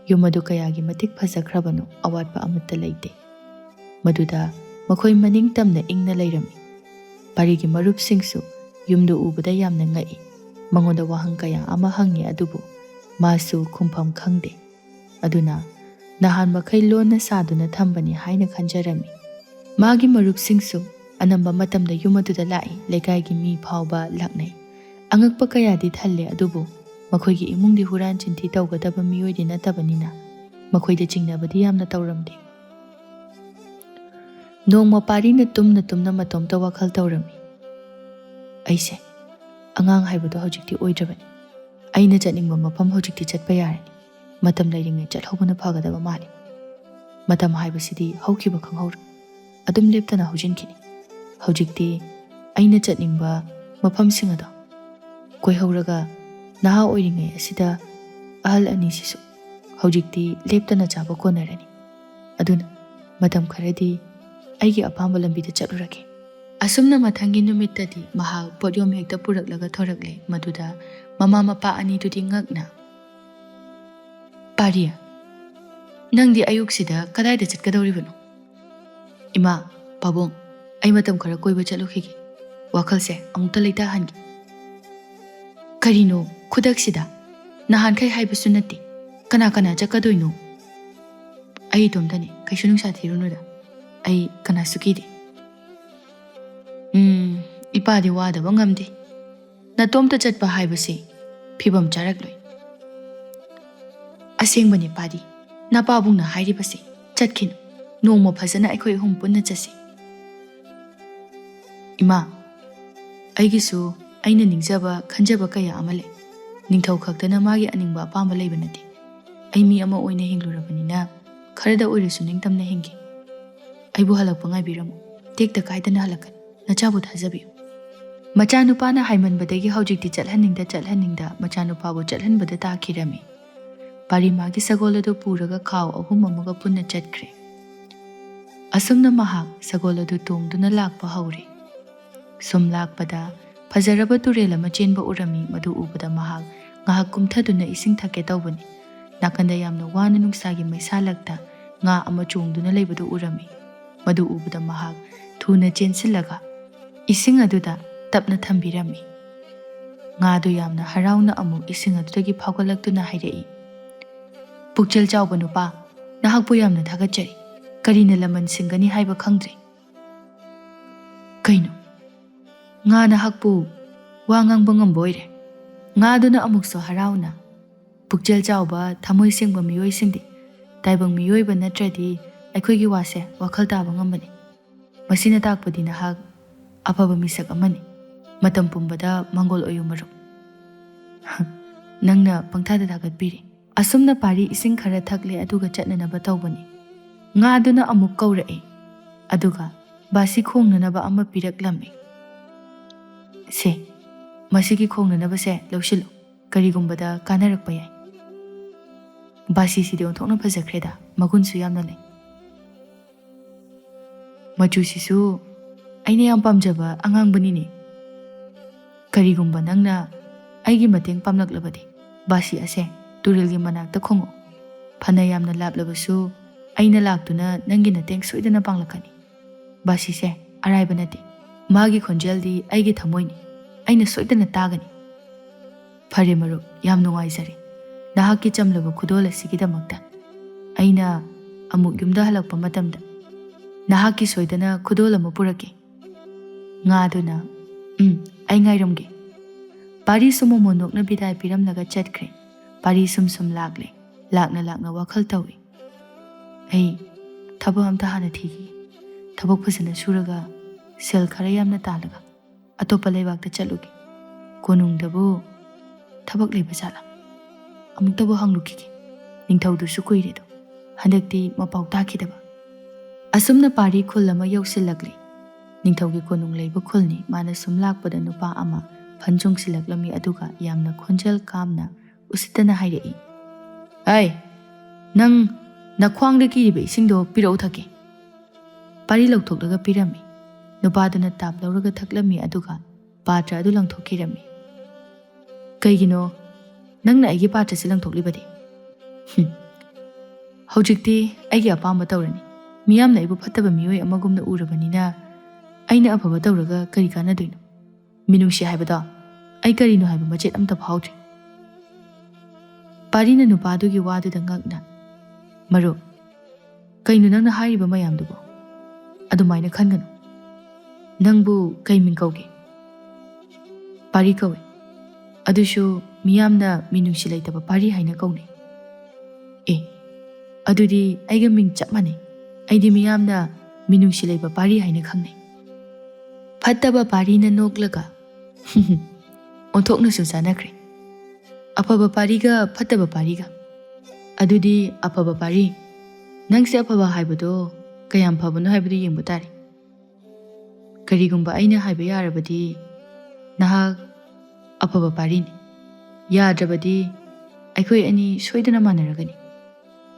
ꯌꯨꯝ ꯑꯗꯨ ꯀꯌꯥꯒꯤ ꯃꯇꯤꯛ ꯐꯖꯈ꯭ꯔꯕꯅꯣ, ꯑꯋꯥꯠꯄ ꯑꯃꯠꯇ ꯂꯩꯇꯦ꯫ ꯃꯗꯨꯗ ꯃꯈꯣꯏ ꯃꯅꯤꯡ ꯇꯝꯅ ꯏꯪꯅ ꯂꯩꯔꯝꯃꯤ꯫ ꯄꯥꯔꯤꯒꯤ ꯃꯔꯨꯞꯁꯤꯡꯁꯨ ꯌꯨꯝꯗꯨ ꯎꯕꯗ ꯌꯥꯝꯅ ꯉꯛꯏ꯫ ꯃꯉꯣꯟꯗ ꯋꯥꯍꯪ ꯀꯌꯥ ꯑꯃ ꯍꯪꯉꯤ, ꯑꯗꯨꯕꯨ ꯃꯥꯁꯨ ꯈꯨꯝꯐꯝ ꯈꯪꯗꯦ꯫ ꯑꯗꯨꯅ ꯅꯍꯥꯟ ꯃꯈꯩ ꯂꯣꯟꯅ ꯁꯥꯗꯨꯅ ꯊꯝꯕꯅꯤ ꯍꯥꯏꯅ ꯈꯟꯖꯔꯝꯃꯤ꯫ ꯃꯥꯒꯤ ꯃꯔꯨꯞꯁꯤꯡꯁꯨ ꯑꯅꯝꯕ ꯃꯇꯝꯗ ꯌꯨꯝ ꯑꯗꯨꯗ ꯂꯥꯛꯏ, ꯂꯩꯀꯥꯏꯒꯤ ꯃꯤ ꯐꯥꯎꯕ ꯂꯥꯛꯅꯩ꯫ ꯑꯉꯛꯄ ꯀꯌꯥꯗꯤ ꯊꯜꯂꯦ, ꯑꯗꯨꯕꯨ ꯃꯈꯣꯏꯒꯤ ꯏꯃꯨꯡꯗꯤ ꯍꯨꯔꯥꯟ ꯆꯤꯟꯊꯤ ꯇꯧꯒꯗꯕ ꯃꯤꯑꯣꯏꯗꯤ ꯅꯠꯇꯕꯅꯤꯅ ꯃꯈꯣꯏꯗ ꯆꯤꯡꯅꯕꯗꯤ ꯌꯥꯝꯅ ꯇꯧꯔꯝꯗꯦ꯫ ꯅꯣꯡꯃ ꯄꯥꯔꯤꯅ ꯇꯨꯝꯅ ꯇꯨꯝꯅ ꯃꯇꯣꯝꯇ ꯋꯥꯈꯜ ꯇꯧꯔꯝꯃꯤ꯫ "ꯑꯩꯁꯦ ꯑꯉꯥꯡ ꯍꯥꯏꯕꯗꯣ ꯍꯧꯖꯤꯛꯇꯤ ꯑꯣꯏꯗ꯭ꯔꯕꯅꯤ꯫ ꯑꯩꯅ ꯆꯠꯅꯤꯡꯕ ꯃꯐꯝ ꯍꯧꯖꯤꯛꯇꯤ ꯆꯠꯄ ꯌꯥꯔꯅꯤ꯫ ꯃꯇꯝ ꯂꯩꯔꯤꯉꯩ ꯆꯠꯍꯧꯕꯅ ꯐꯒꯗꯕ ꯃꯥꯜꯂꯤ꯫ ꯃꯇꯝ ꯍꯥꯏꯕꯁꯤꯗꯤ ꯍꯧꯈꯤꯕ ꯈꯪꯍꯧꯔꯣꯏ꯫ ꯑꯗꯨꯝ ꯂꯦꯞꯇꯅ ꯍꯧꯖꯤꯟꯈꯤꯅꯤ꯫ ꯍꯧꯖꯤꯛꯇꯤ ꯑꯩꯅ ꯆꯠꯅꯤꯡꯕ ꯃꯐꯝꯁꯤꯡ ꯑꯗꯣ ꯀꯣꯏꯍꯧꯔꯒ ꯅꯍꯥ ꯑꯣꯏꯔꯤꯉꯩ ꯑꯁꯤꯗ ꯑꯍꯜ ꯑꯅꯤꯁꯤꯁꯨ ꯍꯧꯖꯤꯛꯇꯤ ꯂꯦꯞꯇꯅ ꯆꯥꯕ ꯀꯣꯟꯅꯔꯅꯤ꯫ ꯑꯗꯨꯅ ꯃꯇꯝ ꯈꯔꯗꯤ ꯑꯩꯒꯤ ꯑꯄꯥꯝꯕ ꯂꯝꯕꯤꯗ ꯆꯠꯂꯨꯔꯒꯦ꯫" ꯑꯁꯨꯝꯅ ꯃꯊꯪꯒꯤ ꯅꯨꯃꯤꯠꯇꯗꯤ ꯃꯍꯥꯛ ꯄꯣꯠꯌꯣꯝ ꯍꯦꯛꯇ ꯄꯨꯔꯛꯂꯒ ꯊꯣꯔꯛꯂꯦ꯫ ꯃꯗꯨꯗ ꯃꯃꯥ ꯃꯄꯥ ꯑꯅꯤꯗꯨꯗꯤ ꯉꯛꯅ, "ꯄꯥꯔꯤ, ꯅꯪꯗꯤ ꯑꯌꯨꯛꯁꯤꯗ ꯀꯗꯥꯏꯗ ꯆꯠꯀꯗꯧꯔꯤꯕꯅꯣ?" "ꯏꯃꯥ, ꯄꯥꯕꯨꯡ, ꯑꯩ ꯃꯇꯝ ꯈꯔ ꯀꯣꯏꯕ ꯆꯠꯂꯨꯈꯤꯒꯦ꯫ ꯋꯥꯈꯜꯁꯦ ꯑꯃꯨꯛꯇ ꯂꯩꯇꯥꯍꯟꯒꯦ꯫" "ꯀꯔꯤꯅꯣ ꯈꯨꯗꯛꯁꯤꯗ? ꯅꯍꯥꯟꯈꯩ ꯍꯥꯏꯕꯁꯨ ꯅꯠꯇꯦ꯫ ꯀꯅꯥ ꯀꯅꯥ ꯆꯠꯀꯗꯣꯏꯅꯣ?" "ꯑꯩ ꯏꯇꯣꯝꯇꯅꯤ, ꯀꯩꯁꯨ ꯅꯨꯡꯁꯥ ꯊꯤꯔꯨꯅꯨꯗ꯫ ꯑꯩ ꯀꯅꯥꯁꯨ ꯀꯤꯗꯦ꯫" "ꯎꯝ, ꯏꯄꯥꯗꯤ ꯋꯥꯗꯕ ꯉꯝꯗꯦ꯫ ꯅꯇꯣꯝꯇ ꯆꯠꯄ ꯍꯥꯏꯕꯁꯤ ꯐꯤꯕꯝ ꯆꯥꯔꯛꯂꯣꯏ꯫" "ꯑꯁꯦꯡꯕꯅꯦ ꯄꯥꯔꯤ, ꯅꯄꯥꯕꯨꯡꯅ ꯍꯥꯏꯔꯤꯕꯁꯦ, ꯆꯠꯈꯤꯅꯨ꯫ ꯅꯣꯡꯃ ꯐꯖꯅ ꯑꯩꯈꯣꯏ ꯑꯍꯨꯝ ꯄꯨꯟꯅ ꯆꯠꯁꯤ꯫ ꯏꯃꯥ, ꯑꯩꯒꯤꯁꯨ ꯑꯩꯅ ꯅꯤꯡꯖꯕ ꯈꯟꯖꯕ ꯀꯌꯥ ꯑꯃ ꯂꯩ꯫ ꯅꯤꯡꯊꯧ ꯈꯛꯇꯅ ꯃꯥꯒꯤ ꯑꯅꯤꯡꯕ ꯑꯄꯥꯝꯕ ꯂꯩꯕ ꯅꯠꯇꯦ꯫ ꯑꯩ ꯃꯤ ꯑꯃ ꯑꯣꯏꯅ ꯍꯤꯡꯂꯨꯔꯕꯅꯤꯅ ꯈꯔꯗ ꯑꯣꯏꯔꯁꯨ ꯅꯤꯡꯇꯝꯅ ꯍꯤꯡꯒꯦ꯫ ꯑꯩꯕꯨ ꯍꯜꯂꯛꯄ ꯉꯥꯏꯕꯤꯔꯝꯃꯨ꯫ ꯇꯦꯛꯇ ꯀꯥꯏꯗꯅ ꯍꯜꯂꯛꯀꯅꯤ꯫ ꯅꯆꯥꯕꯨ ꯊꯥꯖꯕꯤꯌꯨ꯫ ꯃꯆꯥꯅꯨꯄꯥꯅ ꯍꯥꯏꯃꯟꯕꯗꯒꯤ ꯍꯧꯖꯤꯛꯇꯤ ꯆꯠꯍꯟꯅꯤꯡꯗ ꯆꯠꯍꯟꯅꯤꯡꯗ ꯃꯆꯥꯅꯨꯄꯥꯕꯨ ꯆꯠꯍꯟꯕꯗ ꯇꯥꯈꯤꯔꯝꯃꯤ꯫ ꯄꯥꯔꯤ ꯃꯥꯒꯤ ꯁꯒꯣꯜ ꯑꯗꯨ ꯄꯨꯔꯒ ꯈꯥꯎ ꯑꯍꯨꯝ ꯑꯃꯒ ꯄꯨꯟꯅ ꯆꯠꯈ꯭ꯔꯦ꯫ ꯑꯁꯨꯝꯅ ꯃꯍꯥꯛ ꯁꯒꯣꯜ ꯑꯗꯨ ꯇꯣꯡꯗꯨꯅ ꯂꯥꯛꯄ ꯍꯧꯔꯦ꯫ ꯁꯨꯝ ꯂꯥꯛꯄꯗ ꯐꯖꯔꯕ ꯇꯨꯔꯦꯜ ꯑꯃ ꯆꯦꯟꯕ ꯎꯔꯝꯃꯤ꯫ ꯃꯗꯨ ꯎꯕꯗ ꯃꯍꯥꯛ ꯉꯥꯏꯍꯥꯛ ꯀꯨꯝꯊꯗꯨꯅ ꯏꯁꯤꯡ ꯊꯛꯀꯦ ꯇꯧꯕꯅꯤ꯫ ꯅꯥꯀꯟꯗ ꯌꯥꯝꯅ ꯋꯥꯅ ꯅꯨꯡꯁꯥꯒꯤ ꯃꯩꯁꯥ ꯂꯛꯇ ꯉꯥ ꯑꯃ ꯆꯣꯡꯗꯨꯅ ꯂꯩꯕꯗꯨ ꯎꯔꯝꯃꯤ꯫ ꯃꯗꯨ ꯎꯕꯗ ꯃꯍꯥꯛ ꯊꯨꯅ ꯆꯦꯟꯁꯤꯜꯂꯒ ꯏꯁꯤꯡ ꯑꯗꯨꯗ ꯇꯞꯅ ꯊꯝꯕꯤꯔꯝꯃꯤ꯫ ꯉꯥꯗꯨ ꯌꯥꯝꯅ ꯍꯔꯥꯎꯅ ꯑꯃꯨꯛ ꯏꯁꯤꯡ ꯑꯗꯨꯗꯒꯤ ꯐꯥꯎꯒꯠꯂꯛꯇꯨꯅ ꯍꯥꯏꯔꯛꯏ, "ꯄꯨꯛꯆꯦꯜ ꯆꯥꯎꯕ ꯅꯨꯄꯥ, ꯅꯍꯥꯛꯄꯨ ꯌꯥꯝꯅ ꯊꯥꯒꯠꯆꯔꯤ꯫ ꯀꯔꯤꯅ ꯂꯃꯟ ꯁꯤꯡꯒꯅꯤ ꯍꯥꯏꯕ ꯈꯪꯗ꯭ꯔꯦ꯫" "ꯀꯩꯅꯣ? ꯉꯥ ꯅꯍꯥꯛꯄꯨ ꯋꯥ ꯉꯥꯡꯕ ꯉꯝꯕ ꯑꯣꯏꯔꯦ?" ꯉꯥꯗꯨꯅ ꯑꯃꯨꯛꯁꯨ ꯍꯔꯥꯎꯅ, "ꯄꯨꯛꯆꯦꯜ ꯆꯥꯎꯕ, ꯊꯃꯣꯏ ꯁꯦꯡꯕ ꯃꯤꯑꯣꯏꯁꯤꯡꯗꯤ ꯇꯥꯏꯕꯪ ꯃꯤꯑꯣꯏꯕ ꯅꯠꯇ꯭ꯔꯗꯤ ꯑꯩꯈꯣꯏꯒꯤ ꯋꯥꯁꯦ ꯋꯥꯈꯜ ꯇꯥꯕ ꯉꯝꯕꯅꯤ꯫ ꯃꯁꯤꯅ ꯇꯥꯛꯄꯗꯤ ꯅꯍꯥꯛ ꯑꯐꯕ ꯃꯤꯁꯛ ꯑꯃꯅꯤ꯫ ꯃꯇꯝ ꯄꯨꯝꯕꯗ ꯃꯪꯒꯣꯜ ꯑꯣꯏꯌꯨ ꯃꯔꯨꯞ꯫" "ꯅꯪꯅ ꯄꯪꯊꯥꯗ ꯊꯥꯒꯠꯄꯤꯔꯤ꯫" ꯑꯁꯨꯝꯅ ꯄꯥꯔꯤ ꯏꯁꯤꯡ ꯈꯔ ꯊꯛꯂꯦ, ꯑꯗꯨꯒ ꯆꯠꯅꯅꯕ ꯇꯧꯕꯅꯤ꯫ ꯉꯥꯗꯨꯅ ꯑꯃꯨꯛ ꯀꯧꯔꯛꯏ, ꯑꯗꯨꯒ ꯕꯥꯁꯤ ꯈꯣꯡꯅꯅꯕ ꯑꯃ ꯄꯤꯔꯛꯂꯝꯃꯤ꯫ "ꯁꯦ, ꯃꯁꯤꯒꯤ ꯈꯣꯡꯅꯅꯕꯁꯦ ꯂꯧꯁꯤꯜꯂꯨ, ꯀꯔꯤꯒꯨꯝꯕꯗ ꯀꯥꯟꯅꯔꯛꯄ ꯌꯥꯏ꯫" "ꯕꯥꯁꯤꯁꯤꯗꯤ ꯑꯣꯟꯊꯣꯛꯅ ꯐꯖꯈ꯭ꯔꯦꯗ, ꯃꯒꯨꯟꯁꯨ ꯌꯥꯝꯅ ꯂꯩ꯫ ꯃꯆꯨꯁꯤꯁꯨ ꯑꯩꯅ ꯌꯥꯝ ꯄꯥꯝꯖꯕ ꯑꯉꯥꯡꯕꯅꯤꯅꯦ꯫ ꯀꯔꯤꯒꯨꯝꯕ ꯅꯪꯅ ꯑꯩꯒꯤ ꯃꯇꯦꯡ ꯄꯥꯡꯂꯛꯂꯕꯗꯤ, ꯕꯥꯁꯤ ꯑꯁꯦ ꯇꯨꯔꯦꯜꯒꯤ ꯃꯅꯥꯛꯇ ꯈꯣꯡꯉꯨ꯫ ꯐꯅ ꯌꯥꯝꯅ ꯂꯥꯞꯂꯕꯁꯨ ꯑꯩꯅ ꯂꯥꯛꯇꯨꯅ ꯅꯪꯒꯤ ꯃꯇꯦꯡ ꯁꯣꯏꯗꯅ ꯄꯥꯡꯂꯛꯀꯅꯤ꯫ ꯕꯥꯁꯤꯁꯦ ꯑꯔꯥꯏꯕ ꯅꯠꯇꯦ꯫ ꯃꯥꯒꯤ ꯈꯣꯟꯖꯦꯜꯗꯤ ꯑꯩꯒꯤ ꯊꯃꯣꯏꯅꯤ꯫ ꯑꯩꯅ ꯁꯣꯏꯗꯅ ꯇꯥꯒꯅꯤ꯫" "ꯐꯔꯦ ꯃꯔꯨꯞ, ꯌꯥꯝ ꯅꯨꯡꯉꯥꯏꯖꯔꯦ꯫ ꯅꯍꯥꯛꯀꯤ ꯆꯝꯂꯕ ꯈꯨꯗꯣꯜ ꯑꯁꯤꯒꯤꯗꯃꯛꯇ ꯑꯩꯅ ꯑꯃꯨꯛ ꯌꯨꯝꯗ ꯍꯜꯂꯛꯄ ꯃꯇꯝꯗ ꯅꯍꯥꯛꯀꯤ ꯁꯣꯏꯗꯅ ꯈꯨꯗꯣꯜ ꯑꯃ ꯄꯨꯔꯛꯀꯦ꯫" ꯉꯥꯗꯨꯅ, "ꯎꯝ, ꯑꯩ ꯉꯥꯏꯔꯝꯒꯦ꯫" ꯄꯥꯔꯤꯁꯨ ꯃꯣꯃꯣꯟ ꯅꯣꯛꯅ ꯕꯤꯗꯥꯏ ꯄꯤꯔꯝꯂꯒ ꯆꯠꯈ꯭ꯔꯦ꯫ ꯄꯥꯔꯤ ꯁꯨꯝ ꯁꯨꯝ ꯂꯥꯛꯂꯦ꯫ ꯂꯥꯛꯅ ꯂꯥꯛꯅ ꯋꯥꯈꯜ ꯇꯧꯏ, "ꯑꯩ ꯊꯕꯛ ꯑꯝꯇ ꯍꯥꯟꯅ ꯊꯤꯈꯤꯒꯦ꯫ ꯊꯕꯛ ꯐꯖꯅ ꯁꯨꯔꯒ ꯁꯦꯜ ꯈꯔ ꯌꯥꯝꯅ ꯇꯥꯜꯂꯒ ꯑꯇꯣꯞꯄ ꯂꯩꯕꯥꯛꯇ ꯆꯠꯂꯨꯒꯦ꯫ ꯀꯣꯅꯨꯡꯗꯕꯨ ꯊꯕꯛ ꯂꯩꯕ ꯖꯥꯠꯂꯥ? ꯑꯃꯨꯛꯇꯕꯨ ꯍꯪꯂꯨꯈꯤꯒꯦ꯫ ꯅꯤꯡꯊꯧꯗꯨꯁꯨ ꯀꯨꯏꯔꯦꯗꯣ, ꯍꯟꯗꯛꯇꯤ ꯃꯄꯥꯎ ꯇꯥꯈꯤꯗꯕ꯫ ꯑꯁꯨꯝꯅ ꯄꯥꯔꯤ ꯈꯨꯜ ꯑꯃ ꯌꯧꯁꯤꯜꯂꯛꯂꯤ꯫ ꯅꯤꯡꯊꯧꯒꯤ ꯀꯣꯅꯨꯡ ꯂꯩꯕ ꯈꯨꯜꯅꯤ꯫ ꯃꯥꯅ ꯁꯨꯝ ꯂꯥꯛꯄꯗ ꯅꯨꯄꯥ ꯑꯃ ꯐꯟ ꯆꯣꯡꯁꯤꯜꯂꯛꯂꯝꯃꯤ, ꯑꯗꯨꯒ ꯌꯥꯝꯅ ꯈꯣꯟꯖꯦꯜ ꯀꯥꯝꯅ ꯎꯁꯤꯠꯇꯅ ꯍꯥꯏꯔꯛꯏ, "ꯑꯩ, ꯅꯪ ꯅꯈ꯭ꯋꯥꯡꯗ ꯀꯤꯔꯤꯕ ꯏꯁꯤꯡꯗꯣ ꯄꯤꯔꯛꯎ ꯊꯛꯀꯦ꯫" ꯄꯥꯔꯤ ꯂꯧꯊꯣꯛꯂꯒ ꯄꯤꯔꯝꯃꯤ꯫ ꯅꯨꯄꯥꯗꯨꯅ ꯇꯥꯞ ꯂꯧꯔꯒ ꯊꯛꯂꯝꯃꯤ, ꯑꯗꯨꯒ ꯄꯥꯇ꯭ꯔ ꯑꯗꯨ ꯂꯪꯊꯣꯛꯈꯤꯔꯝꯃꯤ꯫ "ꯀꯩꯒꯤꯅꯣ ꯅꯪꯅ ꯑꯩꯒꯤ ꯄꯥꯇ꯭ꯔꯁꯤ ꯂꯪꯊꯣꯛꯂꯤꯕꯗꯤ?" "ꯍꯨꯝ, ꯍꯧꯖꯤꯛꯇꯤ ꯑꯩꯒꯤ ꯑꯄꯥꯝꯕ ꯇꯧꯔꯅꯤ꯫ ꯃꯤꯌꯥꯝꯅ ꯑꯩꯕꯨ ꯐꯠꯇꯕ ꯃꯤꯑꯣꯏ ꯑꯃꯒꯨꯝꯅ ꯎꯔꯕꯅꯤꯅ ꯑꯩꯅ ꯑꯐꯕ ꯇꯧꯔꯒ ꯀꯔꯤ ꯀꯥꯟꯅꯗꯣꯏꯅꯣ? ꯃꯤꯅꯨꯡꯁꯤ ꯍꯥꯏꯕꯗꯣ ꯑꯩ ꯀꯔꯤꯅꯣ ꯍꯥꯏꯕ ꯃꯆꯦꯠ ꯑꯝꯇ ꯐꯥꯎꯗ꯭ꯔꯤ꯫" ꯄꯥꯔꯤꯅ ꯅꯨꯄꯥꯗꯨꯒꯤ ꯋꯥꯗꯨꯗ ꯉꯛꯅ, "ꯃꯔꯨꯞ, ꯀꯩꯅꯣ ꯅꯪꯅ ꯍꯥꯏꯔꯤꯕ ꯃꯌꯥꯝꯗꯨꯕꯣ? ꯑꯗꯨꯃꯥꯏꯅ ꯈꯟꯒꯅꯨ꯫ ꯅꯪꯕꯨ ꯀꯩ ꯃꯤꯡ ꯀꯧꯒꯦ?" "ꯄꯥꯔꯤ ꯀꯧꯏ꯫ ꯑꯗꯨꯁꯨ ꯃꯤꯌꯥꯝꯅ ꯃꯤꯅꯨꯡꯁꯤ ꯂꯩꯇꯕ ꯄꯥꯔꯤ ꯍꯥꯏꯅ ꯀꯧꯅꯩ꯫" "ꯑꯦ, ꯑꯗꯨꯗꯤ ꯑꯩꯒ ꯃꯤꯡ ꯆꯞ ꯃꯥꯟꯅꯩ꯫ ꯑꯩꯗꯤ ꯃꯤꯌꯥꯝꯅ ꯃꯤꯅꯨꯡꯁꯤ ꯂꯩꯕ ꯄꯥꯔꯤ ꯍꯥꯏꯅ ꯈꯪꯅꯩ꯫" ꯐꯠꯇꯕ ꯄꯥꯔꯤꯅ ꯅꯣꯛꯂꯒ, "ꯑꯣꯟꯊꯣꯛꯅꯁꯨ ꯆꯥꯟꯅꯈ꯭ꯔꯦ꯫ ꯑꯐꯕ ꯄꯥꯔꯤꯒ ꯐꯠꯇꯕ ꯄꯥꯔꯤꯒ꯫ ꯑꯗꯨꯗꯤ ꯑꯐꯕ ꯄꯥꯔꯤ, ꯅꯪꯁꯦ ꯑꯐꯕ ꯍꯥꯏꯕꯗꯣ ꯀꯌꯥꯝ ꯐꯕꯅꯣ ꯍꯥꯏꯕꯗꯨ ꯌꯦꯡꯕ ꯇꯥꯔꯦ꯫ ꯀꯔꯤꯒꯨꯝꯕ ꯑꯩꯅ ꯍꯥꯏꯕ ꯌꯥꯔꯕꯗꯤ ꯅꯍꯥꯛ ꯑꯐꯕ ꯄꯥꯔꯤꯅꯤ꯫ ꯌꯥꯗ꯭ꯔꯕꯗꯤ ꯑꯩꯈꯣꯏ ꯑꯅꯤ ꯁꯣꯏꯗꯅ ꯃꯥꯟꯅꯔꯒꯅꯤ꯫"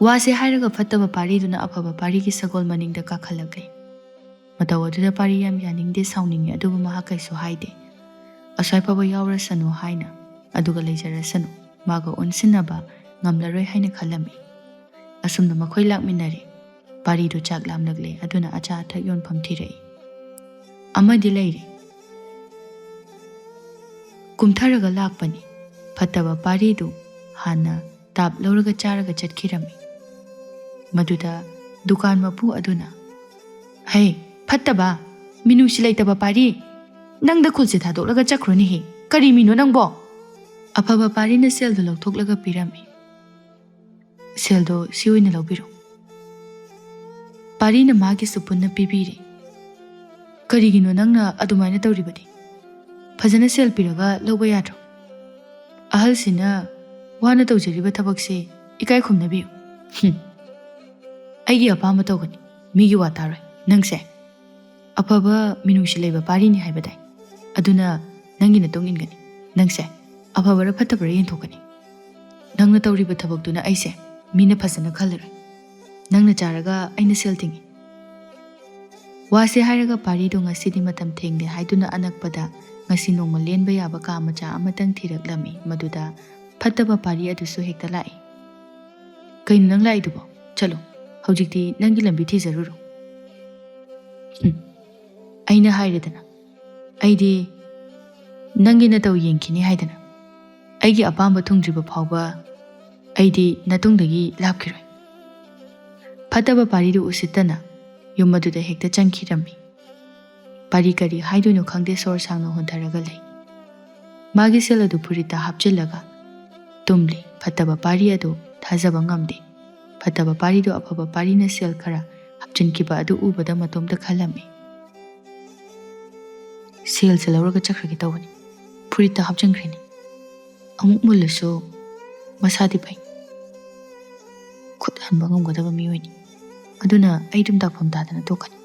ꯋꯥꯁꯦ ꯍꯥꯏꯔꯒ ꯐꯠꯇꯕ ꯄꯥꯔꯤꯗꯨꯅ ꯑꯐꯕ ꯄꯥꯔꯤꯒꯤ ꯁꯒꯣꯜ ꯃꯅꯤꯡꯗ ꯀꯥꯈꯠꯂꯛꯂꯦ꯫ ꯃꯇꯧ ꯑꯗꯨꯗ ꯄꯥꯔꯤ ꯌꯥꯝ ꯌꯥꯅꯤꯡꯗꯦ, ꯁꯥꯎꯅꯤꯡꯉꯤ, ꯑꯗꯨꯕꯨ ꯃꯍꯥꯛ ꯀꯩꯁꯨ ꯍꯥꯏꯗꯦ꯫ ꯑꯁ꯭ꯋꯥꯏ ꯐꯥꯎꯕ ꯌꯥꯎꯔꯁꯅꯨ ꯍꯥꯏꯅ, ꯑꯗꯨꯒ ꯂꯩꯖꯔꯁꯅꯨ, ꯃꯥꯒ ꯑꯣꯟꯁꯤꯟꯅꯕ ꯉꯝꯂꯔꯣꯏ ꯍꯥꯏꯅ ꯈꯜꯂꯝꯃꯤ꯫ ꯑꯁꯨꯝꯅ ꯃꯈꯣꯏ ꯂꯥꯛꯃꯤꯟꯅꯔꯦ꯫ ꯄꯥꯔꯤꯗꯨ ꯆꯥꯛ ꯂꯥꯝꯂꯛꯂꯦ, ꯑꯗꯨꯅ ꯑꯆꯥ ꯑꯊꯛ ꯌꯣꯟꯐꯝ ꯊꯤꯔꯛꯏ꯫ ꯑꯃꯗꯤ ꯂꯩꯔꯦ꯫ ꯀꯨꯝꯊꯔꯒ ꯂꯥꯛꯄꯅꯤ꯫ ꯐꯠꯇꯕ ꯄꯥꯔꯤꯗꯨ ꯍꯥꯟꯅ ꯇꯥꯞ ꯂꯧꯔꯒ ꯆꯥꯔꯒ ꯆꯠꯈꯤꯔꯝꯃꯤ꯫ ꯃꯗꯨꯗ ꯗꯨꯀꯥꯟ ꯃꯄꯨ ꯑꯗꯨꯅ, "ꯍꯩ, ꯐꯠꯇꯕ, ꯃꯤꯅꯨꯡꯁꯤ ꯂꯩꯇꯕ ꯄꯥꯔꯤ, ꯅꯪ ꯗꯈꯨꯜꯁꯦ ꯊꯥꯗꯣꯛꯂꯒ ꯆꯠꯈ꯭ꯔꯣꯅꯦꯍꯦ꯫ ꯀꯔꯤ ꯃꯤꯅꯣ ꯅꯪꯕꯣ?" ꯑꯐꯕ ꯄꯥꯔꯤꯅ ꯁꯦꯜꯗꯨ ꯂꯧꯊꯣꯛꯂꯒ ꯄꯤꯔꯝꯃꯤ꯫ "ꯁꯦꯜꯗꯣ ꯁꯤ ꯑꯣꯏꯅ ꯂꯧꯕꯤꯔꯣ꯫" ꯄꯥꯔꯤꯅ ꯃꯥꯒꯤꯁꯨ ꯄꯨꯟꯅ ꯄꯤꯕꯤꯔꯦ꯫ "ꯀꯔꯤꯒꯤꯅꯣ ꯅꯪꯅ ꯑꯗꯨꯃꯥꯏꯅ ꯇꯧꯔꯤꯕꯗꯤ? ꯐꯖꯅ ꯁꯦꯜ ꯄꯤꯔꯒ ꯂꯧꯕ ꯌꯥꯗ꯭ꯔꯣ? ꯑꯍꯜꯁꯤꯅ ꯋꯥꯅ ꯇꯧꯖꯔꯤꯕ ꯊꯕꯛꯁꯦ ꯏꯀꯥꯏ ꯈꯨꯝꯅꯕꯤꯌꯨ꯫" "ꯍꯨꯝ꯫ ꯑꯩꯒꯤ ꯑꯄꯥꯝꯕ ꯇꯧꯒꯅꯤ꯫ ꯃꯤꯒꯤ ꯋꯥ ꯇꯥꯔꯣꯏ꯫ ꯅꯪꯁꯦ ꯑꯐꯕ ꯃꯤꯅꯨꯡꯁꯤ ꯂꯩꯕ ꯄꯥꯔꯤꯅꯤ ꯍꯥꯏꯕꯗꯥꯏ? ꯑꯗꯨꯅ ꯅꯪꯒꯤ ꯅꯇꯨꯡ ꯏꯟꯒꯅꯤ꯫ ꯅꯪꯁꯦ ꯑꯐꯕꯔ ꯐꯠꯇꯕꯔ ꯌꯦꯡꯊꯣꯛꯀꯅꯤ꯫ ꯅꯪꯅ ꯇꯧꯔꯤꯕ ꯊꯕꯛꯇꯨꯅ ꯑꯩꯁꯦ ꯃꯤꯅ ꯐꯖꯅ ꯈꯜꯂꯔꯣꯏ꯫ ꯅꯪꯅ ꯆꯥꯔꯒ ꯑꯩꯅ ꯁꯦꯜ ꯇꯤꯡꯉꯤ꯫" ꯋꯥꯁꯦ ꯍꯥꯏꯔꯒ ꯄꯥꯔꯤꯗꯣ ꯉꯁꯤꯗꯤ ꯃꯇꯝ ꯊꯦꯡꯂꯦ ꯍꯥꯏꯗꯨꯅ ꯑꯅꯛꯄꯗ ꯉꯁꯤ ꯅꯣꯡꯃ ꯂꯦꯟꯕ ꯌꯥꯕ ꯀꯥ ꯃꯆꯥ ꯑꯃꯇꯪ ꯊꯤꯔꯛꯂꯝꯃꯤ꯫ ꯃꯗꯨꯗ ꯐꯠꯇꯕ ꯄꯥꯔꯤ ꯑꯗꯨꯁꯨ ꯍꯦꯛꯇ ꯂꯥꯛꯏ꯫ "ꯀꯩꯅꯣ ꯅꯪ ꯂꯥꯛꯏꯗꯨꯕꯣ? ꯆꯠꯂꯣ, ꯍꯧꯖꯤꯛꯇꯤ ꯅꯪꯒꯤ ꯂꯝꯕꯤ ꯊꯤꯖꯔꯨꯔꯣ꯫" "ꯍꯨꯝ, ꯑꯩꯅ ꯍꯥꯏꯔꯦꯗꯅ, ꯑꯩꯗꯤ ꯅꯪꯒꯤ ꯅꯇꯧ ꯌꯦꯡꯈꯤꯅꯤ ꯍꯥꯏꯗꯅ꯫ ꯑꯩꯒꯤ ꯑꯄꯥꯝꯕ ꯊꯨꯡꯗ꯭ꯔꯤꯕ ꯐꯥꯎꯕ ꯑꯩꯗꯤ ꯅꯇꯨꯡꯗꯒꯤ ꯂꯥꯞꯈꯤꯔꯣꯏ꯫" ꯐꯠꯇꯕ ꯄꯥꯔꯤꯗꯨ ꯎꯁꯤꯠꯇꯅ ꯌꯨꯝ ꯑꯗꯨꯗ ꯍꯦꯛꯇ ꯆꯪꯈꯤꯔꯝꯃꯤ꯫ ꯄꯥꯔꯤ ꯀꯔꯤ ꯍꯥꯏꯗꯣꯏꯅꯣ ꯈꯪꯗꯦ, ꯁꯣꯔ ꯁꯥꯡꯅ ꯍꯣꯟꯊꯔꯒ ꯂꯩ꯫ ꯃꯥꯒꯤ ꯁꯦꯜ ꯑꯗꯨ ꯐꯨꯔꯤꯠꯇ ꯍꯥꯞꯆꯤꯜꯂꯒ ꯇꯨꯝꯂꯤ꯫ ꯐꯠꯇꯕ ꯄꯥꯔꯤ ꯑꯗꯨ ꯊꯥꯖꯕ ꯉꯝꯗꯦ꯫ ꯐꯠꯇꯕ ꯄꯥꯔꯤꯗꯨ ꯑꯐꯕ ꯄꯥꯔꯤꯅ ꯁꯦꯜ ꯈꯔ ꯍꯥꯞꯆꯤꯟꯈꯤꯕ ꯑꯗꯨ ꯎꯕꯗ ꯃꯇꯣꯝꯇ ꯈꯜꯂꯝꯃꯤ꯫ "ꯁꯦꯜꯁꯦ ꯂꯧꯔꯒ ꯆꯠꯈ꯭ꯔꯒꯦ ꯇꯧꯕꯅꯤ꯫ ꯐꯨꯔꯤꯠꯇ ꯍꯥꯞꯆꯤꯟꯈ꯭ꯔꯦꯅꯦ꯫ ꯑꯃꯨꯛ ꯃꯨꯜꯂꯁꯨ ꯃꯁꯥꯗꯤ ꯐꯩ꯫ ꯈꯨꯠ ꯍꯟꯕ ꯉꯝꯒꯗꯕ ꯃꯤꯑꯣꯏꯅꯤ꯫ ꯑꯗꯨꯅ ꯑꯩ ꯑꯗꯨꯝ ꯗꯥꯛꯐꯝ ꯇꯥꯗꯅ ꯇꯣꯛꯀꯅꯤ꯫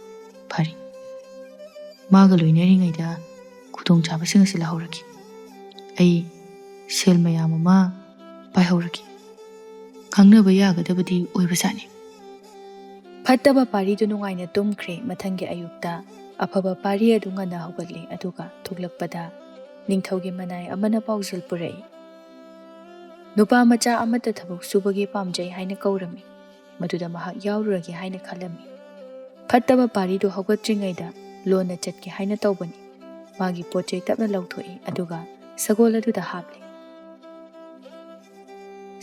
ꯐꯔꯦ꯫ ꯃꯥꯒ ꯂꯣꯏꯅꯔꯤꯉꯩꯗ ꯈꯨꯗꯣꯡꯆꯥꯕꯁꯤꯡ ꯑꯁꯤ ꯂꯧꯍꯧꯔꯒꯦ꯫ ꯑꯩ ꯁꯦꯜ ꯃꯌꯥꯝ ꯑꯃ ꯄꯥꯏꯍꯧꯔꯒꯦ꯫ ꯈꯪꯅꯕ ꯌꯥꯒꯗꯕꯗꯤ ꯑꯣꯏꯕꯖꯥꯠꯅꯤ꯫" ꯐꯠꯇꯕ ꯄꯥꯔꯤꯗꯨ ꯅꯨꯡꯉꯥꯏꯅ ꯇꯨꯝꯈ꯭ꯔꯦ꯫ ꯃꯊꯪꯒꯤ ꯑꯌꯨꯛꯇ ꯑꯐꯕ ꯄꯥꯔꯤ ꯑꯗꯨ ꯉꯟꯅ ꯍꯧꯒꯠꯂꯤ, ꯑꯗꯨꯒ ꯊꯣꯛꯂꯛꯄꯗ ꯅꯤꯡꯊꯧꯒꯤ ꯃꯅꯥꯏ ꯑꯃꯅ ꯄꯥꯎꯖꯦꯜ ꯄꯨꯔꯛꯏ꯫ ꯅꯨꯄꯥ ꯃꯆꯥ ꯑꯃꯠꯇ ꯊꯕꯛ ꯁꯨꯕꯒꯤ ꯄꯥꯝꯖꯩ ꯍꯥꯏꯅ ꯀꯧꯔꯝꯃꯤ꯫ ꯃꯗꯨꯗ ꯃꯍꯥꯛ ꯌꯥꯎꯔꯨꯔꯒꯦ ꯍꯥꯏꯅ ꯈꯜꯂꯝꯃꯤ꯫ ꯐꯠꯇꯕ ꯄꯥꯔꯤꯗꯨ ꯍꯧꯒꯠꯇ꯭ꯔꯤꯉꯩꯗ ꯂꯣꯟꯅ ꯆꯠꯀꯦ ꯍꯥꯏꯅ ꯇꯧꯕꯅꯤ꯫ ꯃꯥꯒꯤ ꯄꯣꯠ ꯆꯩ ꯇꯞꯅ ꯂꯧꯊꯣꯛꯏ, ꯑꯗꯨꯒ ꯁꯒꯣꯜ ꯑꯗꯨꯗ ꯍꯥꯞꯂꯤ꯫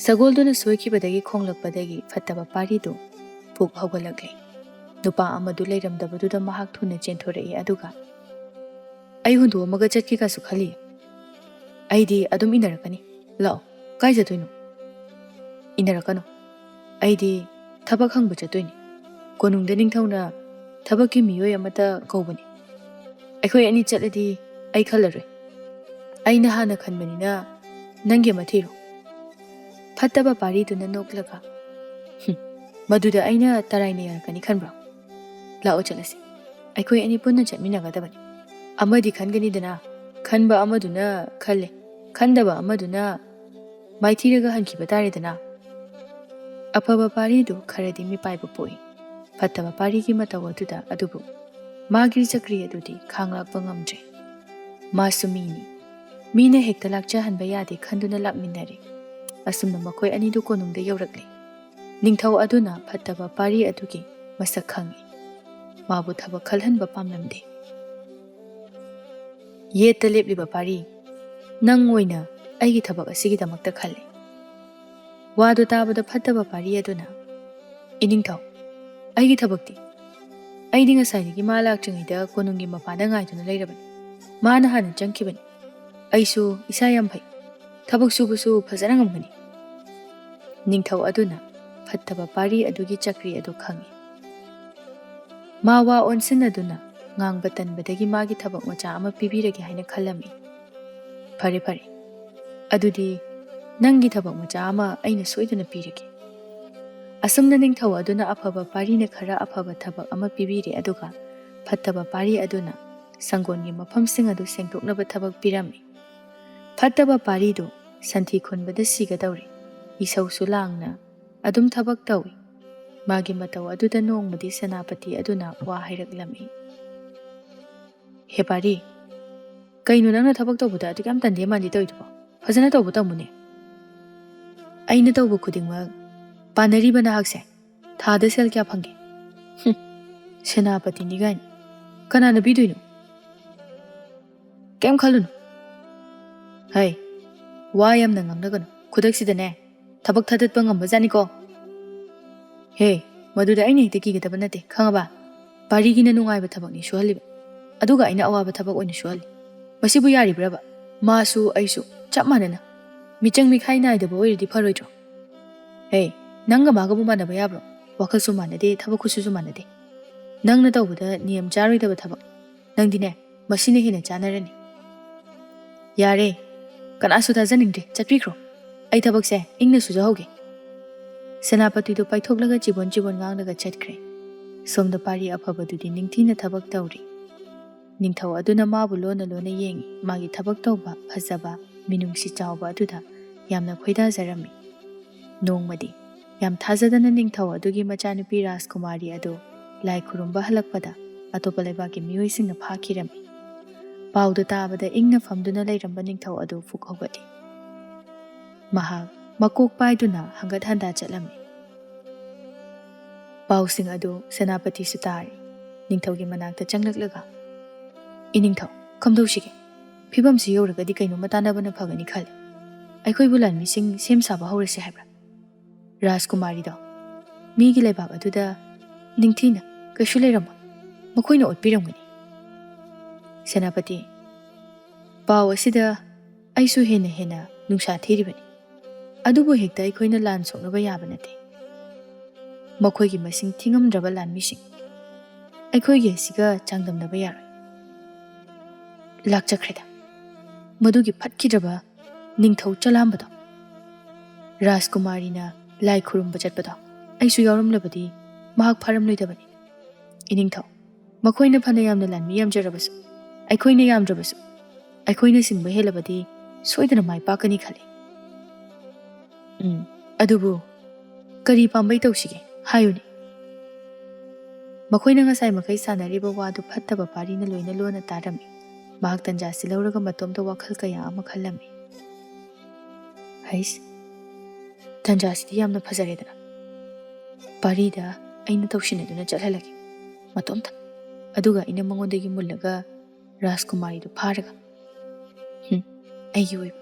ꯁꯒꯣꯜꯗꯨꯅ ꯁꯣꯏꯈꯤꯕꯗꯒꯤ ꯈꯣꯡꯂꯛꯄꯗꯒꯤ ꯐꯠꯇꯕ ꯄꯥꯔꯤꯗꯨ ꯄꯨꯛ ꯍꯧꯒꯠꯂꯛꯂꯦ꯫ ꯅꯨꯄꯥ ꯑꯃꯗꯨ ꯂꯩꯔꯝꯗꯕꯗꯨꯗ ꯃꯍꯥꯛ ꯊꯨꯅ ꯆꯦꯟꯊꯣꯔꯛꯏ, ꯑꯗꯨꯒ, "ꯑꯩ ꯍꯨꯟꯗꯣꯛꯑꯝꯃꯒ ꯆꯠꯀꯦꯒꯁꯨ ꯈꯜꯂꯤ꯫ ꯑꯩꯗꯤ ꯑꯗꯨꯝ ꯏꯟꯅꯔꯛꯀꯅꯤ꯫ ꯂꯥꯛꯑꯣ, ꯀꯥꯏ ꯆꯠꯇꯣꯏꯅꯣ?" "ꯏꯟꯅꯔꯛꯀꯅꯨ꯫ ꯑꯩꯗꯤ ꯊꯕꯛ ꯍꯪꯕ ꯆꯠꯇꯣꯏꯅꯤ꯫" ꯀꯣꯅꯨꯡꯗ ꯅꯤꯡꯊꯧꯅ ꯊꯕꯛꯀꯤ ꯃꯤꯑꯣꯏ ꯑꯃꯠꯇ ꯀꯧꯕꯅꯤ꯫ ꯑꯩꯈꯣꯏ ꯑꯅꯤ ꯆꯠꯂꯗꯤ ꯑꯩ ꯈꯜꯂꯔꯣꯏ꯫ ꯑꯩꯅ ꯍꯥꯟꯅ ꯈꯟꯕꯅꯤꯅ ꯅꯪꯒꯤ ꯑꯃ ꯊꯤꯔꯣ꯫ ꯐꯠꯇꯕ ꯄꯥꯔꯤꯗꯨꯅ ꯅꯣꯛꯂꯒ, "ꯍꯨꯝ, ꯃꯗꯨꯗ ꯑꯩꯅ ꯇꯔꯥꯏꯅ ꯌꯥꯔꯛꯀꯅꯤ ꯈꯟꯕ꯭ꯔꯣ? ꯂꯥꯛꯑꯣ ꯆꯠꯂꯁꯤ꯫ ꯑꯩꯈꯣꯏ ꯑꯅꯤ ꯄꯨꯟꯅ ꯆꯠꯃꯤꯟꯅꯒꯗꯕꯅꯤ꯫ ꯑꯃꯗꯤ ꯈꯟꯒꯅꯤꯗꯅ, ꯈꯟꯕ ꯑꯃꯗꯨꯅ ꯈꯜꯂꯦ, ꯈꯟꯗꯕ ꯑꯃꯗꯨꯅ ꯃꯥꯏꯊꯤꯔꯒ ꯍꯟꯈꯤꯕ ꯇꯥꯔꯦꯗꯅ꯫" ꯑꯐꯕ ꯄꯥꯔꯤꯗꯨ ꯈꯔꯗꯤ ꯃꯤꯄꯥꯏꯕ ꯄꯣꯛꯏ꯫ ꯐꯠꯇꯕ ꯄꯥꯔꯤꯒꯤ ꯃꯇꯧ ꯑꯗꯨꯗ ꯑꯗꯨꯕꯨ ꯃꯥꯒꯤ ꯆꯀ꯭ꯔꯤ ꯑꯗꯨꯗꯤ ꯈꯥꯡꯂꯥꯛꯄ ꯉꯝꯗ꯭ꯔꯦ꯫ ꯃꯥꯁꯨ ꯃꯤꯅꯤ꯫ ꯃꯤꯅ ꯍꯦꯛꯇ ꯂꯥꯛꯆꯍꯟꯕ ꯌꯥꯗꯦ ꯈꯟꯗꯨꯅ ꯂꯥꯛꯃꯤꯟꯅꯔꯦ꯫ ꯑꯁꯨꯝꯅ ꯃꯈꯣꯏ ꯑꯅꯤꯗꯨ ꯀꯣꯅꯨꯡꯗ ꯌꯧꯔꯛꯂꯦ꯫ ꯅꯤꯡꯊꯧ ꯑꯗꯨꯅ ꯐꯠꯇꯕ ꯄꯥꯔꯤ ꯑꯗꯨꯒꯤ ꯃꯁꯛ ꯈꯪꯏ꯫ ꯃꯥꯕꯨ ꯊꯕꯛ ꯈꯜꯍꯟꯕ ꯄꯥꯝꯂꯝꯗꯦ꯫ "ꯌꯦꯠꯇ ꯂꯦꯞꯂꯤꯕ ꯄꯥꯔꯤ, ꯅꯪ ꯑꯣꯏꯅ ꯑꯩꯒꯤ ꯊꯕꯛ ꯑꯁꯤꯒꯤꯗꯃꯛꯇ ꯈꯜꯂꯦ꯫" ꯋꯥꯗꯨ ꯇꯥꯕꯗ ꯐꯠꯇꯕ ꯄꯥꯔꯤ ꯑꯗꯨꯅ, "ꯏꯅꯤꯡꯊꯧ, ꯑꯩꯒꯤ ꯊꯕꯛꯇꯤ? ꯑꯩꯗꯤ ꯉꯁꯥꯏꯗꯒꯤ ꯃꯥ ꯂꯥꯛꯇ꯭ꯔꯤꯉꯩꯗ ꯀꯣꯅꯨꯡꯒꯤ ꯃꯄꯥꯟꯗ ꯉꯥꯏꯗꯨꯅ ꯂꯩꯔꯕꯅꯤ꯫ ꯃꯥꯅ ꯍꯥꯟꯅ ꯆꯪꯈꯤꯕꯅꯤ꯫ ꯑꯩꯁꯨ ꯏꯁꯥ ꯌꯥꯝ ꯐꯩ꯫ ꯊꯕꯛ ꯁꯨꯕꯁꯨ ꯐꯖꯅ ꯉꯝꯒꯅꯤ꯫" ꯅꯤꯡꯊꯧ ꯑꯗꯨꯅ ꯐꯠꯇꯕ ꯄꯥꯔꯤ ꯑꯗꯨꯒꯤ ꯆꯀ꯭ꯔꯤ ꯑꯗꯨ ꯈꯪꯏ꯫ ꯃꯥ ꯋꯥ ꯑꯣꯟꯁꯤꯟꯅꯗꯨꯅ ꯉꯥꯡꯕ ꯇꯟꯕꯗꯒꯤ ꯃꯥꯒꯤ ꯊꯕꯛ ꯃꯆꯥ ꯑꯃ ꯄꯤꯕꯤꯔꯒꯦ ꯍꯥꯏꯅ ꯈꯜꯂꯝꯃꯤ꯫ "ꯐꯔꯦ, ꯐꯔꯦ꯫ ꯑꯗꯨꯗꯤ ꯅꯪꯒꯤ ꯊꯕꯛ ꯃꯆꯥ ꯑꯃ ꯑꯩꯅ ꯁꯣꯏꯗꯅ ꯄꯤꯔꯒꯦ꯫" ꯑꯁꯨꯝꯅ ꯅꯤꯡꯊꯧ ꯑꯗꯨꯅ ꯑꯐꯕ ꯄꯥꯔꯤꯅ ꯈꯔ ꯑꯐꯕ ꯊꯕꯛ ꯑꯃ ꯄꯤꯕꯤꯔꯦ, ꯑꯗꯨꯒ ꯐꯠꯇꯕ ꯄꯥꯔꯤ ꯑꯗꯨꯅ ꯁꯪꯒꯣꯟꯒꯤ ꯃꯐꯝꯁꯤꯡ ꯑꯗꯨ ꯁꯦꯡꯗꯣꯛꯅꯕ ꯊꯕꯛ ꯄꯤꯔꯝꯃꯤ꯫ ꯐꯠꯇꯕ ꯄꯥꯔꯤꯗꯨ ꯁꯟꯊꯤ ꯈꯨꯟꯕꯗ ꯁꯤꯒꯗꯧꯔꯦ꯫ ꯏꯁꯧꯁꯨ ꯂꯥꯡꯅ ꯑꯗꯨꯝ ꯊꯕꯛ ꯇꯧꯏ꯫ ꯃꯥꯒꯤ ꯃꯇꯧ ꯑꯗꯨꯗ ꯅꯣꯡꯃꯗꯤ ꯁꯦꯅꯥꯄꯇꯤ ꯑꯗꯨꯅ ꯋꯥ ꯍꯥꯏꯔꯛꯂꯝꯃꯤ꯫ "ꯍꯦ ꯄꯥꯔꯤ, ꯀꯩꯅꯣ ꯅꯪꯅ ꯊꯕꯛ ꯇꯧꯕꯗ ꯑꯗꯨꯛ ꯌꯥꯝ ꯇꯟꯗꯦ ꯃꯥꯟꯗꯦ ꯇꯧꯔꯤꯗꯨꯕꯣ? ꯐꯖꯅ ꯇꯧꯕ ꯇꯝꯃꯨꯅꯦ꯫" "ꯑꯩꯅ ꯇꯧꯕ ꯈꯨꯗꯤꯡꯃꯛ ꯄꯥꯟꯅꯔꯤꯕ ꯅꯍꯥꯛꯁꯦ ꯊꯥꯗ ꯁꯦꯜ ꯀꯌꯥ ꯐꯪꯒꯦ? ꯍꯨꯝ, ꯁꯦꯅꯥꯄꯇꯤꯅꯤ ꯀꯥꯏꯅ꯫ ꯀꯅꯥꯅ ꯄꯤꯗꯣꯏꯅꯣ? ꯀꯩꯝ ꯈꯜꯂꯨꯅꯨ꯫" "ꯍꯩ, ꯋꯥ ꯌꯥꯝꯅ ꯉꯥꯡꯅꯒꯅꯨ꯫ ꯈꯨꯗꯛꯁꯤꯗꯅꯦ ꯊꯕꯛ ꯊꯥꯗꯠꯄ ꯉꯝꯕꯖꯥꯠꯅꯤꯀꯣ꯫" "ꯍꯦ, ꯃꯗꯨꯗ ꯑꯩꯅ ꯍꯦꯛꯇ ꯀꯤꯒꯗꯕ ꯅꯠꯇꯦ, ꯈꯪꯉꯕ? ꯄꯥꯔꯤꯒꯤꯅ ꯅꯨꯡꯉꯥꯏꯕ ꯊꯕꯛꯅꯤ ꯁꯨꯍꯜꯂꯤꯕ, ꯑꯗꯨꯒ ꯑꯩꯅ ꯑꯋꯥꯕ ꯊꯕꯛ ꯑꯣꯏꯅ ꯁꯨꯍꯜꯂꯤ꯫ ꯃꯁꯤꯕꯨ ꯌꯥꯔꯤꯕ꯭ꯔꯕ? ꯃꯥꯁꯨ ꯑꯩꯁꯨ ꯆꯞ ꯃꯥꯟꯅꯅ ꯃꯤꯆꯪ ꯃꯤꯈꯥꯏ ꯅꯥꯏꯗꯕ ꯑꯣꯏꯔꯗꯤ ꯐꯔꯣꯏꯗ꯭ꯔꯣ? ꯍꯦ, ꯅꯪꯒ ꯃꯥꯒꯕꯨ ꯃꯥꯟꯅꯕ ꯌꯥꯕ꯭ꯔꯣ? ꯋꯥꯈꯜꯁꯨ ꯃꯥꯟꯅꯗꯦ, ꯊꯕꯛ ꯈꯨꯠꯁꯨꯁꯨ ꯃꯥꯟꯅꯗꯦ꯫ ꯅꯪꯅ ꯇꯧꯕꯗ ꯅꯤꯌꯝ ꯆꯥꯔꯣꯏꯗꯕ ꯊꯕꯛ꯫ ꯅꯪꯗꯤꯅꯦ, ꯃꯁꯤꯅ ꯍꯦꯟꯅ ꯆꯥꯟꯅꯔꯅꯤ꯫ ꯌꯥꯔꯦ, ꯀꯅꯥꯁꯨ ꯊꯥꯖꯅꯤꯡꯗ꯭ꯔꯦ, ꯆꯠꯄꯤꯈ꯭ꯔꯣ꯫ ꯑꯩ ꯊꯕꯛꯁꯦ ꯏꯪꯅ ꯁꯨꯖꯍꯧꯒꯦ꯫ ꯁꯦꯅꯥꯄꯇꯤꯗꯨ ꯄꯥꯏꯊꯣꯛꯂꯒ ꯆꯤꯕꯣꯟ ꯆꯤꯕꯣꯟ ꯉꯥꯡꯂꯒ ꯆꯠꯈ꯭ꯔꯦ꯫ ꯁꯣꯝꯗ ꯄꯥꯔꯤ ꯑꯐꯕꯗꯨꯗꯤ ꯅꯤꯡꯊꯤꯅ ꯊꯕꯛ ꯇꯧꯔꯤ꯫ ꯅꯤꯡꯊꯧ ꯑꯗꯨꯅ ꯃꯥꯕꯨ ꯂꯣꯟꯅ ꯂꯣꯟꯅ ꯌꯦꯡꯏ꯫ ꯃꯥꯒꯤ ꯊꯕꯛ ꯇꯧꯕ, ꯐꯖꯕ, ꯃꯤꯅꯨꯡꯁꯤ ꯆꯥꯎꯕ ꯑꯗꯨꯗ ꯌꯥꯝꯅ ꯈꯣꯏꯗꯥꯖꯔꯝꯃꯤ꯫ ꯅꯣꯡꯃꯗꯤ ꯌꯥꯝ ꯊꯥꯖꯗꯅ ꯅꯤꯡꯊꯧ ꯑꯗꯨꯒꯤ ꯃꯆꯥꯅꯨꯄꯤ ꯔꯥꯖꯀꯨꯃꯥꯔꯤ ꯑꯗꯨ ꯂꯥꯏ ꯈꯨꯔꯨꯝꯕ ꯍꯜꯂꯛꯄꯗ ꯑꯇꯣꯞꯄ ꯂꯩꯕꯥꯛꯀꯤ ꯃꯤꯑꯣꯏꯁꯤꯡꯅ ꯐꯥꯈꯤꯔꯝꯃꯤ꯫ ꯄꯥꯎꯗꯨ ꯇꯥꯕꯗ ꯏꯪꯅ ꯐꯝꯗꯨꯅ ꯂꯩꯔꯝꯕ ꯅꯤꯡꯊꯧ ꯑꯗꯨ ꯐꯨꯛ ꯍꯧꯒꯠꯂꯤ꯫ ꯃꯍꯥꯛ ꯃꯀꯣꯛ ꯄꯥꯏꯗꯨꯅ ꯍꯪꯒꯠ ꯍꯟꯗꯥ ꯆꯠꯂꯝꯃꯤ꯫ ꯄꯥꯎꯁꯤꯡ ꯑꯗꯨ ꯁꯦꯅꯥꯄꯇꯤꯁꯨ ꯇꯥꯔꯤ꯫ ꯅꯤꯡꯊꯧꯒꯤ ꯃꯅꯥꯛꯇ ꯆꯪꯂꯛꯂꯒ, "ꯏꯅꯤꯡꯊꯧ, ꯀꯝꯗꯧꯁꯤꯒꯦ? ꯐꯤꯕꯝꯁꯤ ꯌꯧꯔꯒꯗꯤ ꯀꯩꯅꯣꯝꯃ ꯇꯥꯟꯅꯕꯅ ꯐꯒꯅꯤ ꯈꯜꯂꯤ꯫ ꯑꯩꯈꯣꯏꯕꯨ ꯂꯥꯟꯃꯤꯁꯤꯡ ꯁꯦꯝ ꯁꯥꯕ ꯍꯧꯔꯁꯤ ꯍꯥꯏꯕ꯭ꯔꯥ? ꯔꯥꯖꯀꯨꯃꯥꯔꯤꯗꯣ ꯃꯤꯒꯤ ꯂꯩꯕꯥꯛ ꯑꯗꯨꯗ ꯅꯤꯡꯊꯤꯅ ꯀꯩꯁꯨ ꯂꯩꯔꯝꯃꯣꯏ꯫ ꯃꯈꯣꯏꯅ ꯑꯣꯠꯄꯤꯔꯝꯒꯅꯤ꯫" ꯁꯦꯅꯥꯄꯇꯤ, ꯄꯥꯎ ꯑꯁꯤꯗ ꯑꯩꯁꯨ ꯍꯦꯟꯅ ꯍꯦꯟꯅ ꯅꯨꯡꯁꯥ ꯊꯤꯔꯤꯕꯅꯤ꯫ ꯑꯗꯨꯕꯨ ꯍꯦꯛꯇ ꯑꯩꯈꯣꯏꯅ ꯂꯥꯟ ꯁꯣꯛꯅꯕ ꯌꯥꯕ ꯅꯠꯇꯦ꯫ ꯃꯈꯣꯏꯒꯤ ꯃꯁꯤꯡ ꯊꯤꯉꯝꯗ꯭ꯔꯕ ꯂꯥꯟꯃꯤꯁꯤꯡ ꯑꯩꯈꯣꯏꯒꯤ ꯑꯁꯤꯒ ꯆꯥꯡꯗꯝꯅꯕ ꯌꯥꯔꯣꯏ꯫ ꯂꯥꯛꯆꯈ꯭ꯔꯦꯗ, ꯃꯗꯨꯒꯤ ꯐꯠꯈꯤꯗ꯭ꯔꯕ ꯅꯤꯡꯊꯧ ꯆꯂꯥꯝꯕꯗꯣ꯫ ꯔꯥꯖꯀꯨꯃꯥꯔꯤꯅ ꯂꯥꯏ ꯈꯨꯔꯨꯝꯕ ꯆꯠꯄꯗꯣ ꯑꯩꯁꯨ ꯌꯥꯎꯔꯝꯂꯕꯗꯤ ꯃꯍꯥꯛ ꯐꯥꯔꯝꯂꯣꯏꯗꯕꯅꯤ꯫ ꯏꯅꯤꯡꯊꯧ, ꯃꯈꯣꯏꯅ ꯐꯅ ꯌꯥꯝꯅ ꯂꯥꯟꯃꯤ ꯌꯥꯝꯖꯔꯕꯁꯨ, ꯑꯩꯈꯣꯏꯅ ꯌꯥꯝꯗ꯭ꯔꯕꯁꯨ, ꯑꯩꯈꯣꯏꯅ ꯁꯤꯡꯕ ꯍꯦꯜꯂꯕꯗꯤ ꯁꯣꯏꯗꯅ ꯃꯥꯏ ꯄꯥꯛꯀꯅꯤ ꯈꯜꯂꯤ꯫ ꯎꯝ, ꯑꯗꯨꯕꯨ ꯀꯔꯤ ꯄꯥꯝꯕꯩ ꯇꯧꯁꯤꯒꯦ? ꯍꯥꯏꯌꯨꯅꯦ꯫ ꯃꯈꯣꯏꯅ ꯉꯁꯥꯏ ꯃꯈꯩ ꯁꯥꯟꯅꯔꯤꯕ ꯋꯥꯗꯨ ꯐꯠꯇꯕ ꯄꯥꯔꯤꯅ ꯂꯣꯏꯅ ꯂꯣꯟꯅ ꯇꯥꯔꯝꯃꯤ꯫ ꯃꯍꯥꯛ ꯇꯟꯖꯥꯁꯤ ꯂꯧꯔꯒ ꯃꯇꯣꯝꯇ ꯋꯥꯈꯜ ꯀꯌꯥ ꯑꯃ ꯈꯜꯂꯝꯃꯤ꯫ ꯍꯩꯁ, ꯇꯟꯖꯥꯁꯤꯗꯤ ꯌꯥꯝꯅ ꯐꯖꯔꯦꯗꯅ꯫ ꯄꯥꯔꯤꯗ ꯑꯩꯅ ꯇꯧꯁꯤꯟꯅꯗꯨꯅ ꯆꯠꯍꯜꯂꯒꯦ, ꯃꯇꯣꯝꯇ꯫ ꯑꯗꯨꯒ ꯑꯩꯅ ꯃꯉꯣꯟꯗꯒꯤ ꯃꯨꯜꯂꯒ ꯔꯥꯖꯀꯨꯃꯥꯔꯤꯗꯨ ꯐꯥꯔꯒ꯫ ꯍꯨꯝ, ꯑꯩꯒꯤ ꯑꯣꯏꯕ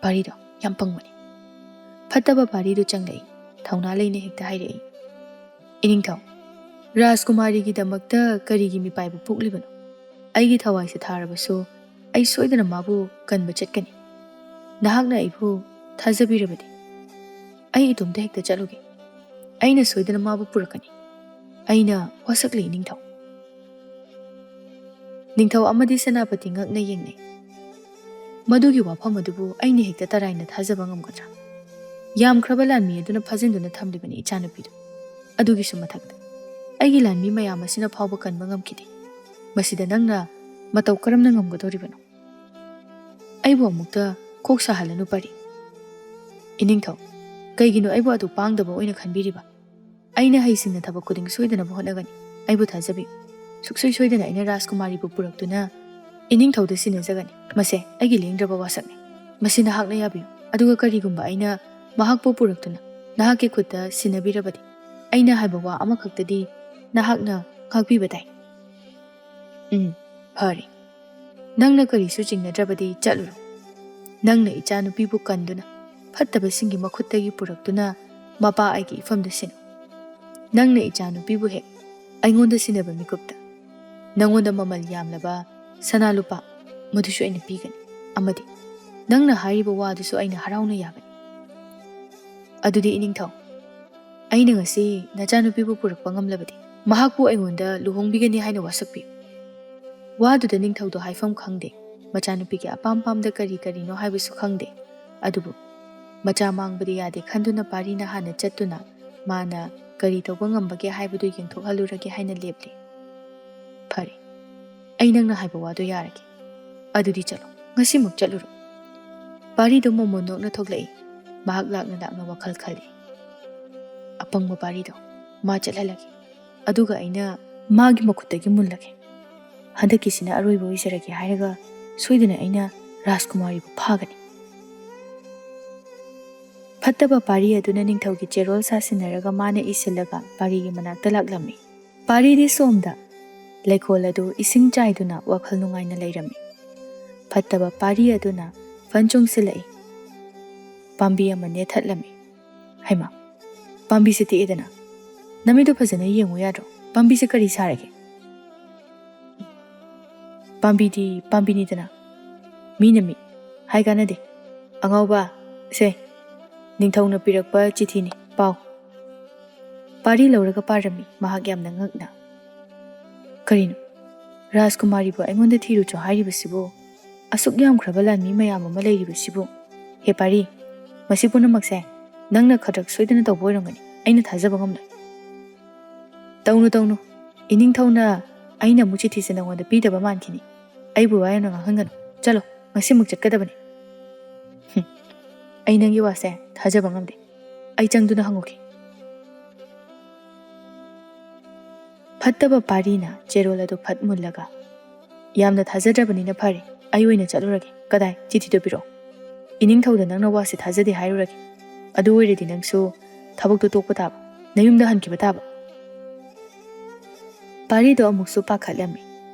ꯄꯥꯔꯤꯗꯣ ꯌꯥꯝ ꯄꯪꯕꯅꯤ꯫ ꯐꯠꯇꯕ ꯄꯥꯔꯤꯗꯨ ꯆꯪꯂꯛꯏ꯫ ꯊꯧꯅꯥ ꯂꯩꯅ ꯍꯦꯛꯇ ꯍꯥꯏꯔꯛꯏ, "ꯏꯅꯤꯡꯊꯧ, ꯔꯥꯖꯀꯨꯃꯥꯔꯤꯒꯤꯗꯃꯛꯇ ꯀꯔꯤꯒꯤ ꯃꯤꯄꯥꯏꯕ ꯄꯣꯛꯂꯤꯕꯅꯣ? ꯑꯩꯒꯤ ꯊꯋꯥꯏꯁꯦ ꯊꯥꯔꯕꯁꯨ ꯑꯩ ꯁꯣꯏꯗꯅ ꯃꯥꯕꯨ ꯀꯟꯕ ꯆꯠꯀꯅꯤ꯫ ꯅꯍꯥꯛꯅ ꯑꯩꯕꯨ ꯊꯥꯖꯕꯤꯔꯕꯗꯤ ꯑꯩ ꯏꯇꯣꯝꯇ ꯍꯦꯛꯇ ꯆꯠꯂꯨꯒꯦ꯫" ꯑꯩꯅ ꯁꯣꯏꯗꯅ ꯃꯥꯕꯨ ꯄꯨꯔꯛꯀꯅꯤ꯫ ꯑꯩꯅ ꯋꯥꯁꯛꯂꯤ ꯏꯅꯤꯡꯊꯧ꯫ ꯅꯤꯡꯊꯧ ꯑꯃꯗꯤ ꯁꯦꯅꯥꯄꯇꯤ ꯉꯛꯅ ꯌꯦꯡꯅꯩ꯫ ꯃꯗꯨꯒꯤ ꯋꯥꯐꯝ ꯑꯗꯨꯕꯨ ꯑꯩꯅ ꯍꯦꯛꯇ ꯇꯔꯥꯏꯅ ꯊꯥꯖꯕ ꯉꯝꯒꯗ꯭ꯔꯥ? ꯌꯥꯝꯈ꯭ꯔꯕ ꯂꯥꯟꯃꯤ ꯑꯗꯨꯅ ꯐꯥꯖꯤꯟꯗꯨꯅ ꯊꯝꯂꯤꯕꯅꯤ ꯏꯆꯥꯅꯨꯄꯤꯗꯨ꯫ ꯑꯗꯨꯒꯤꯁꯨ ꯃꯊꯛꯇ ꯑꯩꯒꯤ ꯂꯥꯟꯃꯤ ꯃꯌꯥꯝ ꯑꯁꯤꯅ ꯐꯥꯎꯕ ꯀꯟꯕ ꯉꯝꯈꯤꯗꯦ꯫ ꯃꯁꯤꯗ ꯅꯪꯅ ꯃꯇꯧ ꯀꯔꯝꯅ ꯉꯝꯒꯗꯧꯔꯤꯕꯅꯣ? ꯑꯩꯕꯨ ꯑꯃꯨꯛꯇ ꯀꯣꯛ ꯁꯥꯍꯜꯂꯅꯨ ꯄꯥꯔꯤ꯫ ꯏꯅꯤꯡꯊꯧ, ꯀꯩꯒꯤꯅꯣ ꯑꯩꯕꯨ ꯑꯗꯨ ꯄꯥꯡꯗꯕ ꯑꯣꯏꯅ ꯈꯟꯕꯤꯔꯤꯕ? ꯑꯩꯅ ꯍꯩꯁꯤꯡꯅ ꯊꯕꯛ ꯈꯨꯗꯤꯡ ꯁꯣꯏꯗꯅꯕ ꯍꯣꯠꯅꯒꯅꯤ꯫ ꯑꯩꯕꯨ ꯊꯥꯖꯕꯤꯌꯨ꯫ ꯁꯨꯛꯁꯣꯏ ꯁꯣꯏꯗꯅ ꯑꯩꯅ ꯔꯥꯖꯀꯨꯃꯥꯔꯤꯕꯨ ꯄꯨꯔꯛꯇꯨꯅ ꯏꯅꯤꯡꯊꯧꯗ ꯁꯤꯟꯅꯖꯒꯅꯤ꯫ ꯃꯁꯦ ꯑꯩꯒꯤ ꯂꯦꯡꯗ꯭ꯔꯕ ꯋꯥꯁꯛꯅꯤ꯫ ꯃꯁꯤ ꯅꯍꯥꯛꯅ ꯌꯥꯕꯤꯌꯨ꯫ ꯑꯗꯨꯒ ꯀꯔꯤꯒꯨꯝꯕ ꯑꯩꯅ ꯃꯍꯥꯛꯄꯨ ꯄꯨꯔꯛꯇꯨꯅ ꯅꯍꯥꯛꯀꯤ ꯈꯨꯠꯇ ꯁꯤꯟꯅꯕꯤꯔꯕꯗꯤ, ꯑꯩꯅ ꯍꯥꯏꯕ ꯋꯥ ꯑꯃꯈꯛꯇꯗꯤ ꯅꯍꯥꯛꯅ ꯉꯥꯛꯄꯤꯕ ꯇꯥꯏ꯫ ꯎꯝ, ꯐꯔꯦ꯫ ꯅꯪꯅ ꯀꯔꯤꯁꯨ ꯆꯤꯡꯅꯗ꯭ꯔꯕꯗꯤ ꯆꯠꯂꯨꯔꯣ꯫ ꯅꯪꯅ ꯏꯆꯥꯅꯨꯄꯤꯕꯨ ꯀꯟꯗꯨꯅ ꯐꯠꯇꯕꯁꯤꯡꯒꯤ ꯃꯈꯨꯠꯇꯒꯤ ꯄꯨꯔꯛꯇꯨꯅ ꯃꯄꯥ ꯑꯩꯒꯤ ꯏꯐꯝꯗ ꯁꯤꯟꯅꯧ꯫ ꯅꯪꯅ ꯏꯆꯥꯅꯨꯄꯤꯕꯨ ꯍꯦꯛ ꯑꯩꯉꯣꯟꯗ ꯁꯤꯟꯅꯕ ꯃꯤꯀꯨꯞꯇ ꯅꯪꯉꯣꯟꯗ ꯃꯃꯜ ꯌꯥꯝꯂꯕ ꯁꯅꯥ ꯂꯨꯄꯥ ꯃꯗꯨꯁꯨ ꯑꯩꯅ ꯄꯤꯒꯅꯤ꯫ ꯑꯃꯗꯤ ꯅꯪꯅ ꯍꯥꯏꯔꯤꯕ ꯋꯥꯗꯨꯁꯨ ꯑꯩꯅ ꯍꯔꯥꯎꯅ ꯌꯥꯒꯅꯤ꯫ ꯑꯗꯨꯗꯤ ꯏꯅꯤꯡꯊꯧ, ꯑꯩꯅ ꯉꯁꯤ ꯅꯆꯥꯅꯨꯄꯤꯕꯨ ꯄꯨꯔꯛꯄ ꯉꯝꯂꯕꯗꯤ ꯃꯍꯥꯛꯄꯨ ꯑꯩꯉꯣꯟꯗ ꯂꯨꯍꯣꯡꯕꯤꯒꯅꯤ ꯍꯥꯏꯅ ꯋꯥꯁꯛꯄꯤꯌꯨ꯫ ꯋꯥꯗꯨꯗ ꯅꯤꯡꯊꯧꯗꯣ ꯍꯥꯏꯐꯝ ꯈꯪꯗꯦ꯫ ꯃꯆꯥꯅꯨꯄꯤꯒꯤ ꯑꯄꯥꯝ ꯄꯥꯝꯗ ꯀꯔꯤ ꯀꯔꯤꯅꯣ ꯍꯥꯏꯕꯁꯨ ꯈꯪꯗꯦ꯫ ꯑꯗꯨꯕꯨ ꯃꯆꯥ ꯃꯥꯡꯕꯗꯤ ꯌꯥꯗꯦ ꯈꯟꯗꯨꯅ ꯄꯥꯔꯤꯅ ꯍꯥꯟꯅ ꯆꯠꯇꯨꯅ ꯃꯥꯅ ꯀꯔꯤ ꯇꯧꯕ ꯉꯝꯕꯒꯦ ꯍꯥꯏꯕꯗꯨ ꯌꯦꯡꯊꯣꯛꯍꯜꯂꯨꯔꯒꯦ ꯍꯥꯏꯅ ꯂꯦꯞꯂꯤ꯫ ꯐꯔꯦ, ꯑꯩ ꯅꯪꯅ ꯍꯥꯏꯕ ꯋꯥꯗꯨ ꯌꯥꯔꯒꯦ꯫ ꯑꯗꯨꯗꯤ ꯆꯠꯂꯣ, ꯉꯁꯤꯃꯛ ꯆꯠꯂꯨꯔꯣ꯫ ꯄꯥꯔꯤꯗꯨ ꯃꯣꯃꯣꯟ ꯅꯣꯛꯅ ꯊꯣꯛꯂꯛꯏ꯫ ꯃꯍꯥꯛ ꯂꯥꯛꯅ ꯂꯥꯛꯅ ꯋꯥꯈꯜ ꯈꯜꯂꯤ꯫ ꯑꯄꯪꯕ ꯄꯥꯔꯤꯗꯣ ꯃꯥ ꯆꯠꯍꯜꯂꯒꯦ꯫ ꯑꯗꯨꯒ ꯑꯩꯅ ꯃꯥꯒꯤ ꯃꯈꯨꯠꯇꯒꯤ ꯃꯨꯜꯂꯒꯦ꯫ ꯍꯟꯗꯛꯀꯤꯁꯤꯅ ꯑꯔꯣꯏꯕ ꯑꯣꯏꯖꯔꯒꯦ ꯍꯥꯏꯔꯒ ꯁꯣꯏꯗꯅ ꯑꯩꯅ ꯔꯥꯖꯀꯨꯃꯥꯔꯤꯕꯨ ꯐꯥꯒꯅꯤ꯫ ꯐꯠꯇꯕ ꯄꯥꯔꯤ ꯑꯗꯨꯅ ꯅꯤꯡꯊꯧꯒꯤ ꯆꯦꯔꯣꯜ ꯁꯥꯁꯤꯟꯅꯔꯒ ꯃꯥꯅ ꯏꯁꯤꯜꯂꯒ ꯄꯥꯔꯤꯒꯤ ꯃꯅꯥꯛꯇ ꯂꯥꯛꯂꯝꯃꯤ꯫ ꯄꯥꯔꯤꯗꯤ ꯁꯣꯝꯗ ꯂꯩꯀꯣꯜ ꯑꯗꯨ ꯏꯁꯤꯡ ꯆꯥꯏꯗꯨꯅ ꯋꯥꯈꯜ ꯅꯨꯡꯉꯥꯏꯅ ꯂꯩꯔꯝꯃꯤ꯫ ꯐꯠꯇꯕ ꯄꯥꯔꯤ ꯑꯗꯨꯅ ꯐꯟ ꯆꯣꯡꯁꯤꯜꯂꯛꯏ꯫ ꯄꯥꯝꯕꯤ ꯑꯃ ꯅꯦꯠꯊꯠꯂꯝꯃꯤ꯫ ꯍꯩꯃꯥ, ꯄꯥꯝꯕꯤꯁꯦ ꯇꯦꯛꯑꯦꯗꯅ꯫ ꯅꯃꯤꯠꯇꯨ ꯐꯖꯅ ꯌꯦꯡꯉꯨ ꯌꯥꯗ꯭ꯔꯣ? ꯄꯥꯝꯕꯤꯁꯦ ꯀꯔꯤ ꯁꯥꯔꯒꯦ? ꯄꯥꯝꯕꯤꯗꯤ ꯄꯥꯝꯕꯤꯅꯤꯗꯅ꯫ ꯃꯤꯅ ꯃꯤ ꯍꯥꯏ ꯀꯥꯟꯅꯗꯦ꯫ ꯑꯉꯥꯎꯕ, ꯁꯦ, ꯅꯤꯡꯊꯧꯅ ꯄꯤꯔꯛꯄ ꯆꯤꯊꯤꯅꯤ, ꯄꯥꯎ꯫ ꯄꯥꯔꯤ ꯂꯧꯔꯒ ꯄꯥꯔꯝꯃꯤ ꯃꯍꯥꯛ ꯌꯥꯝꯅ ꯉꯛꯅ꯫ "ꯀꯔꯤꯅꯣ? ꯔꯥꯖꯀꯨꯃꯥꯔꯤꯕꯨ ꯑꯩꯉꯣꯟꯗ ꯊꯤꯔꯨꯆꯣ ꯍꯥꯏꯔꯤꯕꯁꯤꯕꯨ? ꯑꯁꯨꯛ ꯌꯥꯝꯈ꯭ꯔꯕ ꯂꯥꯟꯃꯤ ꯃꯌꯥꯝ ꯑꯃ ꯂꯩꯔꯤꯕꯁꯤꯕꯨ? ꯍꯦ ꯄꯥꯔꯤ, ꯃꯁꯤ ꯄꯨꯝꯅꯃꯛꯁꯦ ꯅꯪꯅ ꯈꯗ꯭ꯔꯛ ꯁꯣꯏꯗꯅ ꯇꯧꯕ ꯑꯣꯏꯔꯝꯒꯅꯤ꯫ ꯑꯩꯅ ꯊꯥꯖꯕ ꯉꯝꯂꯣꯏ꯫" "ꯇꯧꯅꯨ, ꯇꯧꯅꯨ꯫ ꯏꯅꯤꯡꯊꯧꯅ ꯑꯩꯅ ꯑꯃꯨꯛ ꯆꯤꯊꯤꯁꯦ ꯅꯉꯣꯟꯗ ꯄꯤꯗꯕ ꯃꯥꯟꯈꯤꯅꯤ꯫ ꯑꯩꯕꯨ ꯋꯥ ꯌꯥꯝꯅ ꯉꯥꯡꯍꯟꯒꯅꯨ꯫ ꯆꯠꯂꯣ, ꯉꯁꯤꯃꯨꯛ ꯆꯠꯀꯗꯕꯅꯤ꯫" "ꯍꯨꯝ, ꯑꯩ ꯅꯪꯒꯤ ꯋꯥꯁꯦ ꯊꯥꯖꯕ ꯉꯝꯗꯦ꯫ ꯑꯩ ꯆꯪꯗꯨꯅ ꯍꯪꯉꯨꯈꯤ꯫" ꯐꯠꯇꯕ ꯄꯥꯔꯤꯅ ꯆꯦꯔꯣꯜ ꯑꯗꯨ ꯐꯠ ꯃꯨꯜꯂꯒ, "ꯌꯥꯝꯅ ꯊꯥꯖꯗ꯭ꯔꯕꯅꯤꯅ ꯐꯔꯦ, ꯑꯩ ꯑꯣꯏꯅ ꯆꯠꯂꯨꯔꯒꯦ꯫ ꯀꯗꯥꯏ? ꯆꯤꯊꯤꯗꯨ ꯄꯤꯔꯛꯑꯣ꯫ ꯏꯅꯤꯡꯊꯧꯗ ꯅꯪꯅ ꯋꯥꯁꯦ ꯊꯥꯖꯗꯦ ꯍꯥꯏꯔꯨꯔꯒꯦ꯫ ꯑꯗꯨ ꯑꯣꯏꯔꯗꯤ ꯅꯪꯁꯨ ꯊꯕꯛꯇꯨ ꯇꯣꯛꯄ ꯇꯥꯕ, ꯅꯌꯨꯝꯗ ꯍꯟꯈꯤꯕ ꯇꯥꯕ꯫" ꯄꯥꯔꯤꯗꯣ ꯑꯃꯨꯛꯁꯨ ꯄꯥꯈꯠꯂꯝꯃꯤ꯫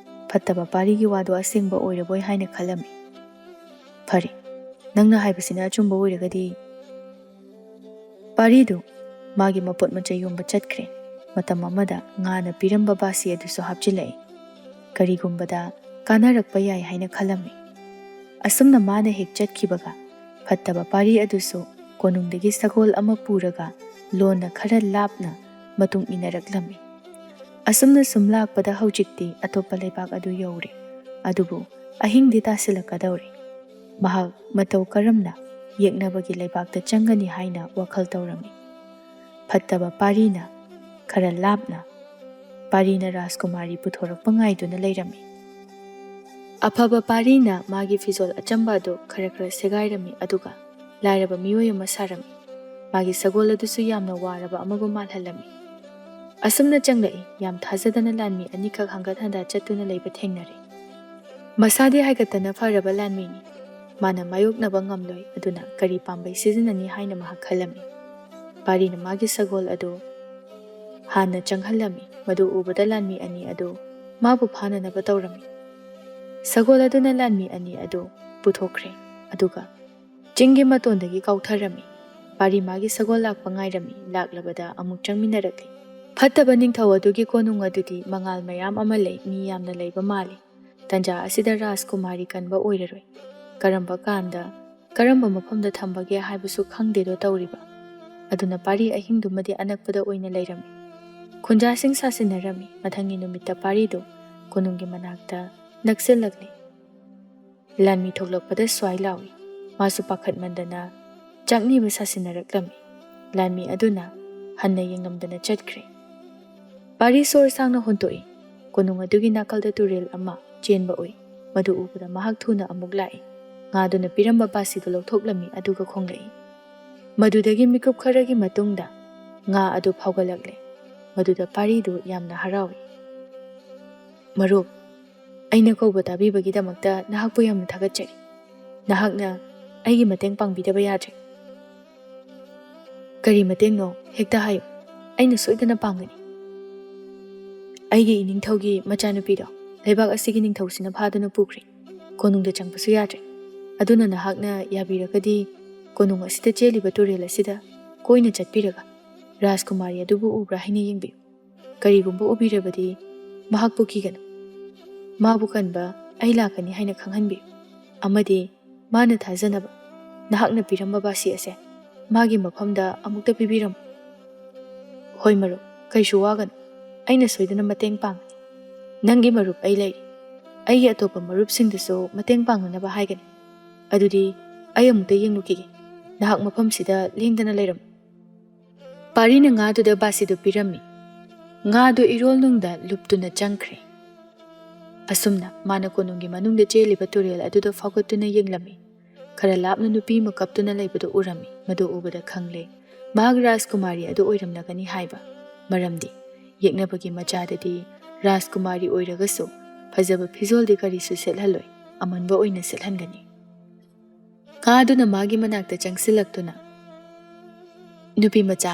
ꯐꯠꯇꯕ ꯄꯥꯔꯤꯒꯤ ꯋꯥꯗꯣ ꯑꯁꯦꯡꯕ ꯑꯣꯏꯔꯕꯣꯏ ꯍꯥꯏꯅ ꯈꯜꯂꯝꯃꯤ꯫ "ꯐꯔꯦ, ꯅꯪꯅ ꯍꯥꯏꯕꯁꯤꯅ ꯑꯆꯨꯝꯕ ꯑꯣꯏꯔꯒꯗꯤ꯫" ꯄꯥꯔꯤꯗꯨ ꯃꯥꯒꯤ ꯃꯄꯣꯠ ꯃꯆꯩ ꯌꯣꯟꯕ ꯆꯠꯈ꯭ꯔꯦ꯫ ꯃꯇꯝ ꯑꯃꯗ ꯉꯥꯅ ꯄꯤꯔꯝꯕ ꯕꯥꯁꯤ ꯑꯗꯨꯁꯨ ꯍꯥꯞꯆꯤꯜꯂꯛꯏ꯫ ꯀꯔꯤꯒꯨꯝꯕꯗ ꯀꯥꯟꯅꯔꯛꯄ ꯌꯥꯏ ꯍꯥꯏꯅ ꯈꯜꯂꯝꯃꯤ꯫ ꯑꯁꯨꯝꯅ ꯃꯥꯅ ꯍꯦꯛ ꯆꯠꯈꯤꯕꯒ ꯐꯠꯇꯕ ꯄꯥꯔꯤ ꯑꯗꯨꯁꯨ ꯀꯣꯅꯨꯡꯗꯒꯤ ꯁꯒꯣꯜ ꯑꯃ ꯄꯨꯔꯒ ꯂꯣꯟꯅ ꯈꯔ ꯂꯥꯞꯅ ꯃꯇꯨꯡ ꯏꯟꯅꯔꯛꯂꯝꯃꯤ꯫ ꯑꯁꯨꯝꯅ ꯁꯨꯝ ꯂꯥꯛꯄꯗ ꯍꯧꯖꯤꯛꯇꯤ ꯑꯇꯣꯞꯄ ꯂꯩꯕꯥꯛ ꯑꯗꯨ ꯌꯧꯔꯦ꯫ ꯑꯗꯨꯕꯨ ꯑꯍꯤꯡꯗꯤ ꯇꯥꯁꯤꯜꯂꯛꯀꯗꯧꯔꯦ꯫ ꯃꯍꯥꯛ ꯃꯇꯧ ꯀꯔꯝꯅ ꯌꯦꯛꯅꯕꯒꯤ ꯂꯩꯕꯥꯛꯇ ꯆꯪꯒꯅꯤ ꯍꯥꯏꯅ ꯋꯥꯈꯜ ꯇꯧꯔꯝꯃꯤ꯫ ꯐꯠꯇꯕ ꯄꯥꯔꯤꯅ ꯈꯔ ꯂꯥꯞꯅ ꯄꯥꯔꯤꯅ ꯔꯥꯖꯀꯨꯃꯥꯔꯤ ꯄꯨꯊꯣꯔꯛꯄ ꯉꯥꯏꯗꯨꯅ ꯂꯩꯔꯝꯃꯤ꯫ ꯑꯐꯕ ꯄꯥꯔꯤꯅ ꯃꯥꯒꯤ ꯐꯤꯖꯣꯜ ꯑꯆꯝꯕ ꯑꯗꯨ ꯈꯔ ꯈꯔ ꯁꯦꯒꯥꯏꯔꯝꯃꯤ, ꯑꯗꯨꯒ ꯂꯥꯏꯔꯕ ꯃꯤꯑꯣꯏ ꯑꯃ ꯁꯥꯔꯝꯃꯤ꯫ ꯃꯥꯒꯤ ꯁꯒꯣꯜ ꯑꯗꯨꯁꯨ ꯌꯥꯝꯅ ꯋꯥꯔꯕ ꯑꯃꯒꯨꯝ ꯃꯥꯜꯍꯜꯂꯝꯃꯤ꯫ ꯑꯁꯨꯝꯅ ꯆꯪꯂꯛꯏ꯫ ꯌꯥꯝ ꯊꯥꯖꯗꯅ ꯂꯥꯟꯃꯤ ꯑꯅꯤꯈꯛ ꯍꯪꯒꯠ ꯍꯟꯗ ꯆꯠꯇꯨꯅ ꯂꯩꯕ ꯊꯦꯡꯅꯔꯦ꯫ ꯃꯁꯥꯗꯤ ꯍꯥꯏꯒꯠꯇꯅ ꯐꯔꯕ ꯂꯥꯟꯃꯤꯅꯤ꯫ ꯃꯥꯅ ꯃꯥꯌꯣꯛꯅꯕ ꯉꯝꯂꯣꯏ, ꯑꯗꯨꯅ ꯀꯔꯤ ꯄꯥꯝꯕꯩ ꯁꯤꯖꯤꯟꯅꯅꯤ ꯍꯥꯏꯅ ꯃꯍꯥꯛ ꯈꯜꯂꯝꯃꯤ꯫ ꯄꯥꯔꯤꯅ ꯃꯥꯒꯤ ꯁꯒꯣꯜ ꯑꯗꯨ ꯍꯥꯟꯅ ꯆꯪꯍꯜꯂꯝꯃꯤ꯫ ꯃꯗꯨ ꯎꯕꯗ ꯂꯥꯟꯃꯤ ꯑꯅꯤ ꯑꯗꯨ ꯃꯥꯕꯨ ꯐꯥꯅꯅꯕ ꯇꯧꯔꯝꯃꯤ꯫ ꯁꯒꯣꯜ ꯑꯗꯨꯅ ꯂꯥꯟꯃꯤ ꯑꯅꯤ ꯑꯗꯨ ꯄꯨꯊꯣꯛꯈ꯭ꯔꯦ, ꯑꯗꯨꯒ ꯆꯤꯡꯒꯤ ꯃꯇꯣꯟꯗꯒꯤ ꯀꯥꯎꯊꯔꯝꯃꯤ꯫ ꯄꯥꯔꯤ ꯃꯥꯒꯤ ꯁꯒꯣꯜ ꯂꯥꯛꯄ ꯉꯥꯏꯔꯝꯃꯤ꯫ ꯂꯥꯛꯂꯕꯗ ꯑꯃꯨꯛ ꯆꯪꯃꯤꯟꯅꯔꯛꯂꯤ꯫ ꯐꯠꯇꯕ ꯅꯤꯡꯊꯧ ꯑꯗꯨꯒꯤ ꯀꯣꯅꯨꯡ ꯑꯗꯨꯗꯤ ꯃꯉꯥꯜ ꯃꯌꯥꯝ ꯑꯃ ꯂꯩ, ꯃꯤ ꯌꯥꯝꯅ ꯂꯩꯕ ꯃꯥꯜꯂꯤ꯫ ꯇꯟꯖꯥ ꯑꯁꯤꯗ ꯔꯥꯖꯀꯨꯃꯥꯔꯤ ꯀꯟꯕ ꯑꯣꯏꯔꯔꯣꯏ꯫ ꯀꯔꯝꯕ ꯀꯥꯟꯗ, ꯀꯔꯝꯕ ꯃꯐꯝꯗ ꯊꯝꯕꯒꯦ ꯍꯥꯏꯕꯁꯨ ꯈꯪꯗꯦꯗꯣ ꯇꯧꯔꯤꯕ꯫ ꯑꯗꯨꯅ ꯄꯥꯔꯤ ꯑꯍꯤꯡꯗꯨꯃꯗꯤ ꯑꯅꯛꯄꯗ ꯑꯣꯏꯅ ꯂꯩꯔꯝꯃꯤ꯫ ꯈꯨꯟꯖꯥꯁꯤꯡ ꯁꯥꯁꯤꯟꯅꯔꯝꯃꯤ꯫ ꯃꯊꯪꯒꯤ ꯅꯨꯃꯤꯠꯇ ꯄꯥꯔꯤꯗꯨ ꯀꯣꯅꯨꯡꯒꯤ ꯃꯅꯥꯛꯇ ꯅꯛꯁꯤꯜꯂꯛꯂꯤ꯫ ꯂꯥꯟꯃꯤ ꯊꯣꯛꯂꯛꯄꯗ ꯁ꯭ꯋꯥꯏ ꯂꯥꯎꯏ꯫ ꯃꯥꯁꯨ ꯄꯥꯈꯠꯃꯟꯗꯅ ꯆꯥꯛꯅꯤꯕ ꯁꯥꯁꯤꯟꯅꯔꯛꯂꯝꯃꯤ꯫ ꯂꯥꯟꯃꯤ ꯑꯗꯨꯅ ꯍꯟꯅ ꯌꯦꯡꯂꯝꯗꯅ ꯆꯠꯈ꯭ꯔꯦ꯫ ꯄꯥꯔꯤ ꯁꯣꯔ ꯁꯥꯡꯅ ꯍꯣꯟꯇꯣꯛꯏ꯫ ꯀꯣꯅꯨꯡ ꯑꯗꯨꯒꯤ ꯅꯥꯀꯜꯗ ꯇꯨꯔꯦꯜ ꯑꯃ ꯆꯦꯟꯕ ꯎꯏ꯫ ꯃꯗꯨ ꯎꯕꯗ ꯃꯍꯥꯛ ꯊꯨꯅ ꯑꯃꯨꯛ ꯂꯥꯛꯏ꯫ ꯉꯥꯗꯨꯅ ꯄꯤꯔꯝꯕ ꯕꯥꯁꯤꯗꯨ ꯂꯧꯊꯣꯛꯂꯝꯃꯤ ꯑꯗꯨꯒ ꯈꯣꯡꯂꯛꯏ꯫ ꯃꯗꯨꯗꯒꯤ ꯃꯤꯀꯨꯞ ꯈꯔꯒꯤ ꯃꯇꯨꯡꯗ ꯉꯥ ꯑꯗꯨ ꯐꯥꯎꯒꯠꯂꯛꯂꯦ꯫ ꯃꯗꯨꯗ ꯄꯥꯔꯤꯗꯨ ꯌꯥꯝꯅ ꯍꯔꯥꯎꯏ꯫ "ꯃꯔꯨꯞ, ꯑꯩꯅ ꯀꯧꯕ ꯇꯥꯕꯤꯕꯒꯤꯗꯃꯛꯇ ꯅꯍꯥꯛꯄꯨ ꯌꯥꯝꯅ ꯊꯥꯒꯠꯆꯔꯤ꯫ ꯅꯍꯥꯛꯅ ꯑꯩꯒꯤ ꯃꯇꯦꯡ ꯄꯥꯡꯕꯤꯗꯕ ꯌꯥꯗ꯭ꯔꯦ꯫" "ꯀꯔꯤ ꯃꯇꯦꯡꯅꯣ? ꯍꯦꯛꯇ ꯍꯥꯏꯌꯨ꯫ ꯑꯩꯅ ꯁꯣꯏꯗꯅ ꯄꯥꯡꯒꯅꯤ꯫" "ꯑꯩꯒꯤ ꯏꯅꯤꯡꯊꯧꯒꯤ ꯃꯆꯥꯅꯨꯄꯤꯗꯣ ꯂꯩꯕꯥꯛ ꯑꯁꯤꯒꯤ ꯅꯤꯡꯊꯧꯁꯤꯅ ꯐꯥꯗꯨꯅ ꯄꯨꯈ꯭ꯔꯦ꯫ ꯀꯣꯅꯨꯡꯗ ꯆꯪꯕꯁꯨ ꯌꯥꯗ꯭ꯔꯦ꯫ ꯑꯗꯨꯅ ꯅꯍꯥꯛꯅ ꯌꯥꯕꯤꯔꯒꯗꯤ ꯀꯣꯅꯨꯡ ꯑꯁꯤꯗ ꯆꯦꯜꯂꯤꯕ ꯇꯨꯔꯦꯜ ꯑꯁꯤꯗ ꯀꯣꯏꯅ ꯆꯠꯄꯤꯔꯒ ꯔꯥꯖꯀꯨꯃꯥꯔꯤ ꯑꯗꯨꯕꯨ ꯎꯕ꯭ꯔꯥ ꯍꯥꯏꯅ ꯌꯦꯡꯕꯤꯌꯨ꯫ ꯀꯔꯤꯒꯨꯝꯕ ꯎꯕꯤꯔꯕꯗꯤ ꯃꯍꯥꯛꯄꯨ ꯀꯤꯒꯅꯨ꯫ ꯃꯥꯕꯨ ꯀꯟꯕ ꯑꯩ ꯂꯥꯛꯀꯅꯤ ꯍꯥꯏꯅ ꯈꯪꯍꯟꯕꯤꯌꯨ꯫ ꯑꯃꯗꯤ ꯃꯥꯅ ꯊꯥꯖꯅꯕ ꯅꯍꯥꯛꯅ ꯄꯤꯔꯝꯕ ꯕꯥꯁꯤ ꯑꯁꯦ ꯃꯥꯒꯤ ꯃꯐꯝꯗ ꯑꯃꯨꯛꯇ ꯄꯤꯕꯤꯔꯝꯃꯨ꯫" "ꯍꯣꯏ ꯃꯔꯨꯞ, ꯀꯩꯁꯨ ꯋꯥꯒꯅꯨ꯫ ꯑꯩꯅ ꯁꯣꯏꯗꯅ ꯃꯇꯦꯡ ꯄꯥꯡꯒꯅꯤ꯫ ꯅꯪꯒꯤ ꯃꯔꯨꯞ ꯑꯩ ꯂꯩꯔꯤ꯫ ꯑꯩꯒꯤ ꯑꯇꯣꯞꯄ ꯃꯔꯨꯞꯁꯤꯡꯗꯁꯨ ꯃꯇꯦꯡ ꯄꯥꯡꯅꯅꯕ ꯍꯥꯏꯒꯅꯤ꯫ ꯑꯗꯨꯗꯤ ꯑꯩ ꯑꯃꯨꯛꯇ ꯌꯦꯡꯂꯨꯈꯤꯒꯦ꯫ ꯅꯍꯥꯛ ꯃꯐꯝꯁꯤꯗ ꯂꯦꯡꯗꯅ ꯂꯩꯔꯝꯃꯨ꯫" ꯄꯥꯔꯤꯅ ꯉꯥꯗꯨꯗ ꯕꯥꯁꯤꯗꯨ ꯄꯤꯔꯝꯃꯤ꯫ ꯉꯥꯗꯨ ꯏꯔꯣꯜꯅꯨꯡꯗ ꯂꯨꯞꯇꯨꯅ ꯆꯪꯈ꯭ꯔꯦ꯫ ꯑꯁꯨꯝꯅ ꯃꯥꯅ ꯀꯣꯅꯨꯡꯒꯤ ꯃꯅꯨꯡꯗ ꯆꯦꯜꯂꯤꯕ ꯇꯨꯔꯦꯜ ꯑꯗꯨꯗ ꯐꯥꯎꯒꯠꯇꯨꯅ ꯌꯦꯡꯂꯝꯃꯤ꯫ ꯈꯔ ꯂꯥꯞꯅ ꯅꯨꯄꯤ ꯑꯃ ꯀꯞꯇꯨꯅ ꯂꯩꯕꯗꯨ ꯎꯔꯝꯃꯤ꯫ ꯃꯗꯨ ꯎꯕꯗ ꯈꯪꯂꯦ ꯃꯍꯥꯛ ꯔꯥꯖꯀꯨꯃꯥꯔꯤ ꯑꯗꯨ ꯑꯣꯏꯔꯝꯂꯒꯅꯤ ꯍꯥꯏꯕ꯫ ꯃꯔꯝꯗꯤ ꯌꯦꯛꯅꯕꯒꯤ ꯃꯆꯥꯗꯗꯤ ꯔꯥꯖꯀꯨꯃꯥꯔꯤ ꯑꯣꯏꯔꯒꯁꯨ ꯐꯖꯕ ꯐꯤꯖꯣꯜꯗꯤ ꯀꯔꯤꯁꯨ ꯁꯦꯠꯍꯜꯂꯣꯏ, ꯑꯃꯟꯕ ꯑꯣꯏꯅ ꯁꯦꯠꯍꯟꯒꯅꯤ꯫ ꯉꯥꯗꯨꯅ ꯃꯥꯒꯤ ꯃꯅꯥꯛꯇ ꯆꯪꯁꯤꯜꯂꯛꯇꯨꯅ, "ꯅꯨꯄꯤ ꯃꯆꯥ,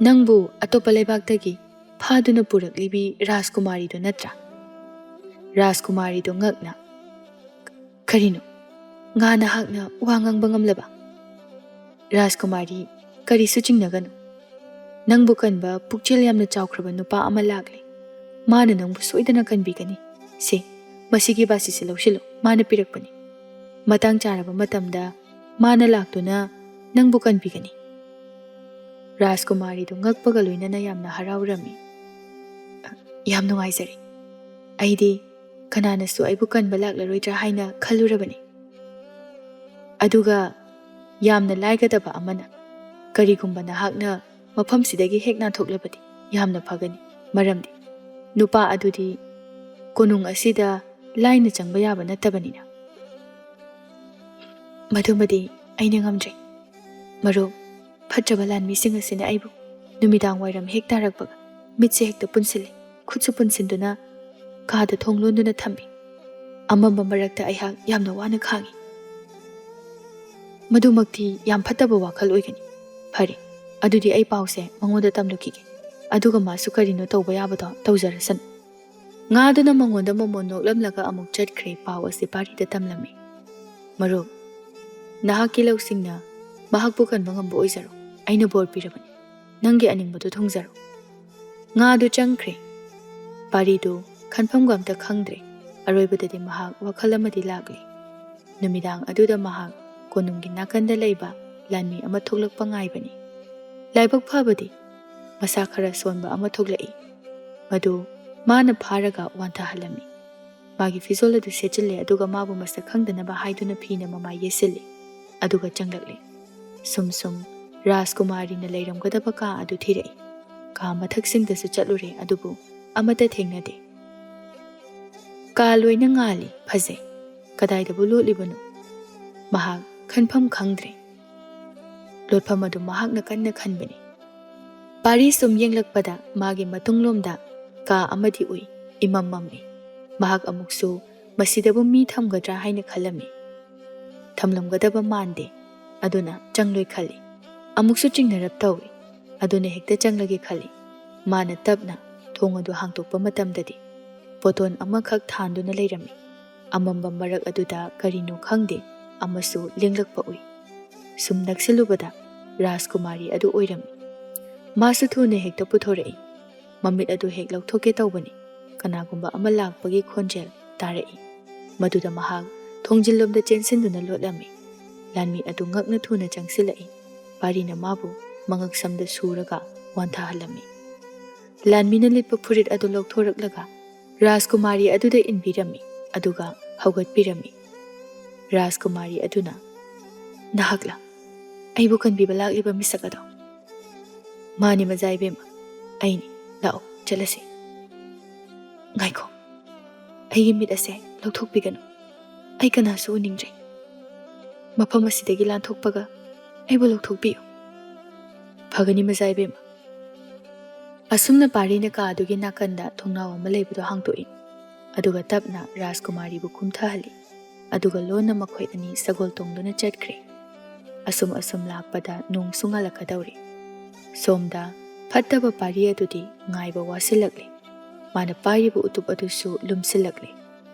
ꯅꯪꯕꯨ ꯑꯇꯣꯞꯄ ꯂꯩꯕꯥꯛꯇꯒꯤ ꯐꯥꯗꯨꯅ ꯄꯨꯔꯛꯂꯤꯕꯤ ꯔꯥꯖꯀꯨꯃꯥꯔꯤꯗꯨ ꯅꯠꯇ꯭ꯔꯥ?" ꯔꯥꯖꯀꯨꯃꯥꯔꯤꯗꯨ ꯉꯛꯅ, "ꯀꯔꯤꯅꯣ? ꯉꯥ ꯅꯍꯥꯛꯅ ꯋꯥ ꯉꯥꯡꯕ ꯉꯝꯂꯕ?" "ꯔꯥꯖꯀꯨꯃꯥꯔꯤ, ꯀꯔꯤꯁꯨ ꯆꯤꯡꯅꯒꯅꯨ꯫ ꯅꯪꯕꯨ ꯀꯟꯕ ꯄꯨꯛꯆꯦꯜ ꯌꯥꯝꯅ ꯆꯥꯎꯈ꯭ꯔꯕ ꯅꯨꯄꯥ ꯑꯃ ꯂꯥꯛꯂꯦ꯫ ꯃꯥꯅ ꯅꯪꯕꯨ ꯁꯣꯏꯗꯅ ꯀꯟꯕꯤꯒꯅꯤ꯫ ꯁꯦ, ꯃꯁꯤꯒꯤ ꯕꯥꯁꯤꯁꯦ ꯂꯧꯁꯤꯜꯂꯨ, ꯃꯥꯅ ꯄꯤꯔꯛꯄꯅꯤ꯫ ꯃꯇꯥꯡ ꯆꯥꯔꯕ ꯃꯇꯝꯗ ꯃꯥꯅ ꯂꯥꯛꯇꯨꯅ ꯅꯪꯕꯨ ꯀꯟꯕꯤꯒꯅꯤ꯫" ꯔꯥꯖꯀꯨꯃꯥꯔꯤꯗꯨ ꯉꯛꯄꯒ ꯂꯣꯏꯅꯅ ꯌꯥꯝꯅ ꯍꯔꯥꯎꯔꯝꯃꯤ꯫ "ꯌꯥꯝ ꯅꯨꯡꯉꯥꯏꯖꯔꯦ꯫ ꯑꯩꯗꯤ ꯀꯅꯥꯅꯁꯨ ꯑꯩꯕꯨ ꯀꯟꯕ ꯂꯥꯛꯂꯔꯣꯏꯗ꯭ꯔꯥ ꯍꯥꯏꯅ ꯈꯜꯂꯨꯔꯕꯅꯤ꯫ ꯑꯗꯨꯒ ꯌꯥꯝꯅ ꯂꯥꯏꯒꯗꯕ ꯑꯃꯅ, ꯀꯔꯤꯒꯨꯝꯕ ꯅꯍꯥꯛꯅ ꯃꯐꯝꯁꯤꯗꯒꯤ ꯍꯦꯛ ꯅꯥꯟꯊꯣꯛꯂꯕꯗꯤ ꯌꯥꯝꯅ ꯐꯒꯅꯤ꯫ ꯃꯔꯝꯗꯤ ꯅꯨꯄꯥ ꯑꯗꯨꯗꯤ ꯀꯣꯅꯨꯡ ꯑꯁꯤꯗ ꯂꯥꯏꯅ ꯆꯪꯕ ꯌꯥꯕ ꯅꯠꯇꯕꯅꯤꯅ꯫" "ꯃꯗꯨꯃꯗꯤ ꯑꯩꯅ ꯉꯝꯗ꯭ꯔꯦ꯫ ꯃꯔꯨꯞ, ꯐꯠꯇ꯭ꯔꯕ ꯂꯥꯟꯃꯤꯁꯤꯡ ꯑꯁꯤꯅ ꯑꯩꯕꯨ ꯅꯨꯃꯤꯗꯥꯡ ꯋꯥꯏꯔꯝ ꯍꯦꯛ ꯇꯥꯔꯛꯄꯒ ꯃꯤꯠꯁꯦ ꯍꯦꯛꯇ ꯄꯨꯟꯁꯤꯜꯂꯤ, ꯈꯨꯠꯁꯨ ꯄꯨꯟꯁꯤꯟꯗꯨꯅ ꯀꯥꯗ ꯊꯣꯡ ꯂꯣꯟꯗꯨꯅ ꯊꯝꯃꯤ꯫ ꯑꯃꯝꯕ ꯃꯔꯛꯇ ꯑꯩꯍꯥꯛ ꯌꯥꯝꯅ ꯋꯥꯅ ꯈꯥꯡꯉꯤ꯫ ꯃꯗꯨꯃꯛꯇꯤ ꯌꯥꯝ ꯐꯠꯇꯕ ꯋꯥꯈꯜ ꯑꯣꯏꯒꯅꯤ꯫ ꯐꯔꯦ, ꯑꯗꯨꯗꯤ ꯑꯩ ꯄꯥꯎꯁꯦ ꯃꯉꯣꯟꯗ ꯇꯝꯂꯨꯈꯤꯒꯦ꯫ ꯑꯗꯨꯒ ꯃꯥꯁꯨ ꯀꯔꯤꯅꯣ ꯇꯧꯕ ꯌꯥꯕꯗꯣ ꯇꯧꯖꯔꯁꯅꯨ꯫" ꯉꯥꯗꯨꯅ ꯃꯉꯣꯟꯗ ꯃꯃꯣꯟ ꯅꯣꯛꯂꯝꯂꯒ ꯑꯃꯨꯛ ꯆꯠꯈ꯭ꯔꯦ꯫ ꯄꯥꯎ ꯑꯁꯤ ꯄꯥꯔꯤꯗ ꯇꯝꯂꯝꯃꯤ꯫ "ꯃꯔꯨꯞ, ꯅꯍꯥꯛꯀꯤ ꯂꯧꯁꯤꯡꯅ ꯃꯍꯥꯛꯄꯨ ꯀꯟꯕ ꯉꯝꯕ ꯑꯣꯏꯖꯔꯣ꯫ ꯑꯩꯅ ꯕꯣꯔ ꯄꯤꯔꯕꯅꯤ꯫ ꯅꯪꯒꯤ ꯑꯅꯤꯡꯕꯗꯨ ꯊꯨꯡꯖꯔꯣ꯫" ꯉꯥꯗꯨ ꯆꯪꯈ꯭ꯔꯦ꯫ ꯄꯥꯔꯤꯗꯨ ꯈꯟꯐꯝꯒ ꯑꯝꯇ ꯈꯪꯗ꯭ꯔꯦ꯫ ꯑꯔꯣꯏꯕꯗꯗꯤ ꯃꯍꯥꯛ ꯋꯥꯈꯜ ꯑꯃꯗꯤ ꯂꯥꯛꯂꯦ꯫ ꯅꯨꯃꯤꯗꯥꯡ ꯑꯗꯨꯗ ꯃꯍꯥꯛ ꯀꯣꯅꯨꯡꯒꯤ ꯅꯥꯀꯟꯗ ꯂꯩꯕ ꯂꯥꯟꯃꯤ ꯑꯃ ꯊꯣꯛꯂꯛꯄ ꯉꯥꯏꯕꯅꯤ꯫ ꯂꯥꯏꯕꯛ ꯐꯕꯗꯤ ꯃꯁꯥ ꯈꯔ ꯁꯣꯟꯕ ꯑꯃ ꯊꯣꯛꯂꯛꯏ꯫ ꯃꯗꯨ ꯃꯥꯅ ꯐꯥꯔꯒ ꯋꯥꯟꯊꯍꯜꯂꯝꯃꯤ꯫ ꯃꯥꯒꯤ ꯐꯤꯖꯣꯜ ꯑꯗꯨ ꯁꯦꯠꯆꯤꯜꯂꯦ, ꯑꯗꯨꯒ ꯃꯥꯕꯨ ꯃꯁꯛ ꯈꯪꯗꯅꯕ ꯍꯥꯏꯗꯨꯅ ꯐꯤꯅ ꯃꯃꯥꯏ ꯌꯦꯠꯁꯤꯜꯂꯤ꯫ ꯑꯗꯨꯒ ꯆꯪꯂꯛꯂꯦ꯫ ꯁꯨꯝ ꯁꯨꯝ ꯔꯥꯖꯀꯨꯃꯥꯔꯤꯅ ꯂꯩꯔꯝꯒꯗꯕ ꯀꯥ ꯑꯗꯨ ꯊꯤꯔꯛꯏ꯫ ꯀꯥ ꯃꯊꯛꯁꯤꯡꯗꯁꯨ ꯆꯠꯂꯨꯔꯦ, ꯑꯗꯨꯕꯨ ꯑꯃꯠꯇ ꯊꯦꯡꯅꯗꯦ꯫ ꯀꯥ ꯂꯣꯏꯅ ꯉꯥꯜꯂꯤ, ꯐꯖꯩ꯫ ꯀꯗꯥꯏꯗꯕꯨ ꯂꯣꯠꯂꯤꯕꯅꯣ? ꯃꯍꯥꯛ ꯈꯟꯐꯝ ꯈꯪꯗ꯭ꯔꯦ꯫ ꯂꯣꯠꯐꯝ ꯑꯗꯨ ꯃꯍꯥꯛꯅ ꯀꯟꯅ ꯈꯟꯕꯅꯤ꯫ ꯄꯥꯔꯤ ꯁꯨꯝ ꯌꯦꯡꯂꯛꯄꯗ ꯃꯥꯒꯤ ꯃꯇꯨꯡꯂꯣꯝꯗ ꯀꯥ ꯑꯃꯗꯤ ꯎꯏ, ꯏꯃꯝ ꯃꯝꯃꯤ꯫ ꯃꯍꯥꯛ ꯑꯃꯨꯛꯁꯨ ꯃꯁꯤꯗꯕꯨ ꯃꯤ ꯊꯝꯒꯗ꯭ꯔꯥ ꯍꯥꯏꯅ ꯈꯜꯂꯝꯃꯤ꯫ ꯊꯝꯂꯝꯒꯗꯕ ꯃꯥꯟꯗꯦ, ꯑꯗꯨꯅ ꯆꯪꯂꯣꯏ ꯈꯜꯂꯤ꯫ ꯑꯃꯨꯛꯁꯨ ꯆꯤꯡꯅꯔꯞ ꯇꯧꯏ, ꯑꯗꯨꯅ ꯍꯦꯛꯇ ꯆꯪꯂꯒꯦ ꯈꯜꯂꯤ꯫ ꯃꯥꯅ ꯇꯞꯅ ꯊꯣꯡ ꯑꯗꯨ ꯍꯥꯡꯗꯣꯛꯄ ꯃꯇꯝꯗꯗꯤ ꯕꯣꯇꯣꯟ ꯑꯃꯈꯛ ꯊꯥꯟꯗꯨꯅ ꯂꯩꯔꯝꯃꯤ꯫ ꯑꯃꯝꯕ ꯃꯔꯛ ꯑꯗꯨꯗ ꯀꯔꯤꯅꯣ ꯈꯪꯗꯦ, ꯑꯃꯁꯨ ꯂꯦꯡꯂꯛꯄ ꯎꯏ꯫ ꯁꯨꯝ ꯅꯛꯁꯤꯜꯂꯨꯕꯗ ꯔꯥꯖꯀꯨꯃꯥꯔꯤ ꯑꯗꯨ ꯑꯣꯏꯔꯝꯃꯤ꯫ ꯃꯥꯁꯨ ꯊꯨꯅ ꯍꯦꯛꯇ ꯄꯨꯊꯣꯔꯛꯏ꯫ ꯃꯃꯤꯠ ꯑꯗꯨ ꯍꯦꯛ ꯂꯧꯊꯣꯛꯀꯦ ꯇꯧꯕꯅꯤ, ꯀꯅꯥꯒꯨꯝꯕ ꯑꯃ ꯂꯥꯛꯄꯒꯤ ꯈꯣꯟꯖꯦꯜ ꯇꯥꯔꯛꯏ꯫ ꯃꯗꯨꯗ ꯃꯍꯥꯛ ꯊꯣꯡꯖꯤꯜꯂꯣꯝꯗ ꯆꯦꯟꯁꯤꯟꯗꯨꯅ ꯂꯣꯠꯂꯝꯃꯤ꯫ ꯂꯥꯟꯃꯤ ꯑꯗꯨ ꯉꯛꯅ ꯊꯨꯅ ꯆꯪꯁꯤꯜꯂꯛꯏ꯫ ꯄꯥꯔꯤꯅ ꯃꯥꯕꯨ ꯃꯉꯛꯁꯝꯗ ꯁꯨꯔꯒ ꯋꯥꯟꯊꯍꯜꯂꯝꯃꯤ꯫ ꯂꯥꯟꯃꯤꯅ ꯂꯤꯠꯄ ꯐꯨꯔꯤꯠ ꯑꯗꯨ ꯂꯧꯊꯣꯔꯛꯂꯒ ꯔꯥꯖꯀꯨꯃꯥꯔꯤ ꯑꯗꯨꯗ ꯏꯟꯕꯤꯔꯝꯃꯤ, ꯑꯗꯨꯒ ꯍꯧꯒꯠꯄꯤꯔꯝꯃꯤ꯫ ꯔꯥꯖꯀꯨꯃꯥꯔꯤ ꯑꯗꯨꯅ, "ꯅꯍꯥꯛꯂ ꯑꯩꯕꯨ ꯀꯟꯕꯤꯕ ꯂꯥꯛꯂꯤꯕ ꯃꯤꯁꯛ ꯑꯗꯣ?" "ꯃꯥꯅꯤ ꯃꯖꯥ ꯏꯕꯦꯝꯃ, ꯑꯩꯅꯤ꯫ ꯂꯥꯛꯑꯣ, ꯆꯠꯂꯁꯤ꯫" "ꯉꯥꯏꯈꯣ, ꯑꯩꯒꯤ ꯃꯤꯠ ꯑꯁꯦ ꯂꯧꯊꯣꯛꯄꯤꯒꯅꯨ꯫ ꯑꯩ ꯀꯅꯥꯁꯨ ꯎꯅꯤꯡꯗ꯭ꯔꯦ꯫ ꯃꯐꯝ ꯑꯁꯤꯗꯒꯤ ꯂꯥꯟꯊꯣꯛꯄꯒ ꯑꯩꯕꯨ ꯂꯧꯊꯣꯛꯄꯤꯌꯨ꯫" "ꯐꯒꯅꯤ ꯃꯖꯥ ꯏꯕꯦꯝꯃ꯫" ꯑꯁꯨꯝꯅ ꯄꯥꯔꯤꯅ ꯀꯥ ꯑꯗꯨꯒꯤ ꯅꯥꯀꯟꯗ ꯊꯣꯡꯅꯥꯎ ꯑꯃ ꯂꯩꯕꯗꯣ ꯍꯥꯡꯗꯣꯛꯏ, ꯑꯗꯨꯒ ꯇꯞꯅ ꯔꯥꯖꯀꯨꯃꯥꯔꯤꯕꯨ ꯀꯨꯝꯊꯍꯜꯂꯤ, ꯑꯗꯨꯒ ꯂꯣꯟꯅ ꯃꯈꯣꯏ ꯑꯅꯤ ꯁꯒꯣꯜ ꯇꯣꯡꯗꯨꯅ ꯆꯠꯈ꯭ꯔꯦ꯫ ꯑꯁꯨꯝ ꯑꯁꯨꯝ ꯂꯥꯛꯄꯗ ꯅꯣꯡꯁꯨ ꯉꯥꯜꯂꯛꯀꯗꯧꯔꯦ꯫ ꯁꯣꯝꯗ ꯐꯠꯇꯕ ꯄꯥꯔꯤ ꯑꯗꯨꯗꯤ ꯉꯥꯏꯕ ꯋꯥꯁꯤꯜꯂꯛꯂꯦ꯫ ꯃꯥꯅ ꯄꯥꯏꯔꯤꯕ ꯎꯇꯨꯞ ꯑꯗꯨꯁꯨ ꯂꯨꯝꯁꯤꯜꯂꯛꯂꯦ꯫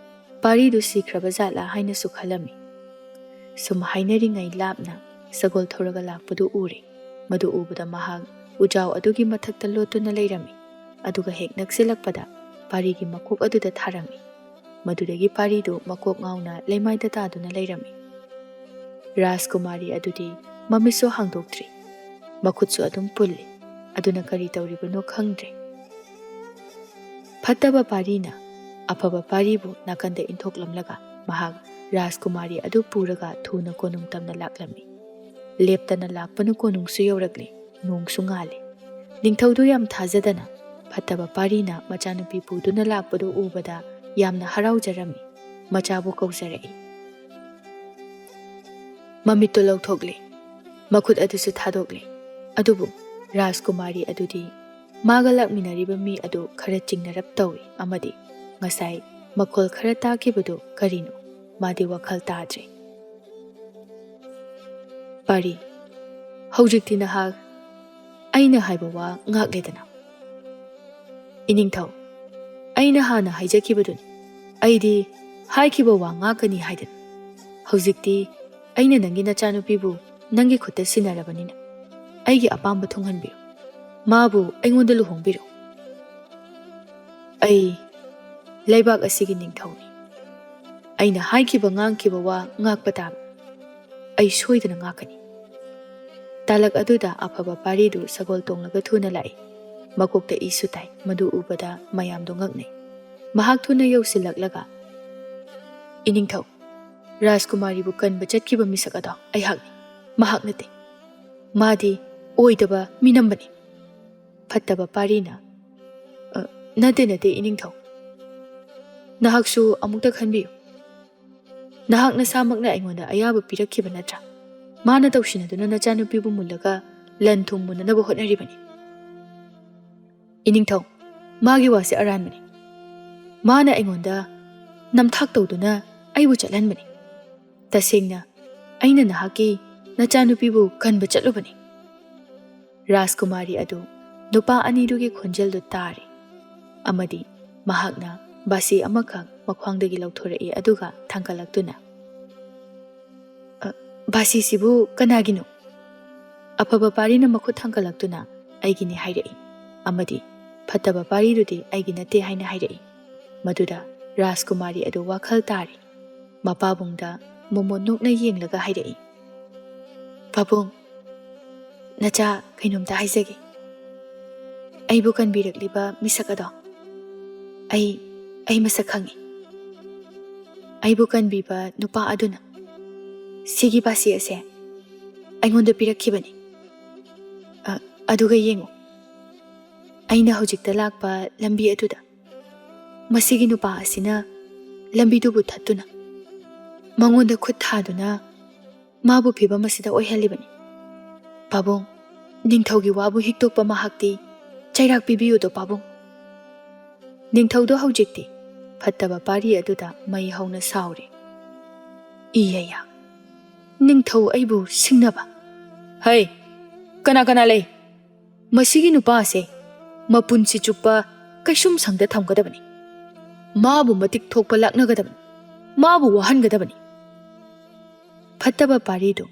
ꯄꯥꯔꯤꯗꯨ ꯁꯤꯈ꯭ꯔꯕ ꯖꯥꯠꯂꯥ ꯍꯥꯏꯅꯁꯨ ꯈꯜꯂꯝꯃꯤ꯫ ꯁꯨꯝ ꯍꯥꯏꯅꯔꯤꯉꯩ ꯂꯥꯞꯅ ꯁꯒꯣꯜ ꯊꯧꯔꯒ ꯂꯥꯛꯄꯗꯨ ꯎꯔꯦ꯫ ꯃꯗꯨ ꯎꯕꯗ ꯃꯍꯥꯛ ꯎꯖꯥꯎ ꯑꯗꯨꯒꯤ ꯃꯊꯛꯇ ꯂꯣꯠꯇꯨꯅ ꯂꯩꯔꯝꯃꯤ, ꯑꯗꯨꯒ ꯍꯦꯛ ꯅꯛꯁꯤꯜꯂꯛꯄꯗ ꯄꯥꯔꯤꯒꯤ ꯃꯀꯣꯛ ꯑꯗꯨꯗ ꯊꯥꯔꯝꯃꯤ꯫ ꯃꯗꯨꯗꯒꯤ ꯄꯥꯔꯤꯗꯨ ꯃꯀꯣꯛ ꯉꯥꯎꯅ ꯂꯩꯃꯥꯏꯗ ꯇꯥꯗꯨꯅ ꯂꯩꯔꯝꯃꯤ꯫ ꯔꯥꯖꯀꯨꯃꯥꯔꯤ ꯑꯗꯨꯗꯤ ꯃꯃꯤꯠꯁꯨ ꯍꯥꯡꯗꯣꯛꯇ꯭ꯔꯤ, ꯃꯈꯨꯠꯁꯨ ꯑꯗꯨꯝ ꯄꯨꯜꯂꯤ, ꯑꯗꯨꯅ ꯀꯔꯤ ꯇꯧꯔꯤꯕꯅꯣ ꯈꯪꯗ꯭ꯔꯦ꯫ ꯐꯠꯇꯕ ꯄꯥꯔꯤꯅ ꯑꯐꯕ ꯄꯥꯔꯤꯕꯨ ꯅꯥꯀꯟꯗ ꯏꯟꯊꯣꯛꯂꯝꯂꯒ ꯃꯍꯥꯛ ꯔꯥꯖꯀꯨꯃꯥꯔꯤ ꯑꯗꯨ ꯄꯨꯔꯒ ꯊꯨꯅ ꯀꯣꯅꯨꯡ ꯇꯝꯅ ꯂꯥꯛꯂꯝꯃꯤ꯫ ꯂꯦꯞꯇꯅ ꯂꯥꯛꯄꯅ ꯀꯣꯅꯨꯡꯁꯨ ꯌꯧꯔꯛꯂꯦ, ꯅꯣꯡꯁꯨ ꯉꯥꯜꯂꯦ꯫ ꯅꯤꯡꯊꯧꯗꯨ ꯌꯥꯝ ꯊꯥꯖꯗꯅ ꯐꯠꯇꯕ ꯄꯥꯔꯤꯅ ꯃꯆꯥꯅꯨꯄꯤ ꯄꯨꯗꯨꯅ ꯂꯥꯛꯄꯗꯨ ꯎꯕꯗ ꯌꯥꯝꯅ ꯍꯔꯥꯎꯖꯔꯝꯃꯤ꯫ ꯃꯆꯥꯕꯨ ꯀꯧꯖꯔꯛꯏ꯫ ꯃꯃꯤꯠꯇꯨ ꯂꯧꯊꯣꯛꯂꯦ, ꯃꯈꯨꯠ ꯑꯗꯨꯁꯨ ꯊꯥꯗꯣꯛꯂꯦ꯫ ꯑꯗꯨꯕꯨ ꯔꯥꯖꯀꯨꯃꯥꯔꯤ ꯑꯗꯨꯗꯤ ꯃꯥꯒ ꯂꯥꯛꯃꯤꯟꯅꯔꯤꯕ ꯃꯤ ꯑꯗꯨ ꯈꯔ ꯆꯤꯡꯅꯔꯞ ꯇꯧꯏ ꯑꯃꯗꯤ ꯉꯁꯥꯏ ꯃꯈꯣꯜ ꯈꯔ ꯇꯥꯈꯤꯕꯗꯨ ꯀꯔꯤꯅꯣ? ꯃꯥꯗꯤ ꯋꯥꯈꯜ ꯇꯥꯗ꯭ꯔꯦ꯫ "ꯄꯥꯔꯤ, ꯍꯧꯖꯤꯛꯇꯤ ꯅꯍꯥꯛ ꯑꯩꯅ ꯍꯥꯏꯕ ꯋꯥ ꯉꯥꯛꯂꯦꯗꯅ?" "ꯏꯅꯤꯡꯊꯧ, ꯑꯩꯅ ꯍꯥꯟꯅ ꯍꯥꯏꯖꯈꯤꯕꯗꯨꯅꯤ, ꯑꯩꯗꯤ ꯍꯥꯏꯈꯤꯕ ꯋꯥ ꯉꯥꯛꯀꯅꯤ ꯍꯥꯏꯗꯅ꯫ ꯍꯧꯖꯤꯛꯇꯤ ꯑꯩꯅ ꯅꯪꯒꯤ ꯅꯆꯥꯅꯨꯄꯤꯕꯨ ꯅꯪꯒꯤ ꯈꯨꯠꯇ ꯁꯤꯟꯅꯔꯕꯅꯤꯅ ꯑꯩꯒꯤ ꯑꯄꯥꯝꯕ ꯊꯨꯡꯍꯟꯕꯤꯌꯨ꯫ ꯃꯥꯕꯨ ꯑꯩꯉꯣꯟꯗ ꯂꯨꯍꯣꯡꯕꯤꯔꯣ꯫" "ꯑꯩ ꯂꯩꯕꯥꯛ ꯑꯁꯤꯒꯤ ꯅꯤꯡꯊꯧꯅꯤ꯫ ꯑꯩꯅ ꯍꯥꯏꯈꯤꯕ ꯉꯥꯡꯈꯤꯕ ꯋꯥ ꯉꯥꯛꯄ ꯇꯥꯕꯅꯤ꯫ ꯑꯩ ꯁꯣꯏꯗꯅ ꯉꯥꯛꯀꯅꯤ꯫" ꯇꯥꯂꯛ ꯑꯗꯨꯗ ꯑꯐꯕ ꯄꯥꯔꯤꯗꯨ ꯁꯒꯣꯜ ꯇꯣꯡꯂꯒ ꯊꯨꯅ ꯂꯥꯛꯏ꯫ ꯃꯀꯣꯛꯇ ꯏꯁꯨ ꯇꯥꯏ꯫ ꯃꯗꯨ ꯎꯕꯗ ꯃꯌꯥꯝꯗꯣ ꯉꯛꯅꯩ꯫ ꯃꯍꯥꯛ ꯊꯨꯅ ꯌꯧꯁꯤꯜꯂꯛꯂꯒ, "ꯏꯅꯤꯡꯊꯧ, ꯔꯥꯖꯀꯨꯃꯥꯔꯤꯕꯨ ꯀꯟꯕ ꯆꯠꯈꯤꯕ ꯃꯤꯁꯛ ꯑꯗꯣ ꯑꯩꯍꯥꯛꯅꯤ꯫ ꯃꯍꯥꯛ ꯅꯠꯇꯦ꯫ ꯃꯥꯗꯤ ꯑꯣꯏꯗꯕ ꯃꯤꯅꯝꯕꯅꯤ꯫" ꯐꯠꯇꯕ ꯄꯥꯔꯤꯅ, "ꯑ, ꯅꯠꯇꯦ, ꯅꯠꯇꯦ, ꯏꯅꯤꯡꯊꯧ꯫ ꯅꯍꯥꯛꯁꯨ ꯑꯃꯨꯛꯇ ꯈꯟꯕꯤꯌꯨ꯫ ꯅꯍꯥꯛ ꯅꯁꯥꯃꯛꯅ ꯑꯩꯉꯣꯟꯗ ꯑꯌꯥꯕ ꯄꯤꯔꯛꯈꯤꯕ ꯅꯠꯇ꯭ꯔꯥ? ꯃꯥꯅ ꯇꯧꯁꯤꯟꯅꯗꯨꯅ ꯅꯆꯥꯅꯨꯄꯤꯕꯨ ꯃꯨꯜꯂꯒ ꯂꯟ ꯊꯨꯝ ꯃꯨꯟꯅꯅꯕ ꯍꯣꯠꯅꯔꯤꯕꯅꯤ꯫" "ꯏꯅꯤꯡꯊꯧ, ꯃꯥꯒꯤ ꯋꯥꯁꯦ ꯑꯔꯥꯟꯕꯅꯤ꯫ ꯃꯥꯅ ꯑꯩꯉꯣꯟꯗ ꯅꯝꯊꯥꯛ ꯇꯧꯗꯨꯅ ꯑꯩꯕꯨ ꯆꯠꯍꯟꯕꯅꯤ꯫ ꯇꯁꯦꯡꯅ ꯑꯩꯅ ꯅꯍꯥꯛꯀꯤ ꯅꯆꯥꯅꯨꯄꯤꯕꯨ ꯀꯟꯕ ꯆꯠꯂꯨꯕꯅꯤ꯫" ꯔꯥꯖꯀꯨꯃꯥꯔꯤ ꯑꯗꯨ ꯅꯨꯄꯥ ꯑꯅꯤꯗꯨꯒꯤ ꯈꯣꯟꯖꯦꯜꯗꯨ ꯇꯥꯔꯦ, ꯑꯃꯗꯤ ꯃꯍꯥꯛꯅ ꯕꯥꯁꯤ ꯑꯃꯈꯛ ꯃꯈ꯭ꯋꯥꯡꯗꯒꯤ ꯂꯧꯊꯣꯔꯛꯏ, ꯑꯗꯨꯒ ꯊꯥꯡꯒꯠꯂꯛꯇꯨꯅ, "ꯑ, ꯕꯥꯁꯤꯁꯤꯕꯨ ꯀꯅꯥꯒꯤꯅꯣ?" ꯑꯐꯕ ꯄꯥꯔꯤꯅ ꯃꯈꯨꯠ ꯊꯥꯡꯒꯠꯂꯛꯇꯨꯅ, "ꯑꯩꯒꯤꯅꯤ" ꯍꯥꯏꯔꯛꯏ, ꯑꯃꯗꯤ ꯐꯠꯇꯕ ꯄꯥꯔꯤꯗꯨꯗꯤ "ꯑꯩꯒꯤ ꯅꯠꯇꯦ" ꯍꯥꯏꯅ ꯍꯥꯏꯔꯛꯏ꯫ ꯃꯗꯨꯗ ꯔꯥꯖꯀꯨꯃꯥꯔꯤ ꯑꯗꯨ ꯋꯥꯈꯜ ꯇꯥꯔꯤ꯫ ꯃꯄꯥꯕꯨꯡꯗ ꯃꯣꯃꯣꯟ ꯅꯣꯛꯅ ꯌꯦꯡꯂꯒ ꯍꯥꯏꯔꯛꯏ, "ꯄꯥꯕꯨꯡ, ꯅꯆꯥ ꯀꯩꯅꯣꯝꯇ ꯍꯥꯏꯖꯒꯦ꯫ ꯑꯩꯕꯨ ꯀꯟꯕꯤꯔꯛꯂꯤꯕ ꯃꯤꯁꯛ ꯑꯗꯣ ꯑꯩ, ꯑꯩ ꯃꯁꯛ ꯈꯪꯉꯤ꯫ ꯑꯩꯕꯨ ꯀꯟꯕꯤꯕ ꯅꯨꯄꯥ ꯑꯗꯨꯅ ꯁꯤꯒꯤ ꯕꯥꯁꯤ ꯑꯁꯦ ꯑꯩꯉꯣꯟꯗ ꯄꯤꯔꯛꯈꯤꯕꯅꯤ꯫ ꯑ, ꯑꯗꯨꯒ ꯌꯦꯡꯉꯨ, ꯑꯩꯅ ꯍꯧꯖꯤꯛꯇ ꯂꯥꯛꯄ ꯂꯝꯕꯤ ꯑꯗꯨꯗ ꯃꯁꯤꯒꯤ ꯅꯨꯄꯥ ꯑꯁꯤꯅ ꯂꯝꯕꯤꯗꯨꯕꯨ ꯊꯠꯇꯨꯅ ꯃꯉꯣꯟꯗ ꯈꯨꯠ ꯊꯥꯗꯨꯅ ꯃꯥꯕꯨ ꯐꯤꯕꯝ ꯑꯁꯤꯗ ꯑꯣꯏꯍꯜꯂꯤꯕꯅꯤ꯫ ꯄꯥꯕꯨꯡ, ꯅꯤꯡꯊꯧꯒꯤ ꯋꯥꯕꯨ ꯍꯤꯛꯇꯣꯛꯄ ꯃꯍꯥꯛꯇꯤ ꯆꯩꯔꯥꯛ ꯄꯤꯕꯤꯌꯨꯗꯣ ꯄꯥꯕꯨꯡ꯫" ꯅꯤꯡꯊꯧꯗꯣ ꯍꯧꯖꯤꯛꯇꯤ ꯐꯠꯇꯕ ꯄꯥꯔꯤ ꯑꯗꯨꯗ ꯃꯩ ꯍꯧꯅ ꯁꯥꯎꯔꯦ꯫ "ꯏꯌꯥꯌꯥ, ꯅꯤꯡꯊꯧ ꯑꯩꯕꯨ ꯁꯤꯡꯅꯕ? ꯍꯩ, ꯀꯅꯥ ꯀꯅꯥ ꯂꯩ? ꯃꯁꯤꯒꯤ ꯅꯨꯄꯥ ꯑꯁꯦ ꯃꯄꯨꯟꯁꯤ ꯆꯨꯞꯄ ꯀꯩꯁꯨꯝ ꯁꯪꯗ ꯊꯝꯒꯗꯕꯅꯤ꯫ ꯃꯥꯕꯨ ꯃꯇꯤꯛ ꯊꯣꯛꯄ ꯂꯥꯛꯅꯒꯗꯕꯅꯤ꯫ ꯃꯥꯕꯨ ꯋꯥꯍꯟꯒꯗꯕꯅꯤ꯫" ꯐꯠꯇꯕ ꯄꯥꯔꯤꯗꯨ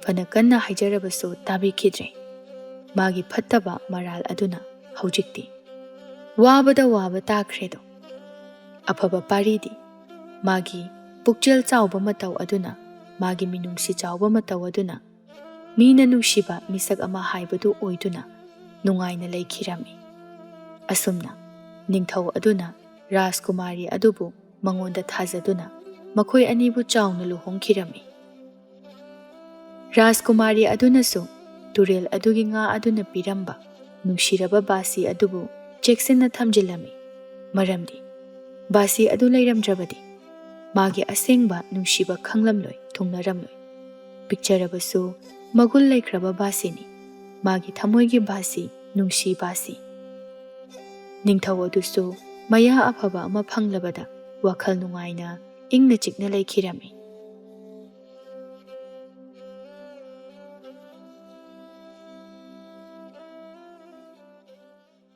ꯐꯅ ꯀꯟꯅ ꯍꯥꯏꯖꯔꯕꯁꯨ ꯇꯥꯕꯤꯈꯤꯗ꯭ꯔꯦ꯫ ꯃꯥꯒꯤ ꯐꯠꯇꯕ ꯃꯔꯥꯜ ꯑꯗꯨꯅ ꯍꯧꯖꯤꯛꯇꯤ ꯋꯥꯕꯗ ꯋꯥꯕ ꯇꯥꯈ꯭ꯔꯦꯗꯣ꯫ ꯑꯐꯕ ꯄꯥꯔꯤꯗꯤ ꯃꯥꯒꯤ ꯄꯨꯛꯆꯦꯜ ꯆꯥꯎꯕ ꯃꯇꯧ ꯑꯗꯨꯅ, ꯃꯥꯒꯤ ꯃꯤꯅꯨꯡꯁꯤ ꯆꯥꯎꯕ ꯃꯇꯧ ꯑꯗꯨꯅ ꯃꯤꯅ ꯅꯨꯡꯁꯤꯕ ꯃꯤꯁꯛ ꯑꯃ ꯍꯥꯏꯕꯗꯨ ꯑꯣꯏꯗꯨꯅ ꯅꯨꯡꯉꯥꯏꯅ ꯂꯩꯈꯤꯔꯝꯃꯤ꯫ ꯑꯁꯨꯝꯅ ꯅꯤꯡꯊꯧ ꯑꯗꯨꯅ ꯔꯥꯖꯀꯨꯃꯥꯔꯤ ꯑꯗꯨꯕꯨ ꯃꯉꯣꯟꯗ ꯊꯥꯖꯗꯨꯅ ꯃꯈꯣꯏ ꯑꯅꯤꯕꯨ ꯆꯥꯎꯅ ꯂꯨꯍꯣꯡꯈꯤꯔꯝꯃꯤ꯫ ꯔꯥꯖꯀꯨꯃꯥꯔꯤ ꯑꯗꯨꯅꯁꯨ ꯇꯨꯔꯦꯜ ꯑꯗꯨꯒꯤ ꯉꯥ ꯑꯗꯨꯅ ꯄꯤꯔꯝꯕ ꯅꯨꯡꯁꯤꯔꯕ ꯕꯥꯁꯤ ꯑꯗꯨꯕꯨ ꯆꯦꯛꯁꯤꯟꯅ ꯊꯝꯖꯤꯜꯂꯝꯃꯤ꯫ ꯃꯔꯝꯗꯤ ꯕꯥꯁꯤ ꯑꯗꯨ ꯂꯩꯔꯝꯗ꯭ꯔꯕꯗꯤ ꯃꯥꯒꯤ ꯑꯁꯦꯡꯕ ꯅꯨꯡꯁꯤꯕ ꯈꯪꯂꯝꯂꯣꯏ, ꯊꯨꯡꯅꯔꯝꯂꯣꯏ꯫ ꯄꯤꯛꯆꯔꯕꯁꯨ ꯃꯒꯨꯟ ꯂꯩꯈ꯭ꯔꯕ ꯕꯥꯁꯤꯅꯤ꯫ ꯃꯥꯒꯤ ꯊꯃꯣꯏꯒꯤ ꯕꯥꯁꯤ, ꯅꯨꯡꯁꯤ ꯕꯥꯁꯤ꯫ ꯅꯤꯡꯊꯧ ꯑꯗꯨꯁꯨ ꯃꯌꯥ ꯑꯐꯕ ꯑꯃ ꯐꯪꯂꯕꯗ ꯋꯥꯈꯜ ꯅꯨꯡꯉꯥꯏꯅ ꯏꯪꯅ ꯆꯤꯛꯅ ꯂꯩꯈꯤꯔꯝꯃꯤ꯫